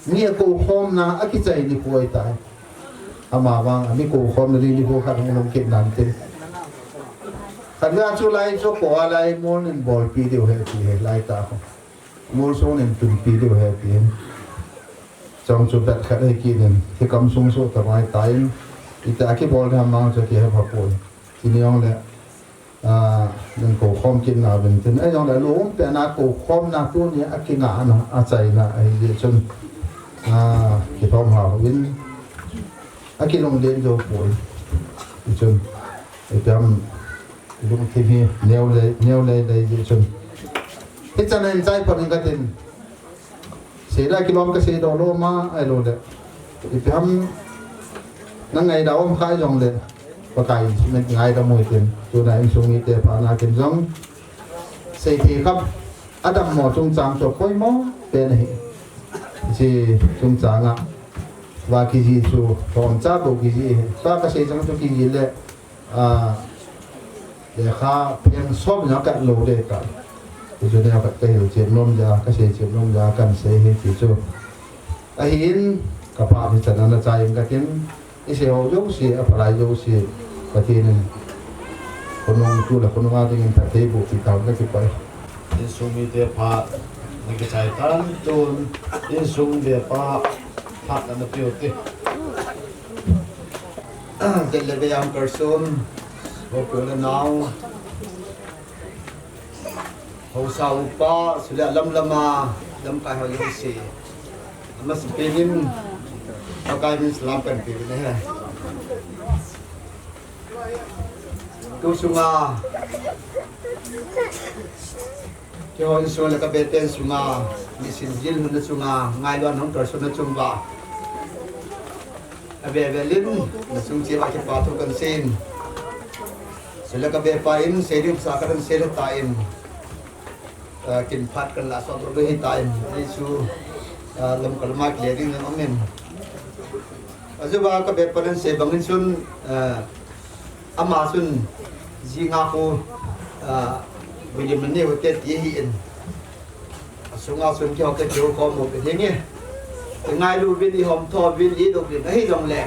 mi a kou khomna a kichai ni poi tai. Ama vang a mi kou khomna li ni ko khat hung lom kit nan tin. Khat ga chu lai chu ko a lai mol nin bolpi diu he ti he lai ta ko. Mol sung nin tunpi diu he ti hin. Chong chu bet khat he ki nin, hi kam sung su ta mai ta in, ita a kibol dam mang chu ki he pha poi. Ti ni ong le, a, nin kou khom kit na vin tin. Ai ong le lu um pe na kou khomna tuni a kingah na, a chaina ahi chun. A, kithom hao vin. A kilunglen jou poi. Chun. Itam lungthim hi neo le, neo le le ji chun. Hichan in chai pon in ka tin. Sei la kilom ka sei doh lou ma, ahilou le. Ipi ham na ngaidam um kha jong le. Pakai in ngaidam u hitin. Tuna insung mite pha na kin jong. Sei thei kham. Adam mo chungchang chu poimo pen ahi. Hiche chungchang a. Va kiji chu, thom cha bou kiji. Ka, ka sei chang chu kiji le. A, lekha pheng som jong ka lo de ta. Ti chu neo khat ka hil chet nom ja, ka sei chet nom ja, kan sei hi ti chu. Ahin, ka pa hi chan ana chai in ka tin, i sei ho jouse, a palai jouse, Pathen in, khonung tu le khonung a dingin phatthei boh pi tahen ka kipah e. Insung mite pha, na kichai tan tun, insung ve pa, pha na pe u te. Tel le ve jam kar sum, ho pu le nao. Hausa upa, sule lam lama, lamkai ho jouse. Ama si penin, Pakai min salam kan pe ne. Tu sunga. Kihon sung le ka beten sunga, nisin jil hun na chunga, ngai luan hong kar sun na chung ba. A be be lin, na chung chi ba kipa thu kan sin. Sila ka be pa in, se rim sa ka dan se le ta in. Ah, kin phat kan la so do hi ta in. Ni su, ah, lam kal ma kle ding na amen. Azu ba ka be pa dan se bangin sun, ah, Ama chun, ji nga khu, ah, William ni hote ti hi in. Asunga chun ki hote ki ho ko mo pe ding e. Ngai lu bin i hom tho bin i do bin ahi jong le.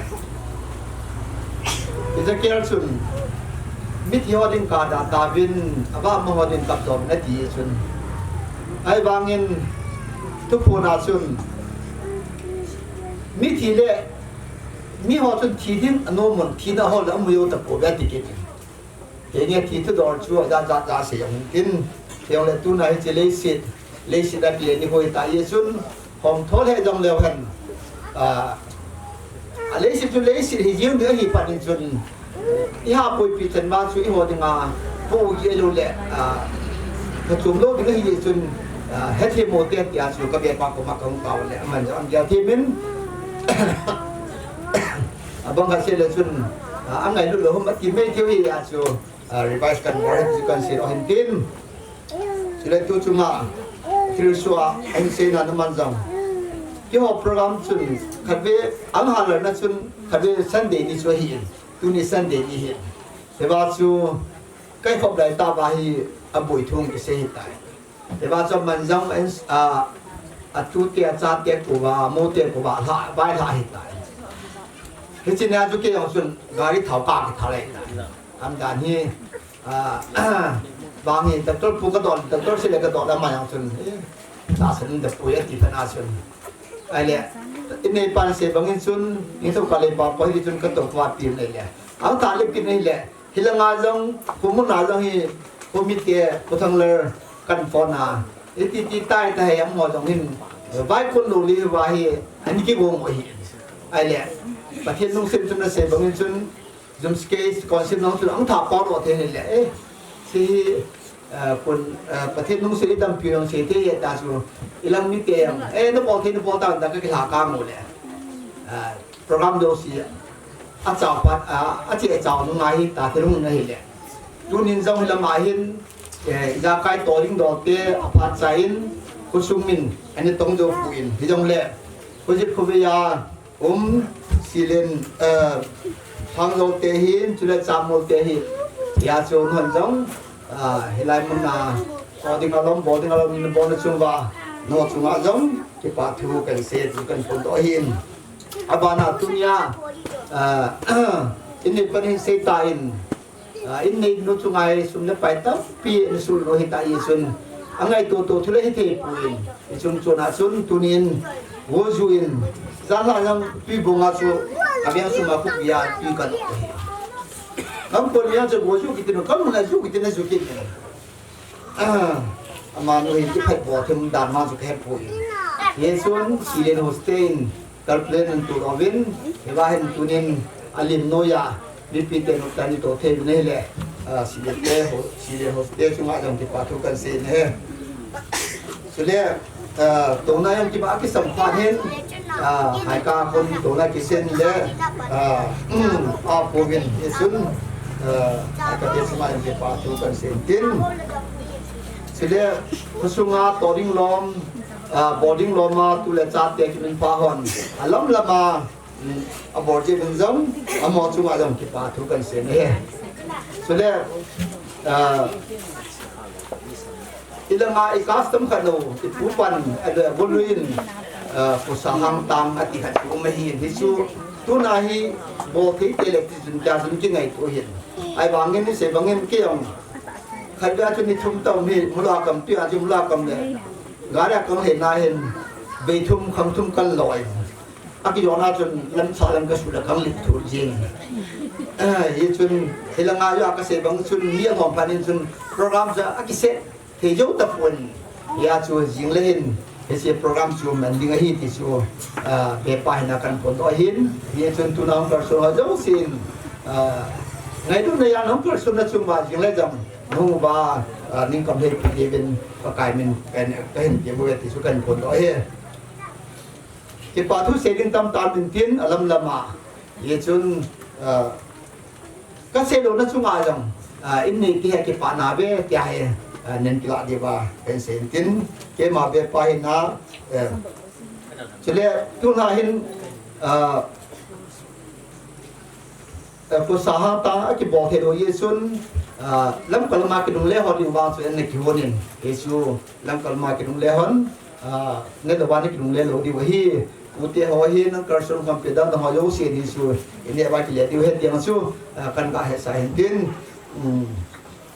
Ezekiel chun, mithi ho ding ka da ta bin, aba ma ho ding kap dom na ti chun. Ai bangin, tu phu na chun, mithi le, Mi ho chun thi ding, a nom mun, thina ho le a mu jou ta po ve ti kit in. Keini a thi thu dol chu, a ja, ja, ja sei a hung tin. Kei le tuna hi chi leiset, leiset a kile ni hoi ta ye chun, hom tho le jong leu hen. A, a leiset chu leiset hi jing ding hi pan in chun. I ha poi pi chen ma chu i ho ding a, po ki lo le, a, ka chum lo ding hi chun, a, he thi mo te ti a chu ka be pa ko ma ka hung ka le, a man jong a min. Abang ka se le chun, ah, angai lu lo hom ati mai thei a chu, ah, revise kan war chu kan se lo hin tin. Sile tu chunga, thil sua, an se na na man jong. Ki ho program chun, khat ve, ang ha la na chun, khat ve Sunday ni chu hi in. Tuni Sunday ni hi. Heba chu, kai khop lai ta ba hi, a boi thung ki se hi tai. Eva chu man jong en, a, a tute, a chate kova, a mote kova, lha, vai lha hi tai. Hiche nia chu kei jong chun gari thao ka kithal ahi tai. Am dan hi, a, bang hi, doctor pu ka dol, doctor se le ka dol ama jong chun, eh, tahsan in da pui ati phat na chun. Ahile, in neipan se bangin chun, in thou ka le pa pa hi chun ka tou ka pi in ahile. Ang ta le pi in ahile. Hilanga jong, khu mun a jong hi, khu mite, khu Thangler, kan phone a. Iti ti tai ta hi, amaho jong hin, vai kun lou li va hi, ani kigong u ahi. Ahile, Pathen lungset chun na sei bangin chun, Jumskei Council nong chun ang tha pao lou thei ni le, eh, si hi, eh, kun, eh, Pathen lungset i dampi nong sei thei ta chu, i lang mite jong, eh, na pao thei, na pao ta, ta ka kila ka mu le. Eh, program jouse a chao phat, a, a che chao nunga hi ta thei lung na hi le. Tunin jong hi lama hin, eh, ijakai to ding dol te a phat cha in, khosung min, ani tong jo pu in, hi jong le, khojit khovei a, um, silen, eh, Thangjo te hi, chule Chamol te hi, ya chu non jong, ah, hilai mun a, to ding alom, bol ding alom, bol na chung va, no chunga jong, kipa thu kan sei, thu kan phon to hin. Abana tunia, ah, in nei pan hin sei ta in, ah, in nei nu chunga hi sum le pai tampi in sul lou hi ta i chun. Angai to to thu le hi thei pui. I chung chun a chun tunin, wo ju in, jan la jang tui bong a chu, a biang sum a khu bia tui kan. Kam pon ya chu wo ju kitin, kam na ju kitin, na ju kitin. Ah, amanu hi kiphet bol them dan ma chu ka he poi. Hichun, Silen Hostel in, kal plan an tu rovin, hiva hin tunin, alim noiya, mipi te nu tani to thei nei le, ah, Silen te ho, Silen Hostel chunga jong kipa thu kan sei ne. Chule, ah, tona jong kipa kisam pha hin, ah, hai ka kon tona kisen le, ah, a povin, hichun, ah, hai ka te chunga jong kipa thu kan sei tin. Chule, khusunga to ding lom, ah, bol ding lom a, tu le cha te kimin pha hon. A lam lam a, mm, a bol je bun jong, amaho chunga jong kipa thu kan sei ne. Chule, ah, i langa i custom khat lou, i pu pan, a le, buluin, ah, khusa hang tang a ti khat um ahi, hichu, tuna hi, bol thei te le ti chun, tia chun kingaito hin. Ahivangin, ni sei bangin kei jong, Khatvei a chu ni thum ta um hi, Mulakam, tua chu Mulakam le. Gari a kang lhena hin, vei thum, khang thum kan loi. A kijona chun lam sa lam ka su le kang lim thu jing. Eh, hichun, hilanga jo a ka sei bang chun, mi ahom phan in chun, program chu a kiset thei jou tapon. Hia chu jing le hin, hiche program chu man ding ahi ti chu, ah, pepa hina kan phon to hin. Hichun tuna hung kal sun ho jousen, ah, ngailutna a hung kal sunna chung uva jing le jong. Nung uva, Ah, ning kam hei pi pi vin, Pakai min, kahin, kahin pi pi vin ti chu kahin phondoh ahi. Kipa thu sei ding tamtah um in tin, alam lam a. Hichun, ah, kasei louna chunga jong, ah, in nei ti hi kipana ve, tia hi, ah, nen kilah diu va, kahin sei in tin, keima ve pa hi na, eh, chule, tu na hin, ah, Eh, khosa hang ta, akibol thei lou jeh chun, ah, lamkai lama kinungle hon ding vang chu, ana kihon in. Hichu, lamkai lama kinungle hon, ah, neh le van a kinungle lou diu ahi. Ute ho hi, nang kalson khompi dan dan ho jouse ding chu, ineh uva kile diu ahi ti jong chu, ah, kahin ga hetsah in tin. Um,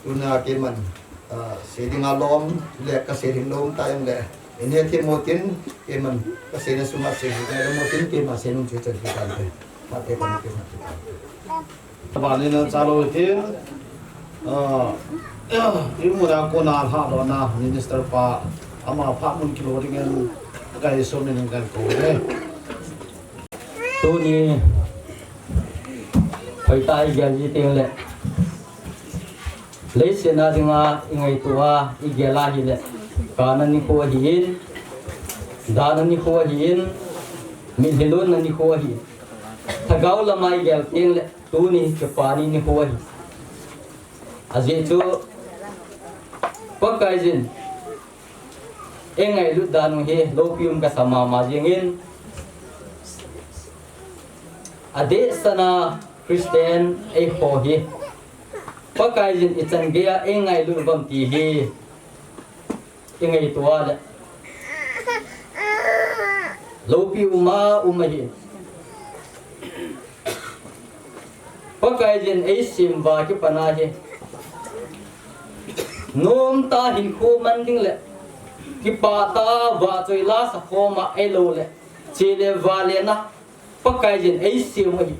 tuna keiman, ah, sei ding alom, le kasei ding lom ta jong le. Ineh thei mo tin, keiman, kasei na sunga sei ding lom mo tin, keiman sei nung chu chan chu tan te. Mate kan te, mate kan te. Bani na chalo tin, ah, i muna kona lha lona minister pa, ama pha mun kilo ding en, kai so min kan ko le. Tuni, hoitah i gel ji teng le. Leiset a dinga i ngaito a, i gel a hile. Kana nikho ahin, dana nikho ahin, mitlhi lonna nikho ahin. Lhagao lama i gel teng le. Tuni hi kipana nikho ahi. Ajeh chu, Pakaiyin, eingailut dan u hi, loupi um kasa mama jingin, adeh sana Christian eiho hi, Pakaiyin ichan geiya eingailut uvam ti hi, i ngaito a le. Loupi uma, um ahi. Pakaiyin eisem uva kipana hi. Nomtah hinkho man ding le. Kipah tah a vahchoi lasa khoma eilou le. Che le vale na. Pakaiyin eisem u ahi.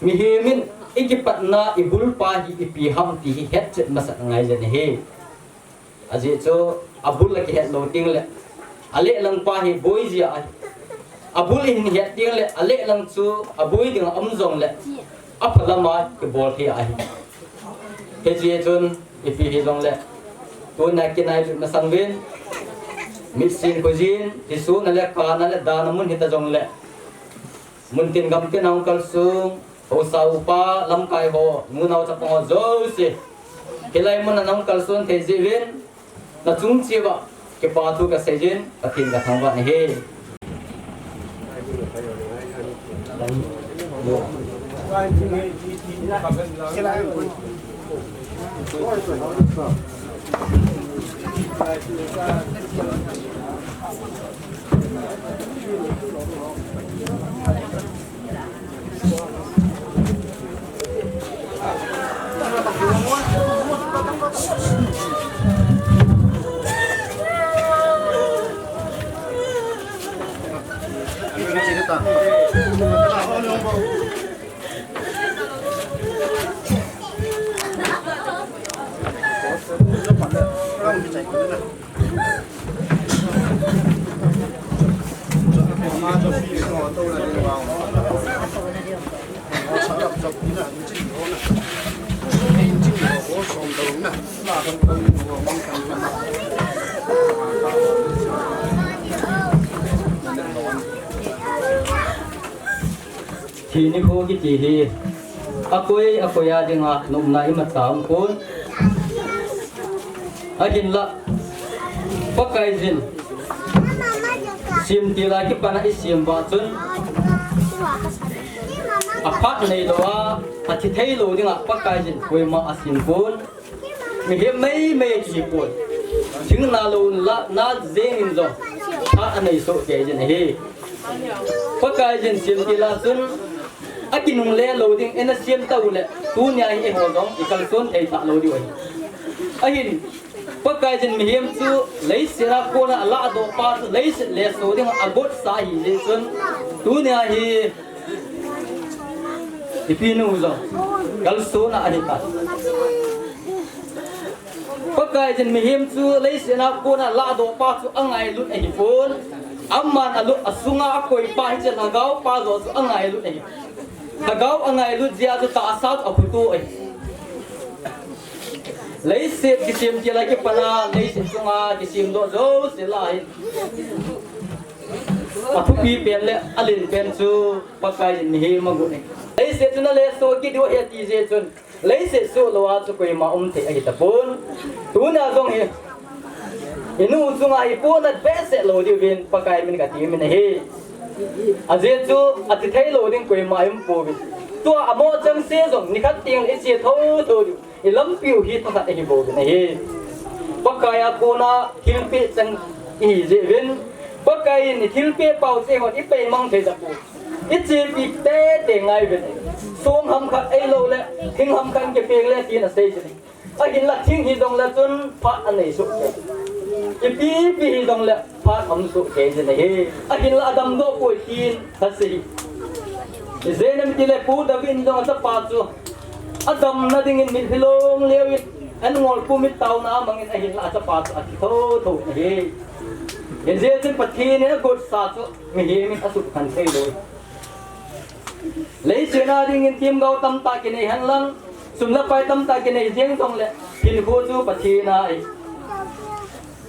Mihem in i kipatna i bulpa hi ipi ham ti hi hetchet masat angai jeng ahi. Ajeh chu abul akihet lou teng le, alehlang pa hi boi jia ahi. Abul ihin het teng le, alehlang chu aboi dinga um jong le, apha lama kibol thei ahi. Hijeh chun ipi hijong le, tuna kinailut masang uvin, mitsim khojin, thilsoh na le kana le dana mun hita jong le, muntin gamtin a hung kalsong, haosa upa, lamkai ho, nunao chapang ho jouse. Hilai mun a nahung kalson thei jeh uvin, nachung cheh uva, kipa thu kasei jin, Pathen kathangvah in ahi. Thi nikho kiti hi, akoi, akoi a dinga nopna imacha um pon. Ahinlah, Pakaiyin, semtil a kipana isem uva chun, aphat neilou a, athi theilou dinga Pakaiyin koima asem pon. Mihem meimei kihi pon. Thingna lou la, na jeng in jong, phat anei soh kei jin ahi. Pakaiyin semtil a chun, akinungle lou ding, eina sem tau le, tunia hi eiho jong, ikalson thei talou diu ahi. Ahin, Pakaiyin mihem chu, leiset a kona alahdoh pa chu, leiset le so dinga agotsa ahi jeh chun, tunia hi, ipi nu jong, kalsona ahi tai. Pakaiyin mihem chu leiset a kona lahdoh pa chu angailut ahi pon. Aman alut asunga akoi pa hiche lhagao pa joh chu angailut ahi. Lhagao angailut jeh a chu tahsa chu aphuto ahi. Leiset kisem til a kipat a, leiset chunga kisem doh jouse lah a hin, athupi pen le alen pen chu Pakai in mihem agot ahi. Leiset chu nalesoh kit diu ahi ati jeh chun, leiset soh lou a chu koima um thei ahi tapon. Tuna jong hi, inu chunga ipohnat behseh lou diuvin Pakai min kati min ahi. Ajeh chu, athi thei lou ding koima um pouvin. Tua amoh chengse jong nikhat teng iche thotho diu. Ilampiu hi thakhat ihi bouvin ahi. Pakai a kona thilpeh chang ihi jeh uvin, Pakai in ithilpeh pau cheh hon ipeimang thei tapon. Ichepi tete ngai uvin. Song ham khat eilou le, thing ham khat kipeng le tin asei jin. Ahinla thing hijongle chun phat anei soh kei. Ipi ipi hijongle phat aum soh kei jin ahi. Ahinla adamdoh poi tin asei. Ijeh inem itile Pu David in jong achapa chu adamna dingin mitlhi long leu in, an ngol pumit taona amangin ahinla achapa chu athi thotho ahi. Hijeh chun Pathen in agotsa chu mihem in asuhkhen thei lou. Leiset a dingin themgao tamtah kinei henlang, sum le pai tamtah kinei jeng jongle, hinkho chu Pathen a ahi.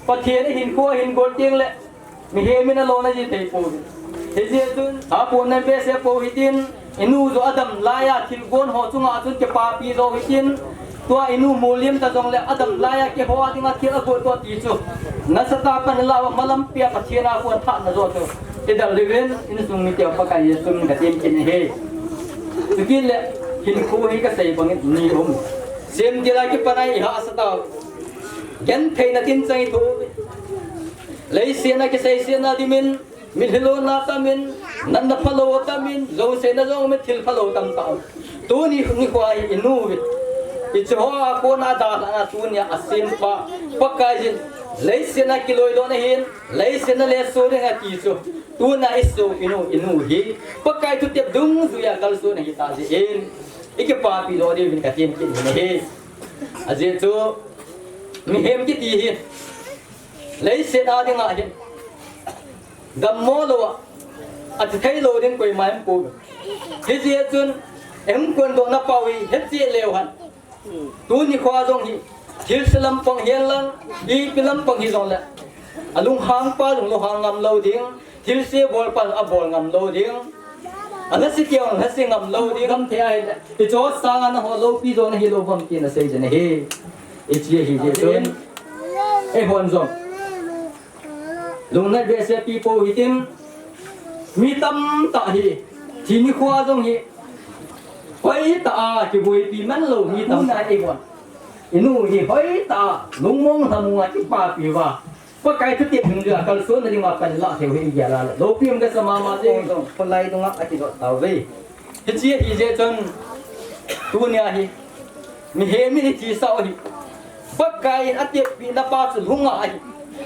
Pathen in hinkho ahin gol tengle, mihem in alona ji thei pouve. Hijeh chun, apon na behseh pou hitin, inu jong adam laiya thilgon ho chunga chun kipapi jou hitin, tua inu molem ta jongle adam laiya keiho a dinga thil agot toh ti chu, nasatah a pan la uva, malam pia Pathen a kon thahna jo chu idel diuvin, insung mite Pakai Jesu min katem kit ahi. Chukit le, hinkho hi kasei bangin ni um. Sem til a kipat a ihahsa tauve. Gentheina tin chang ithoh uve. Leiset a kiseisetna dimin, mitlhi lona tamin, natna phalou tamin, jousetna jong umin, thil phalou tamtah um. Tuni nikho hi inu uve. Hiche hoa kona dalhahna tunia asempa Pakaiyin, leiset a kiloidohna hin, leiset a lesoh ding ati chu, tuna isopi nu inu hi Pakai thutep dungjuiya kalson ahitah jeh in, ikipapi doh diuvin katem kit in ahi. Ajeh chu, mihem kiti hi leiset a dinga hin dammo louva, athi thei lou ding koima um pouve. Hijeh chun, ihung kondohna pau hi hetchet leu hen. Tuni nikho jong hi, thilse lampang hihen lang, ipi lampang hijongle, alunghang pa jong lunghang ngam lou ding, thilse bol pa jong abol ngam lou ding, alhase kei jong lhase ngam lou ding, gam thei ahile, hiche sanga nangho loupi jo nahilou ham tin asei jin ahi. Hiche ahijeh chun, eihon jong lungnat behseh pi pou hitin, mi tamtah hi, tuni nikho jong hi, hoitah a kiboipi man lou mi tamtah hi, inu hi hoitah a lungmong lhamong a kipapi uva, Pakai thutep dungjuiya kalsonna dinga pan ilah thei u hi igel a le loupi um kasa mama jeng jong, kholai dunga akidot tauve. Hiche ahijeh chun, tunia hi, mihem in ithisah u ahi. Pakai in ateppi na pa chu lhunga ahi.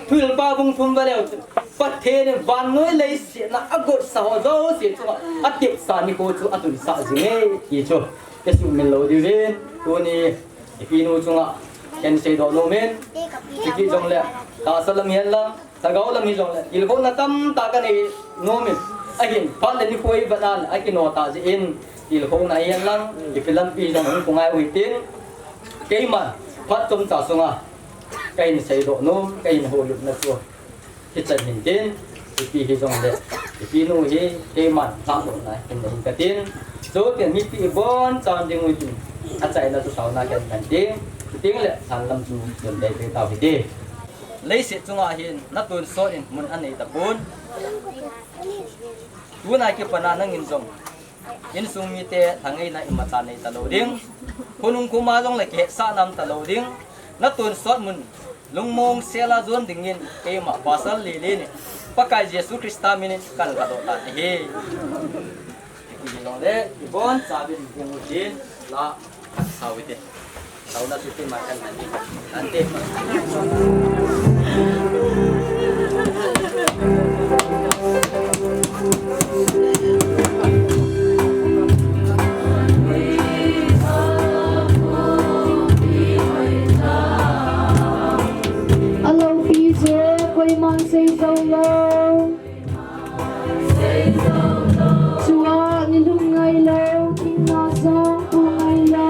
Thuhilpa bung thum va leu chun, Pathen in vannoi leiset a agotsa ho jouse chunga atepsa nikho chu atunsah jinge ti chu isumil lou diuvin, tuni ipinu chunga kahin seidoh nomin, chukit jongle, tahsa lam hihen lang, lhagao lam hijongle, tilkhouna tamtah kanei nomin, ahin, phat le nikho ivet a le, akinoh tah jeh in, tilkhouna hihen lang, ipi lampi hijongle hung ngai u hitin, keiman, phat chomcha sunga, kahin seidoh nom, kahin houlimna chu hichan hintin, ipi hijongle, ipinu hi, keiman, lhahdohna hin nei katin, chutin mipi ibonchan ding u hitin, achaina chu sauna kahin tin, chutengle, thanlam chu don teitei tau hite. Leiset chunga hin natonsot in mun anei tapon. Tuna kipat a nangin jong insung mite lhangeina imacha nei talou ding. Khonung khoma jongle kihetsahna um talou ding. Natonsot mun lungmong sela jon dingin keima Pastor Lele in Pakai Jesu Christa minin kahin lhadoh tan ahi. Ipi hijongle, ibonchauvin ding u hitin, la, sao hite. Sauna chu keiman kahin man ding. Ante. Aloupi chu koiman sei jou lou. Chua nilhum ngai lou, thingna jong pu ngai lou.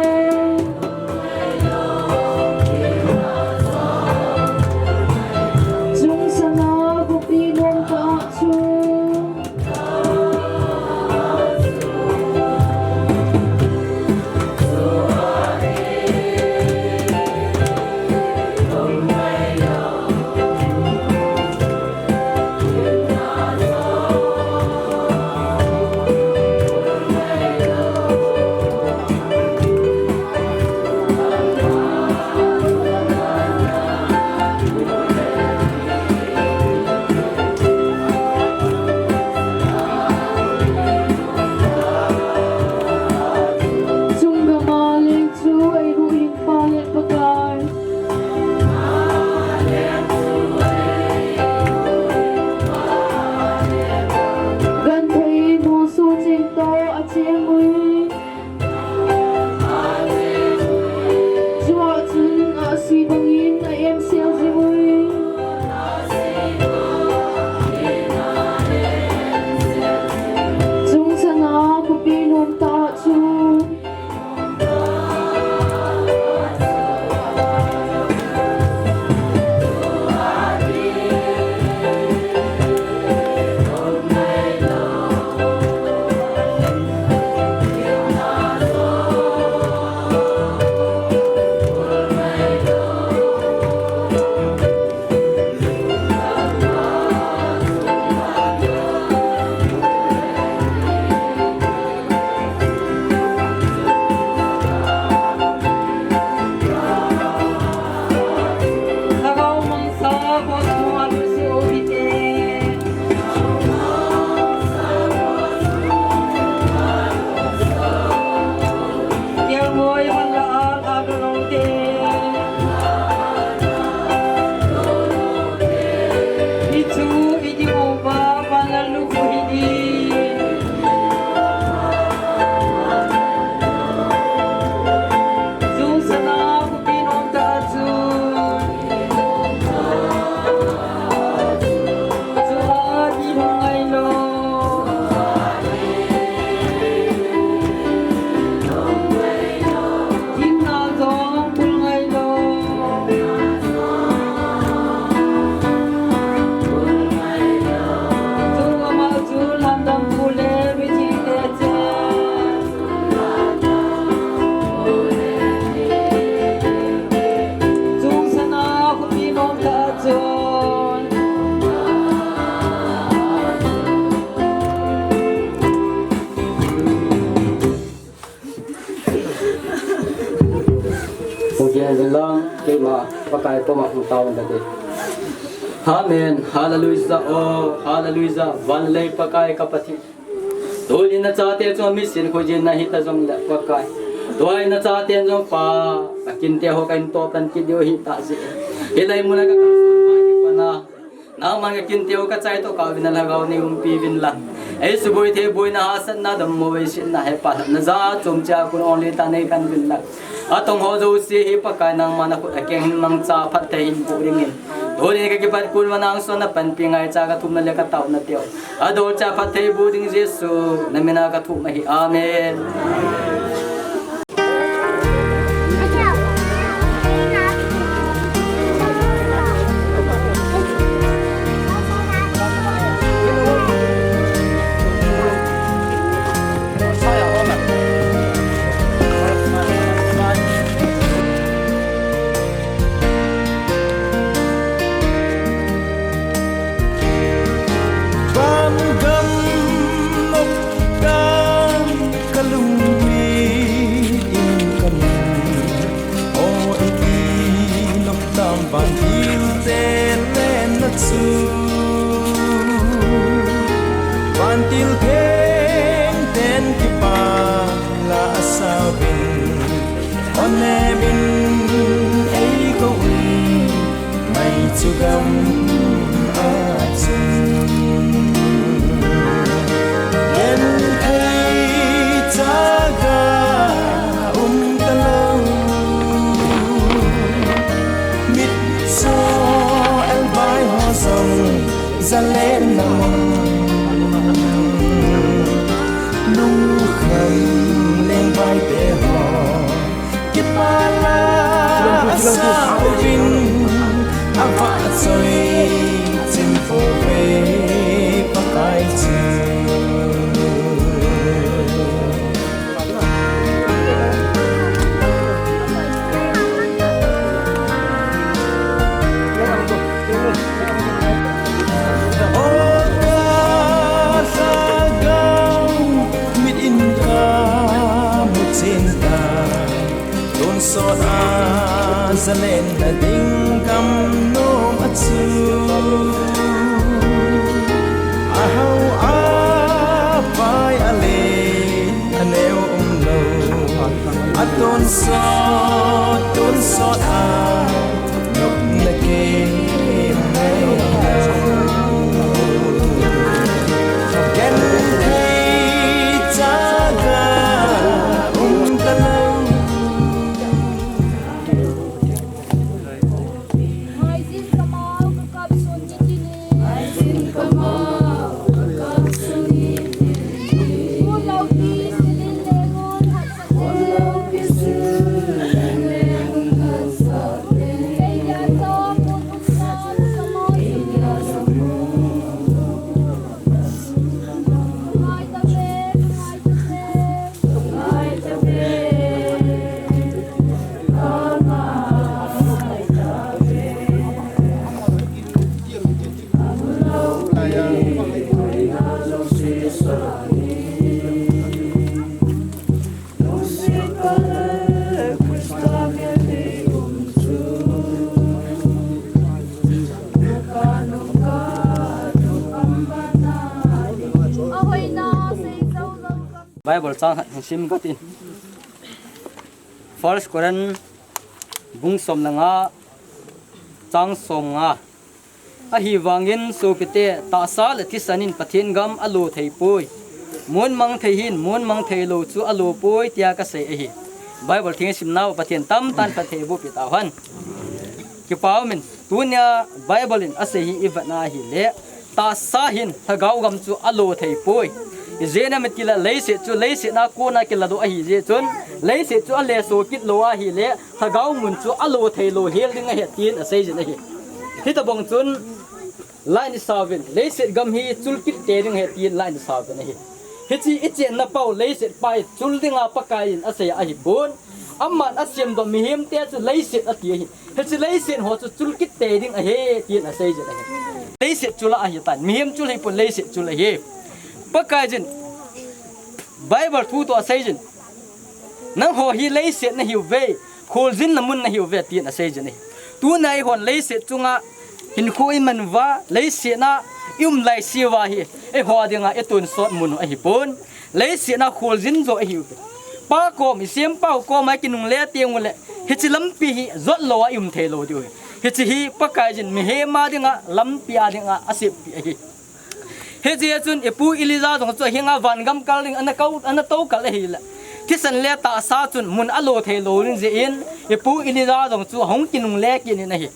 Hichu i ding uva, van lalnu khu hi ding. Jungsana khopi nom tah a chun. Chu a ding hung ngai lou. Himna jong pul ngai lou. Chu amah chu lamdang pu le mithi te chen. Jungsana khopi nom tah a chun. Hung gen in lang, keima Pakai koma hung tao in kate. Amen. Hallelujah. Oh, hallelujah. Van le lei Pakai ka Pathen. Tunin na chate chu misin khojin na hita jongle Pakai. Tua hi na chate jong Pa, ka kinte ho ka hin toh pan kit diu hita jeh. Hilai muna ka ka pana. Nangman ka kinte u ka chai toh kah uvin na lhagao nei umpi uvin lang. Ei suboi thei boina hahsatna dammo veisetna he Pa na ja chom cha kun only ta nei kan uvin lang. Atong ho jouse hi Pakai nangman na khut a keng hin mangcha phatthei hin boh dingin. Tunin ka kipat kun uva nang son na panpi ngaicha ka thumna le ka taona teu. Adolcha phatthei boh ding Jesu na mina ka thum ahi. Amen. Van gam nok tam ka lungmin in ka lung. O iti nok tam vantil te lenna chu. Vantil theng ten kipah la a sauvin. O nemin ei kou in. Mai chu gam a chun. Ken thei chaga um talou. Mitcho elbai ho jong zalen na mong. Lungkham lengbai te ho. Kipah la a sauvin, a vahchoi chim pouve Pakai chu. O ka lhagao, mit in ka mu chen ta. Tonsot a zalen na ding gam nom a chu. A hao a pai a le a neo um lou. A tonsot, tonsot a nop na kei mai lou. Ken thei chaga um talou. Bible chang khat sim ka tin. First Corinth Bung som le nga, chang som nga. Ahivangin sopite, tahsa le thisan in Pathen gam alo thei poi. Muanmang thei hin, muanmang thei lou chu alo poi, tia kasei ahi. Bible theng simnau Pathen tamtah in phatthei boh peh tauhen. Kipa umin, tunia Bible in asei hi ivet na ahile, tahsa hin lhagao gam chu alo thei poi. Ijeh inem itile leiset chu leiset a kona kiladoh ahi jeh chun, leiset chu aleso kit lou ahile, lhagao mun chu alo thei lou hel ding ahi tin asei jin ahi. Hitobang chun, Lai in isauvin, leiset gam hi chul kit tei ding ahi tin lai in isauvin ahi. Hiche ichenna pau leiset pa hi chul dinga Pakai in asei ahipon. Aman asemdoh mihemte chu leiset ati ahi. Hiche leiset ho chu chul kit tei ding ahi tin asei jin ahi. Leiset chul ahitan, mihem chul hipon leiset chul ahi. Pakaiyin Bible thu toh asei jin. Nangho hi leiset nahiuve, kholjinna mun nahiuve, tin asei jin ahi. Tuna eihon leiset chunga hinkho iman uva, leiset a ium laiseuva hi, eiho dinga itonsot mun u ahipon. Leiset a kholjin jo ihiuve. Pa kom, isempau koma ikinungle teng uleh, hiche lampi hi jot lou a ium thei lou diu ahi. Hiche hi Pakaiyin mihem a dinga, lampi a dinga asempeh ahi. Hijeh chun ipu Elijah jong chu ahinga vangam kal ding ana kou, ana tou kal ahile, thisan le tahsa chun mun alo thei lou ding jeh in, ipu Elijah jong chu ahung kinungle kit in ahi.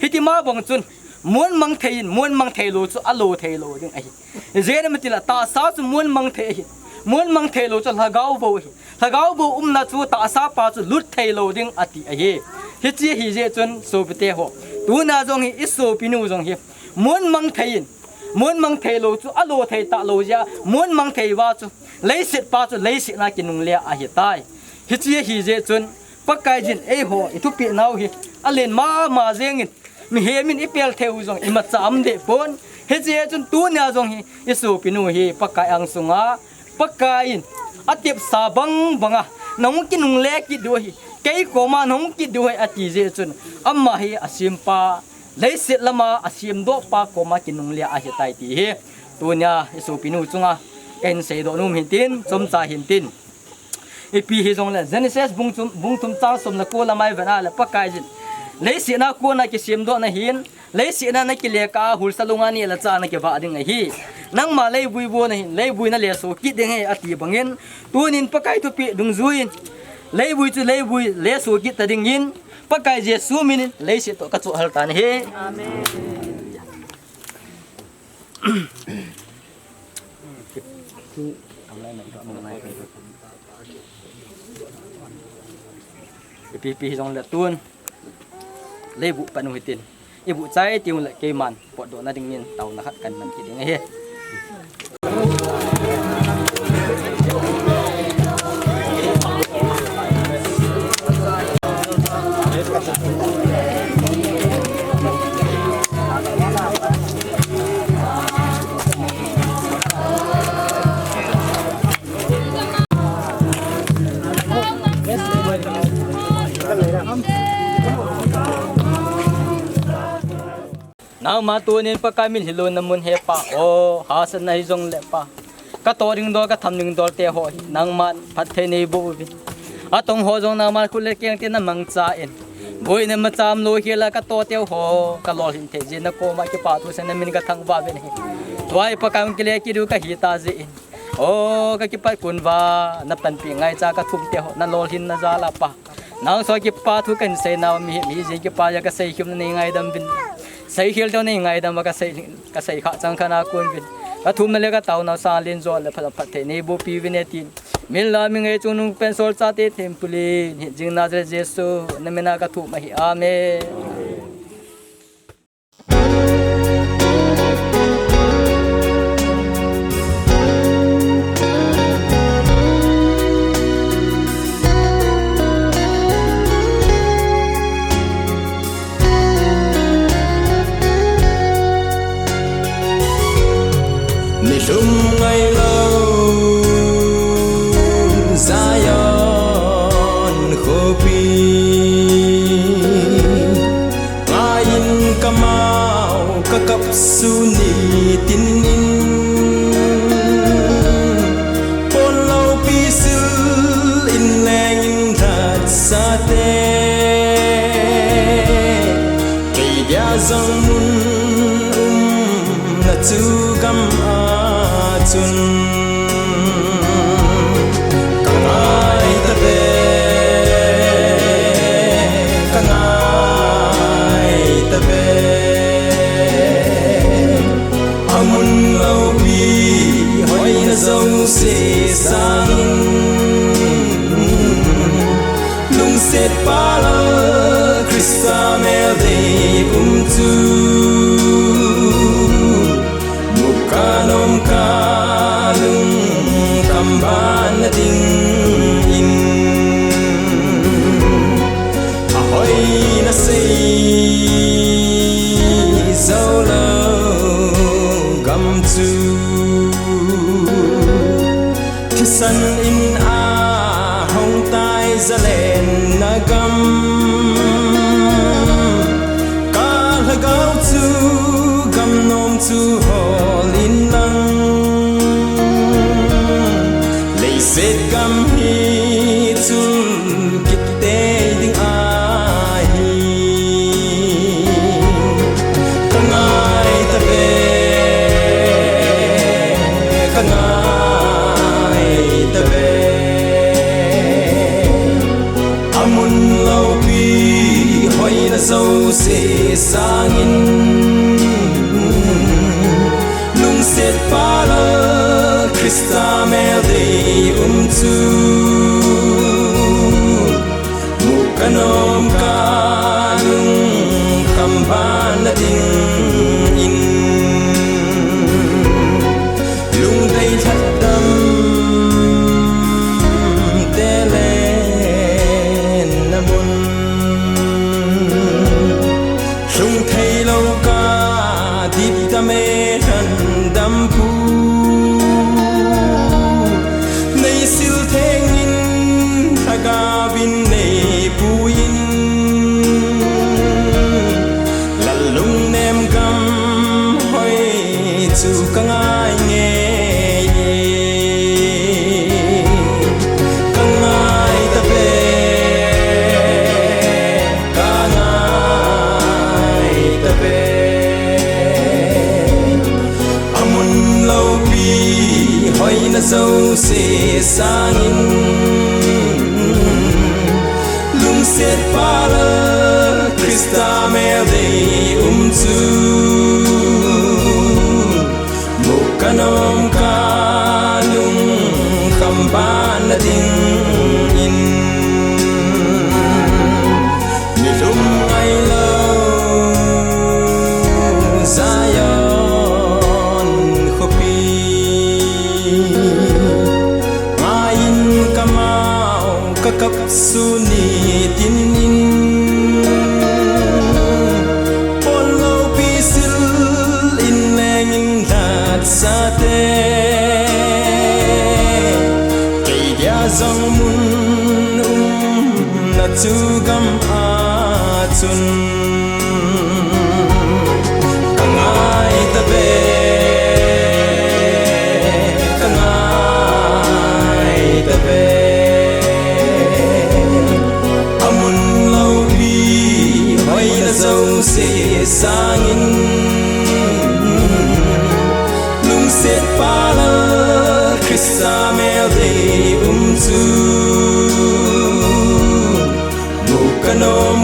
Hitima bang chun, muanmang thei in, muanmang thei lou chu alo thei lou ding ahi. Ijeh inem itile tahsa chu muanmang thei ahi. Muanmang thei lou chu lhagao bou ahi. Lhagao bou umna chu tahsa pa chu lut thei lou ding ati ahi. Hiche ahijeh chun sopite ho, tuna jong hi isopinu jong hi muanmang thei in, muanmang thei lou chu alo thei talou jeh a, muanmang thei uva chu leiset pa chu leiset a kinungle ahitai. Hiche ahijeh chun Pakaiyin eiho ithupeh nau hi alen mama jengin, mihem in ipel thei u jong imacha um deh pon. Hijeh chun tunia jong hi isopinu hi Pakai angsunga, Pakai in atepsa bang banga nahung kinungle kit diu ahi, kei koma nahung kit diu ahi ati jeh chun, ama hi asempa, leiset lama asemdoh pa koma kinungle ahitai ti hi tunia isopinu chunga kahin seidoh nom hintin, chomcha hintin. Ipi hijongle Genesis bung thum, bung thum chang som le ko lama ivet a le Pakaiyin, leiset a kona kisemdohna hin, leiset a nakile kah a hulsa lunga neh le chah a nakivah ding ahi. Nangma leivui vo nahin, leivui naleso kit ding ahi ati bangin, tunin Pakai thupeh dungjuiyin, leivui chu leivui leso kit ta dingin, Pakai Jesu minin leiset toh kachoh hal tan ahi. Amen. Ipi pi hijongle tun, leibuh panu hitin, ibuh chai tiule keiman potdohna dingin taona khat kahin man kit ding ahi. Nangma tunin Pakai min hilou namun hepa, o, hahsatna hijongle pa, katoh ding dol, katham ding dol te ho hi nangman phatthei neiboh uvin. Atong ho jong nangman khut le keng te namangchan, boina macham lou hela katoh teu ho kalolhin thei jeh in nakoma kipathu sah in namin kathangvah uvin ahi. Tua hi Pakai hung kile kit diu kahi ta jeh in, o, kakipat kun uva, napanpi ngaicha kathum te ho nalolhinna jal a pa, nangso kipathu kahin seinau mihem hijeh in kipa jeh a kasei khel u neingaidam uvin. Seikhel teu neingaidam uva kasei, kasei khah chang khat a kon uvin. Kathumna le kataona u sang lenjo le phat, phatthei neibohpi uvin e tin, min le mi ngei chungnung pen solchate thempul in, hing jing Nazareth Jesu namin a kathum ahi. Amen. Nilhum ngailou Zion khopi, ngaiyin kamau kakap suni tinin, ponlou pisil in leng in lhatsate chu gam a chun. Ka ngai ta ve, ka ngai ta ve. A mun lopi hoina jouse sangin, lungset pal a Christa mel dei um chu mu ka nom ka lungkham ban na dingin, a hoina sei jou lou gam chu thisan in a hong tai, zalenna gam. Ka lhagao chu gam nom chu hol in lang, leiset gam hi chul kit tei ding ahi. Ka ngai ta ve, ka ngai ta ve. A mun lopi hoina jouse sangin, lungset pal a Christa mel dei um chu mu ka nom ka lungkham ban na dingin, lungdei lhatdam te lenna mun, lhung thei lou ka dipdam e lhandam pu. Nei sil theng in, lhagao in nei pui in, lal lungnem gam hoi chu ka ngai ngei e. Ka ngai ta ve, ka ngai ta ve. A mun lopi hoina jouse sangin, lungset pal a Christa mel dei um chu mu ka nom ka lungkham ban na dingin, nilhum ngai lou Zion khopi, ngai in ka mau ka kap sun nitin in, pon lopi sil in leng in lhatsate, kei dia jong mun umna chu gam a chun. Ka ngai ta ve, ka ngai ta ve. A mun lopi hoina jouse sangin, lungset pal a Christa mel dei um chu mu ka nom